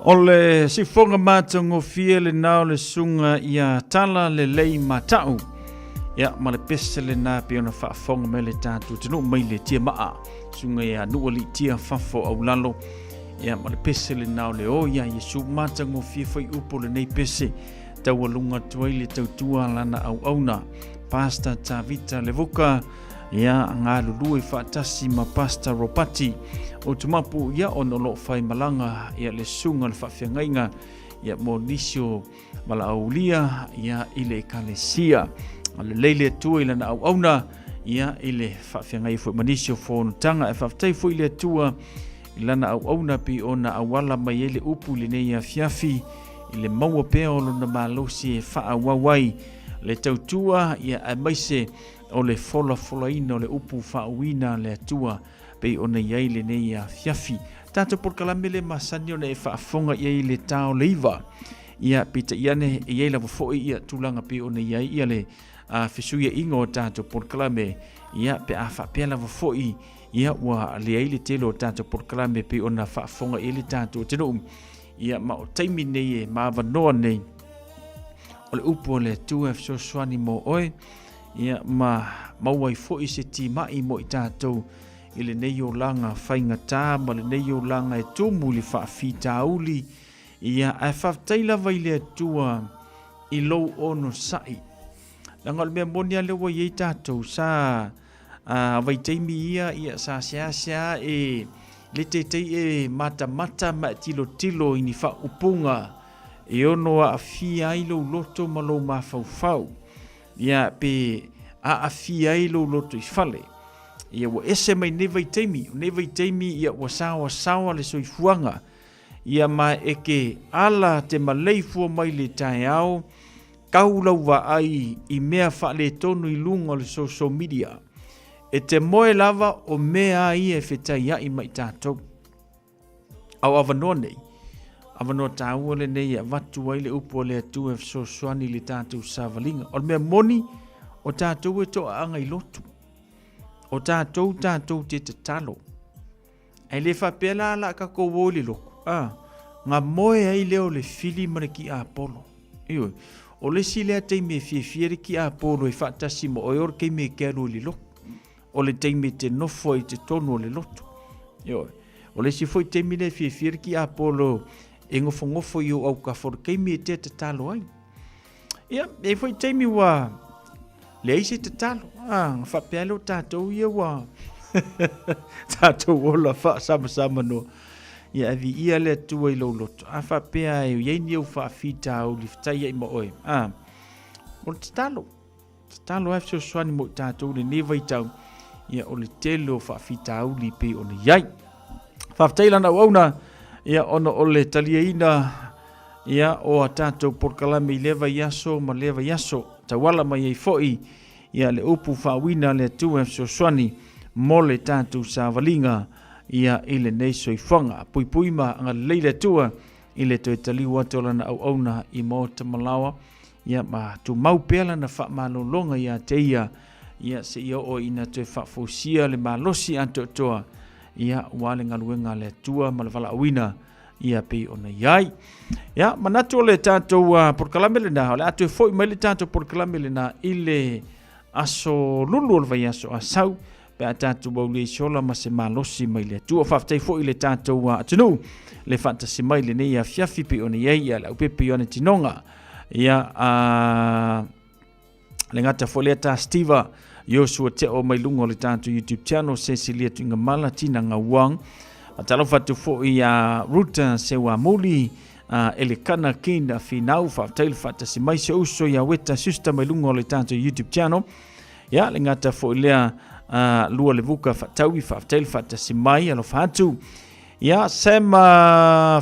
L: O le sifoga matagofie lena o le susuga ia Tala Lelei Mata'u. Ia, ma le pese lena pei ona faafofoga mai le tatou atunuu mai le Tiamaa, susuga ia Nuualiitia Fafo Aulalo. Ia, ma le pese lena o le o ia Iesu matagofie foi upu o lenei pese taualuga atu ai le tautua a lana auauna, Pastor Tavita Levuka, ia galulue faatasi ma Pastor Ropati o Tumapu, ia ona o lo o fai malaga ia le susuga le faafeagaiga ia mo nisi o valaaulia ia i le ekalesia. Lelei le Atua i lana auauna ia i le faafeagai foi ma nisi o fonotaga. E faafetai foi le Atua i lana auauna pei ona auala mai ai le upu i lenei afiafi i le maua pea o lona malosi e faaauau ai le tautua ia aemaise o le folafolaina o le upu faauuina a le Atua pei ona i ai lenei afiafi. Tatou polokalame le masani ona e faafofoga i ai i le ta o le 9. Ia, peitai ane, e i ai lava foi ia tulaga pei ona i ai ia le fesuiaiga o tatou polokalame. Ia, pe a faapea lava foi, ia, ua leai le tele o tatou polokalame pei ona faafofoga i ai le tatou atunuu. Ia, ma o taimi nei e maavanoa nei, o le upu a le Atua e fesoasoani mo oe, ia, ma maua ai foi se timai mo i tatou i lenei olaga faigata ma lenei olaga e tumu i le faafitauli. Ia, ae faafetai lava i le Atua i lou onosai. Leaga o le mea moni lava lea ua i ai tatou, sa a vaitaimi ia, ia sa seasea e le teitei e matamata ma e tilotilo i ni faaupuga e ono aafia ai lou loto ma lou mafaufau. Ia, pe aafia ai lou loto i fale. Ia, ua ese mai nei vaitaimi. O nei vaitaimi, ia, ua saoasaoa le soifuaga. Ia, ma e ke ala te maleifua mai le taeao, kau lau vaai i mea faaletonu i luga o le social media. E te moe lava o mea a ia e fetaiai ma i tatou. A o avanoa nei, avanoa tāua lenei e avatu ai le upu a le Atua e fesoasoani i le tatou savaliga. O le mea moni, o tatou e toaaga i lotu. O tatou tatou te tatalo. Ae le faapea la la tatou o i le lotu. A, nga moe ai lea o le fili ma le tiapolo. Ioe, o le isi lea taimi e fiafia le tiapolo e faatasi ma oe o le taimi e te alu i le lotu. O le taimi e te nofo ai i totonu o le lotu. Ioe. O le isi foi taimi lea e fiafia le tiapolo e nofonofo i ou autafa o le taimi e te tatalo ai. Ia, e i ai foi taimi ua leai se tatalo. Ah, na faapea lea o tatou ia ua tatou ola faasamasama noa. Ia, e viia le Atua i lou loto. A faapea e i ai ni ou faafitauli, fetaiai ma oe. Ah, o le tatalo. Tatalo lava e fesoasoani mo i tatou i lenei vaitau, ia o le tele o faafitauli e pei ona i ai. Faafetai lana auauna, ia ona o le taliaina ia o a tatou polokalame i lea vaiaso ma lea vaiaso, tauala mai ai foi ia le upu faauuina a le Atua e fesoasoani mo le tatou savaliga ia i lenei soifuaga. Puipui ma agalelei le Atua i le toe taliu atu o lana auauna i maota ma laoa, ia ma tumau pea lana faamalologa ia te ia, ia seia oo ina toe faafousia le malosi atoatoa, ia aua le galuega a le Atua ma le valaauina ia pei ona i ai. Ia, manatu o le tatou polokalame lena, o le a toe foi mai le tatou polokalame lena i le aso lulu o le vaiaso Asau, pe a tatou aulia i se ola ma se malosi mai le Atua. Faafetai foi i le tatou atunuu le faatasi mai lenei afiafi pei ona i ai ia le aupepe Ioane Tinoga. Ia, a le gata foi lea ta Steva Iosua Teo mai luga o le tatou YouTube channel, Cecilia Tuigamala, Tina Ngauang. Faatalofa atu foi ia Ruta Seuamuli, Elekana Kin Finau, faafetai le faatasi mai se uso ia Weta Sister mai luga o le tatou YouTube channel. Ia, le gata foi lea lua le vuka faataui, faafetai le faatasi mai, alofa atu. Ia, Sam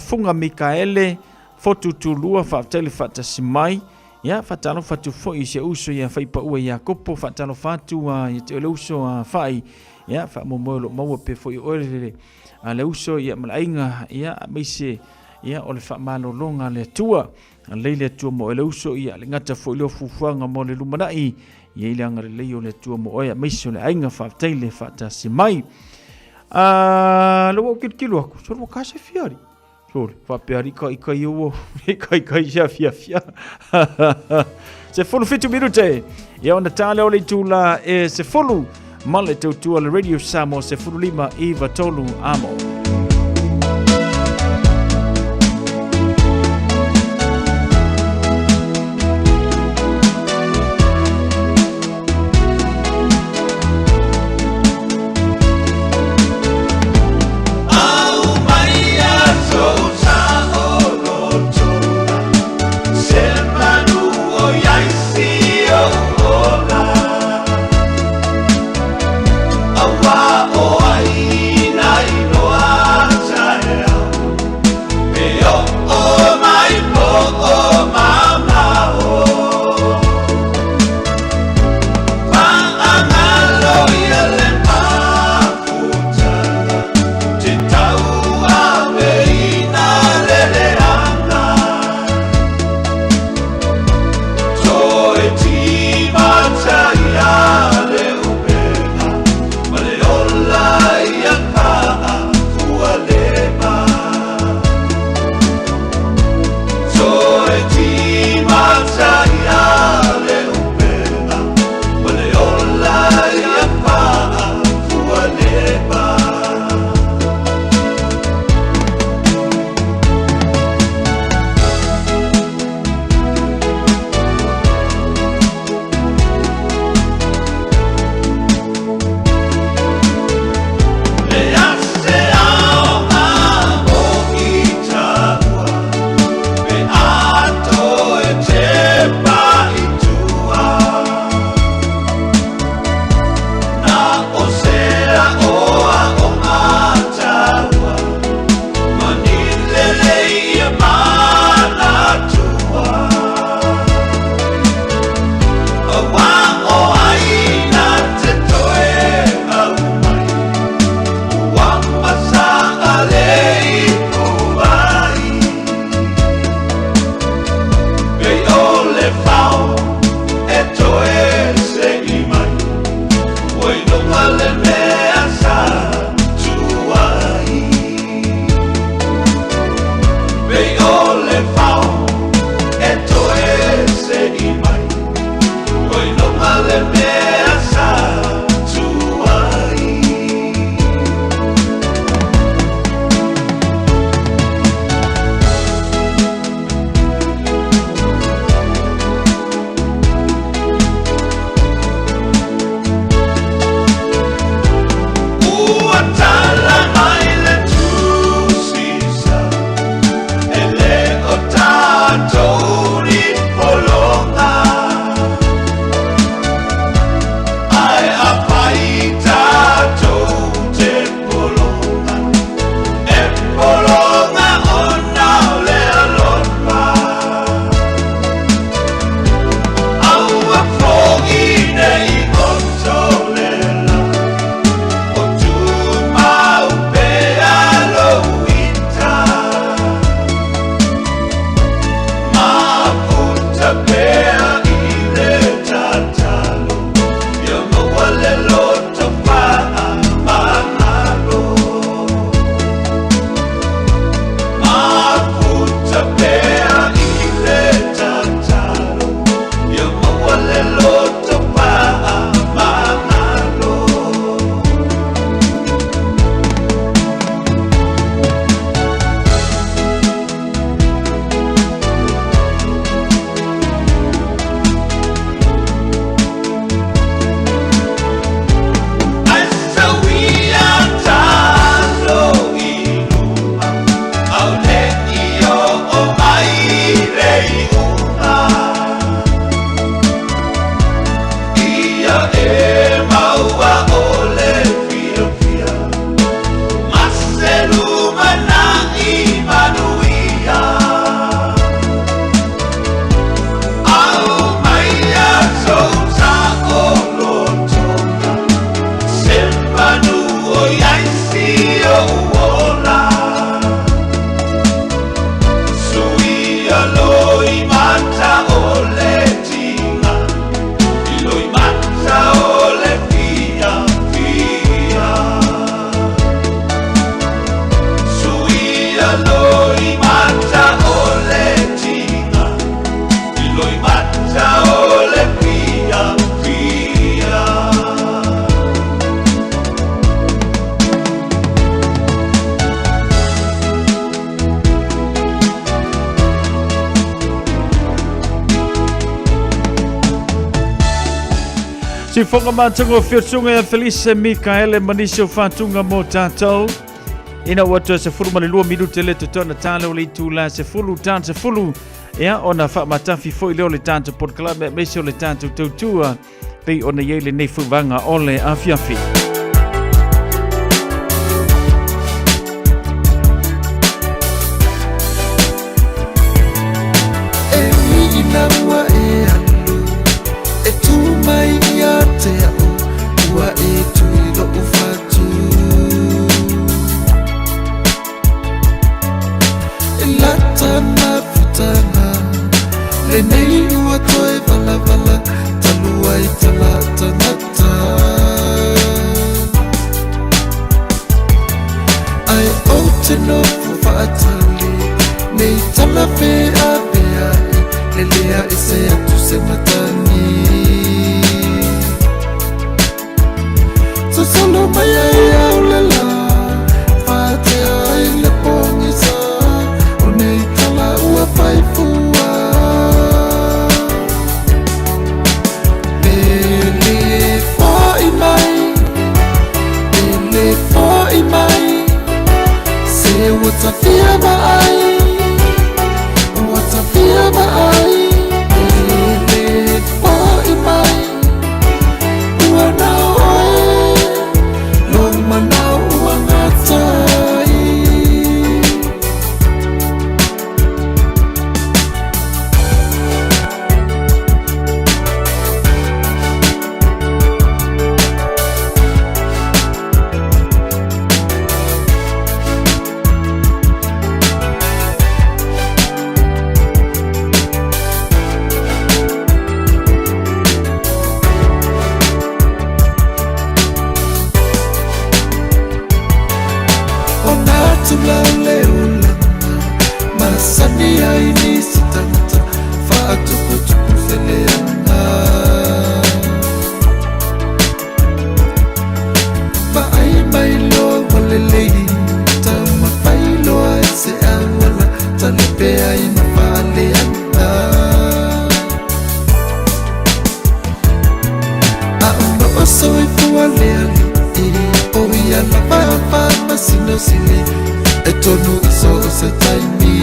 L: Funga Mikaele, Fotu Tulua, faafetai le faatasi mai. Ia, faatalofa atu foi i se uso ia Faipaua Iakopo, faatalofa atu ia te oe le uso a Fai. Ia, faamoemoe o lo o maua pea foi oe le, le uso ia ma le aiga, ia, aemaise ia, o le faamalologa a le Atua. Lelei le Atua mo oe le uso, ia, le gata foi lea o fuafuaga mo le lumanai, ia i le agalelei o le Atua mo oe, aemaise o le aiga, faafetai le faatasi mai. A, lea ua ou tilotilo atu, solo ua ta se fia, alii. Sole, faapea alii kaikai ua le kaikai se afiafia. 17 minute, ia ona ta lea o le itula e 10 ma le tautua le Radio Samoa 15 93 amo. Sifoga matagofie susuga ia Felice Mikaele ma nisi o faatuga mo tatou. Ina ua toe 12 minute le totoe ona ta lea o le itula 10 ta 10 ia ona faamatafi foi lea o le tatou polokalame aemaise o le tatou tautua pei ona i ai lenei foi vaega o le afiafi.
U: E ui ina ua e alu E tū mai ia te au Ua e tui lo'u fatu E lata mafutaga Lenei ua toe valavala Talu ai tala tangata Ae ou te nofo faatali Nei tala feaveai Lelea ese atu se matagi Sosolo mai ai au le la Faatea ai le pogisa O nei tala ua fai fua Pele fo'i mai Pele fo'i mai Se ua tafia vaai Ua tafia vaai Pele fo'i mai Ua nao oe Lou manao ua gata ai. O nā tula o le olaga Masani ai nisi tangata Faatuputupu se leaga Vaai mai loa ua lelei Taumafai loa i se auala Talipe ai ma faaleaga A o loo soifua le alii O ia lava a faamasino sili E tonu i so o se taimi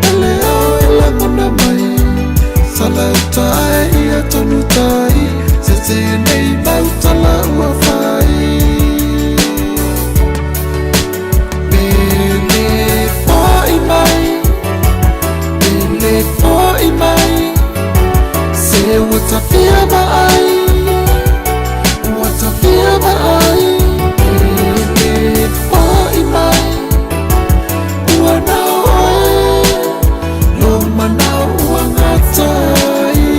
U: E le ao e lagona mai Sala uta ae ia tonu tai Se tēnei mau tala ua whai Pele fo'i mai Pele fo'i mai Se ua tawhia vaai Ua tawhia vaai Pele fo'i mai Ua nao oe Lou manao ua gata ai.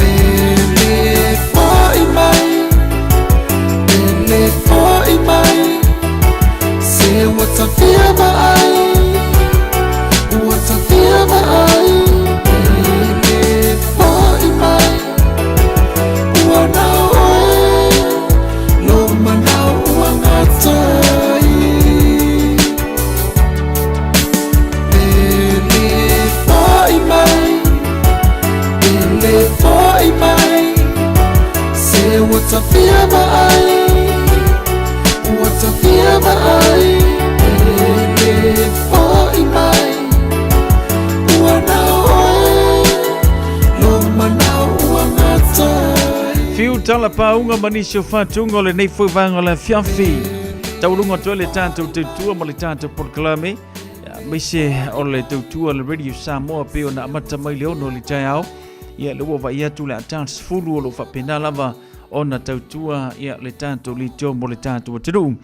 U: Pele fo'i mai, pele fo'i mai Se ua tafia vaai, ua tafia vaai Pele fo'i mai, ua nao oe Lou manao ua gata ai Pele fo'i mai, pele fo'i mai Se ua tafia vaai, ua tafia vaai Pele fo'i mai, ua nao oe Lou manao ua gata ai.
L: Fiu tala pauga ma nisi o faatuga o lenei foi vaega o le afiafi. Taualuga atu ai le tatou tautua ma le tatou polokalame, aemaise o le tautua a le Radio Samoa pei ona amata mai le 6 i le taeao. Ia, lea ua vaai atu le ata 10 o lo o faapena lava ona tautua ia le tatou leitio mo le tatou atunuu.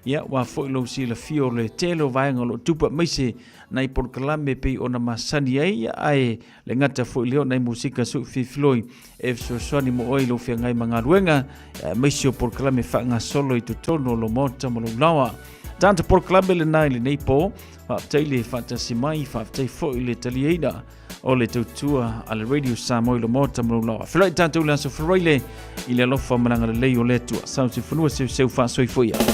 L: Ia, ua foi lou silafia o le tele o vaega o lo o tupu aemaise nai polokalame e pei ona masani ai, ia, ae le gata foi lea o nai musika sui fifiloi e fesoasoani mo oe i lou feagai ma galuega, aemaise o polokalame faagasolo i totonu o lou maota ma lou laoa. Tata polokalame lena i lenei po, faafetai le faatasi mai, faafetai foi le taliaina o le tautua a le Radio Samoa i lo maota ma lou laoa. Feloi tatou le aso Faraile i le alofa ma le agalelei o le Atua. Sau se fanua seuseu faasoifua ia.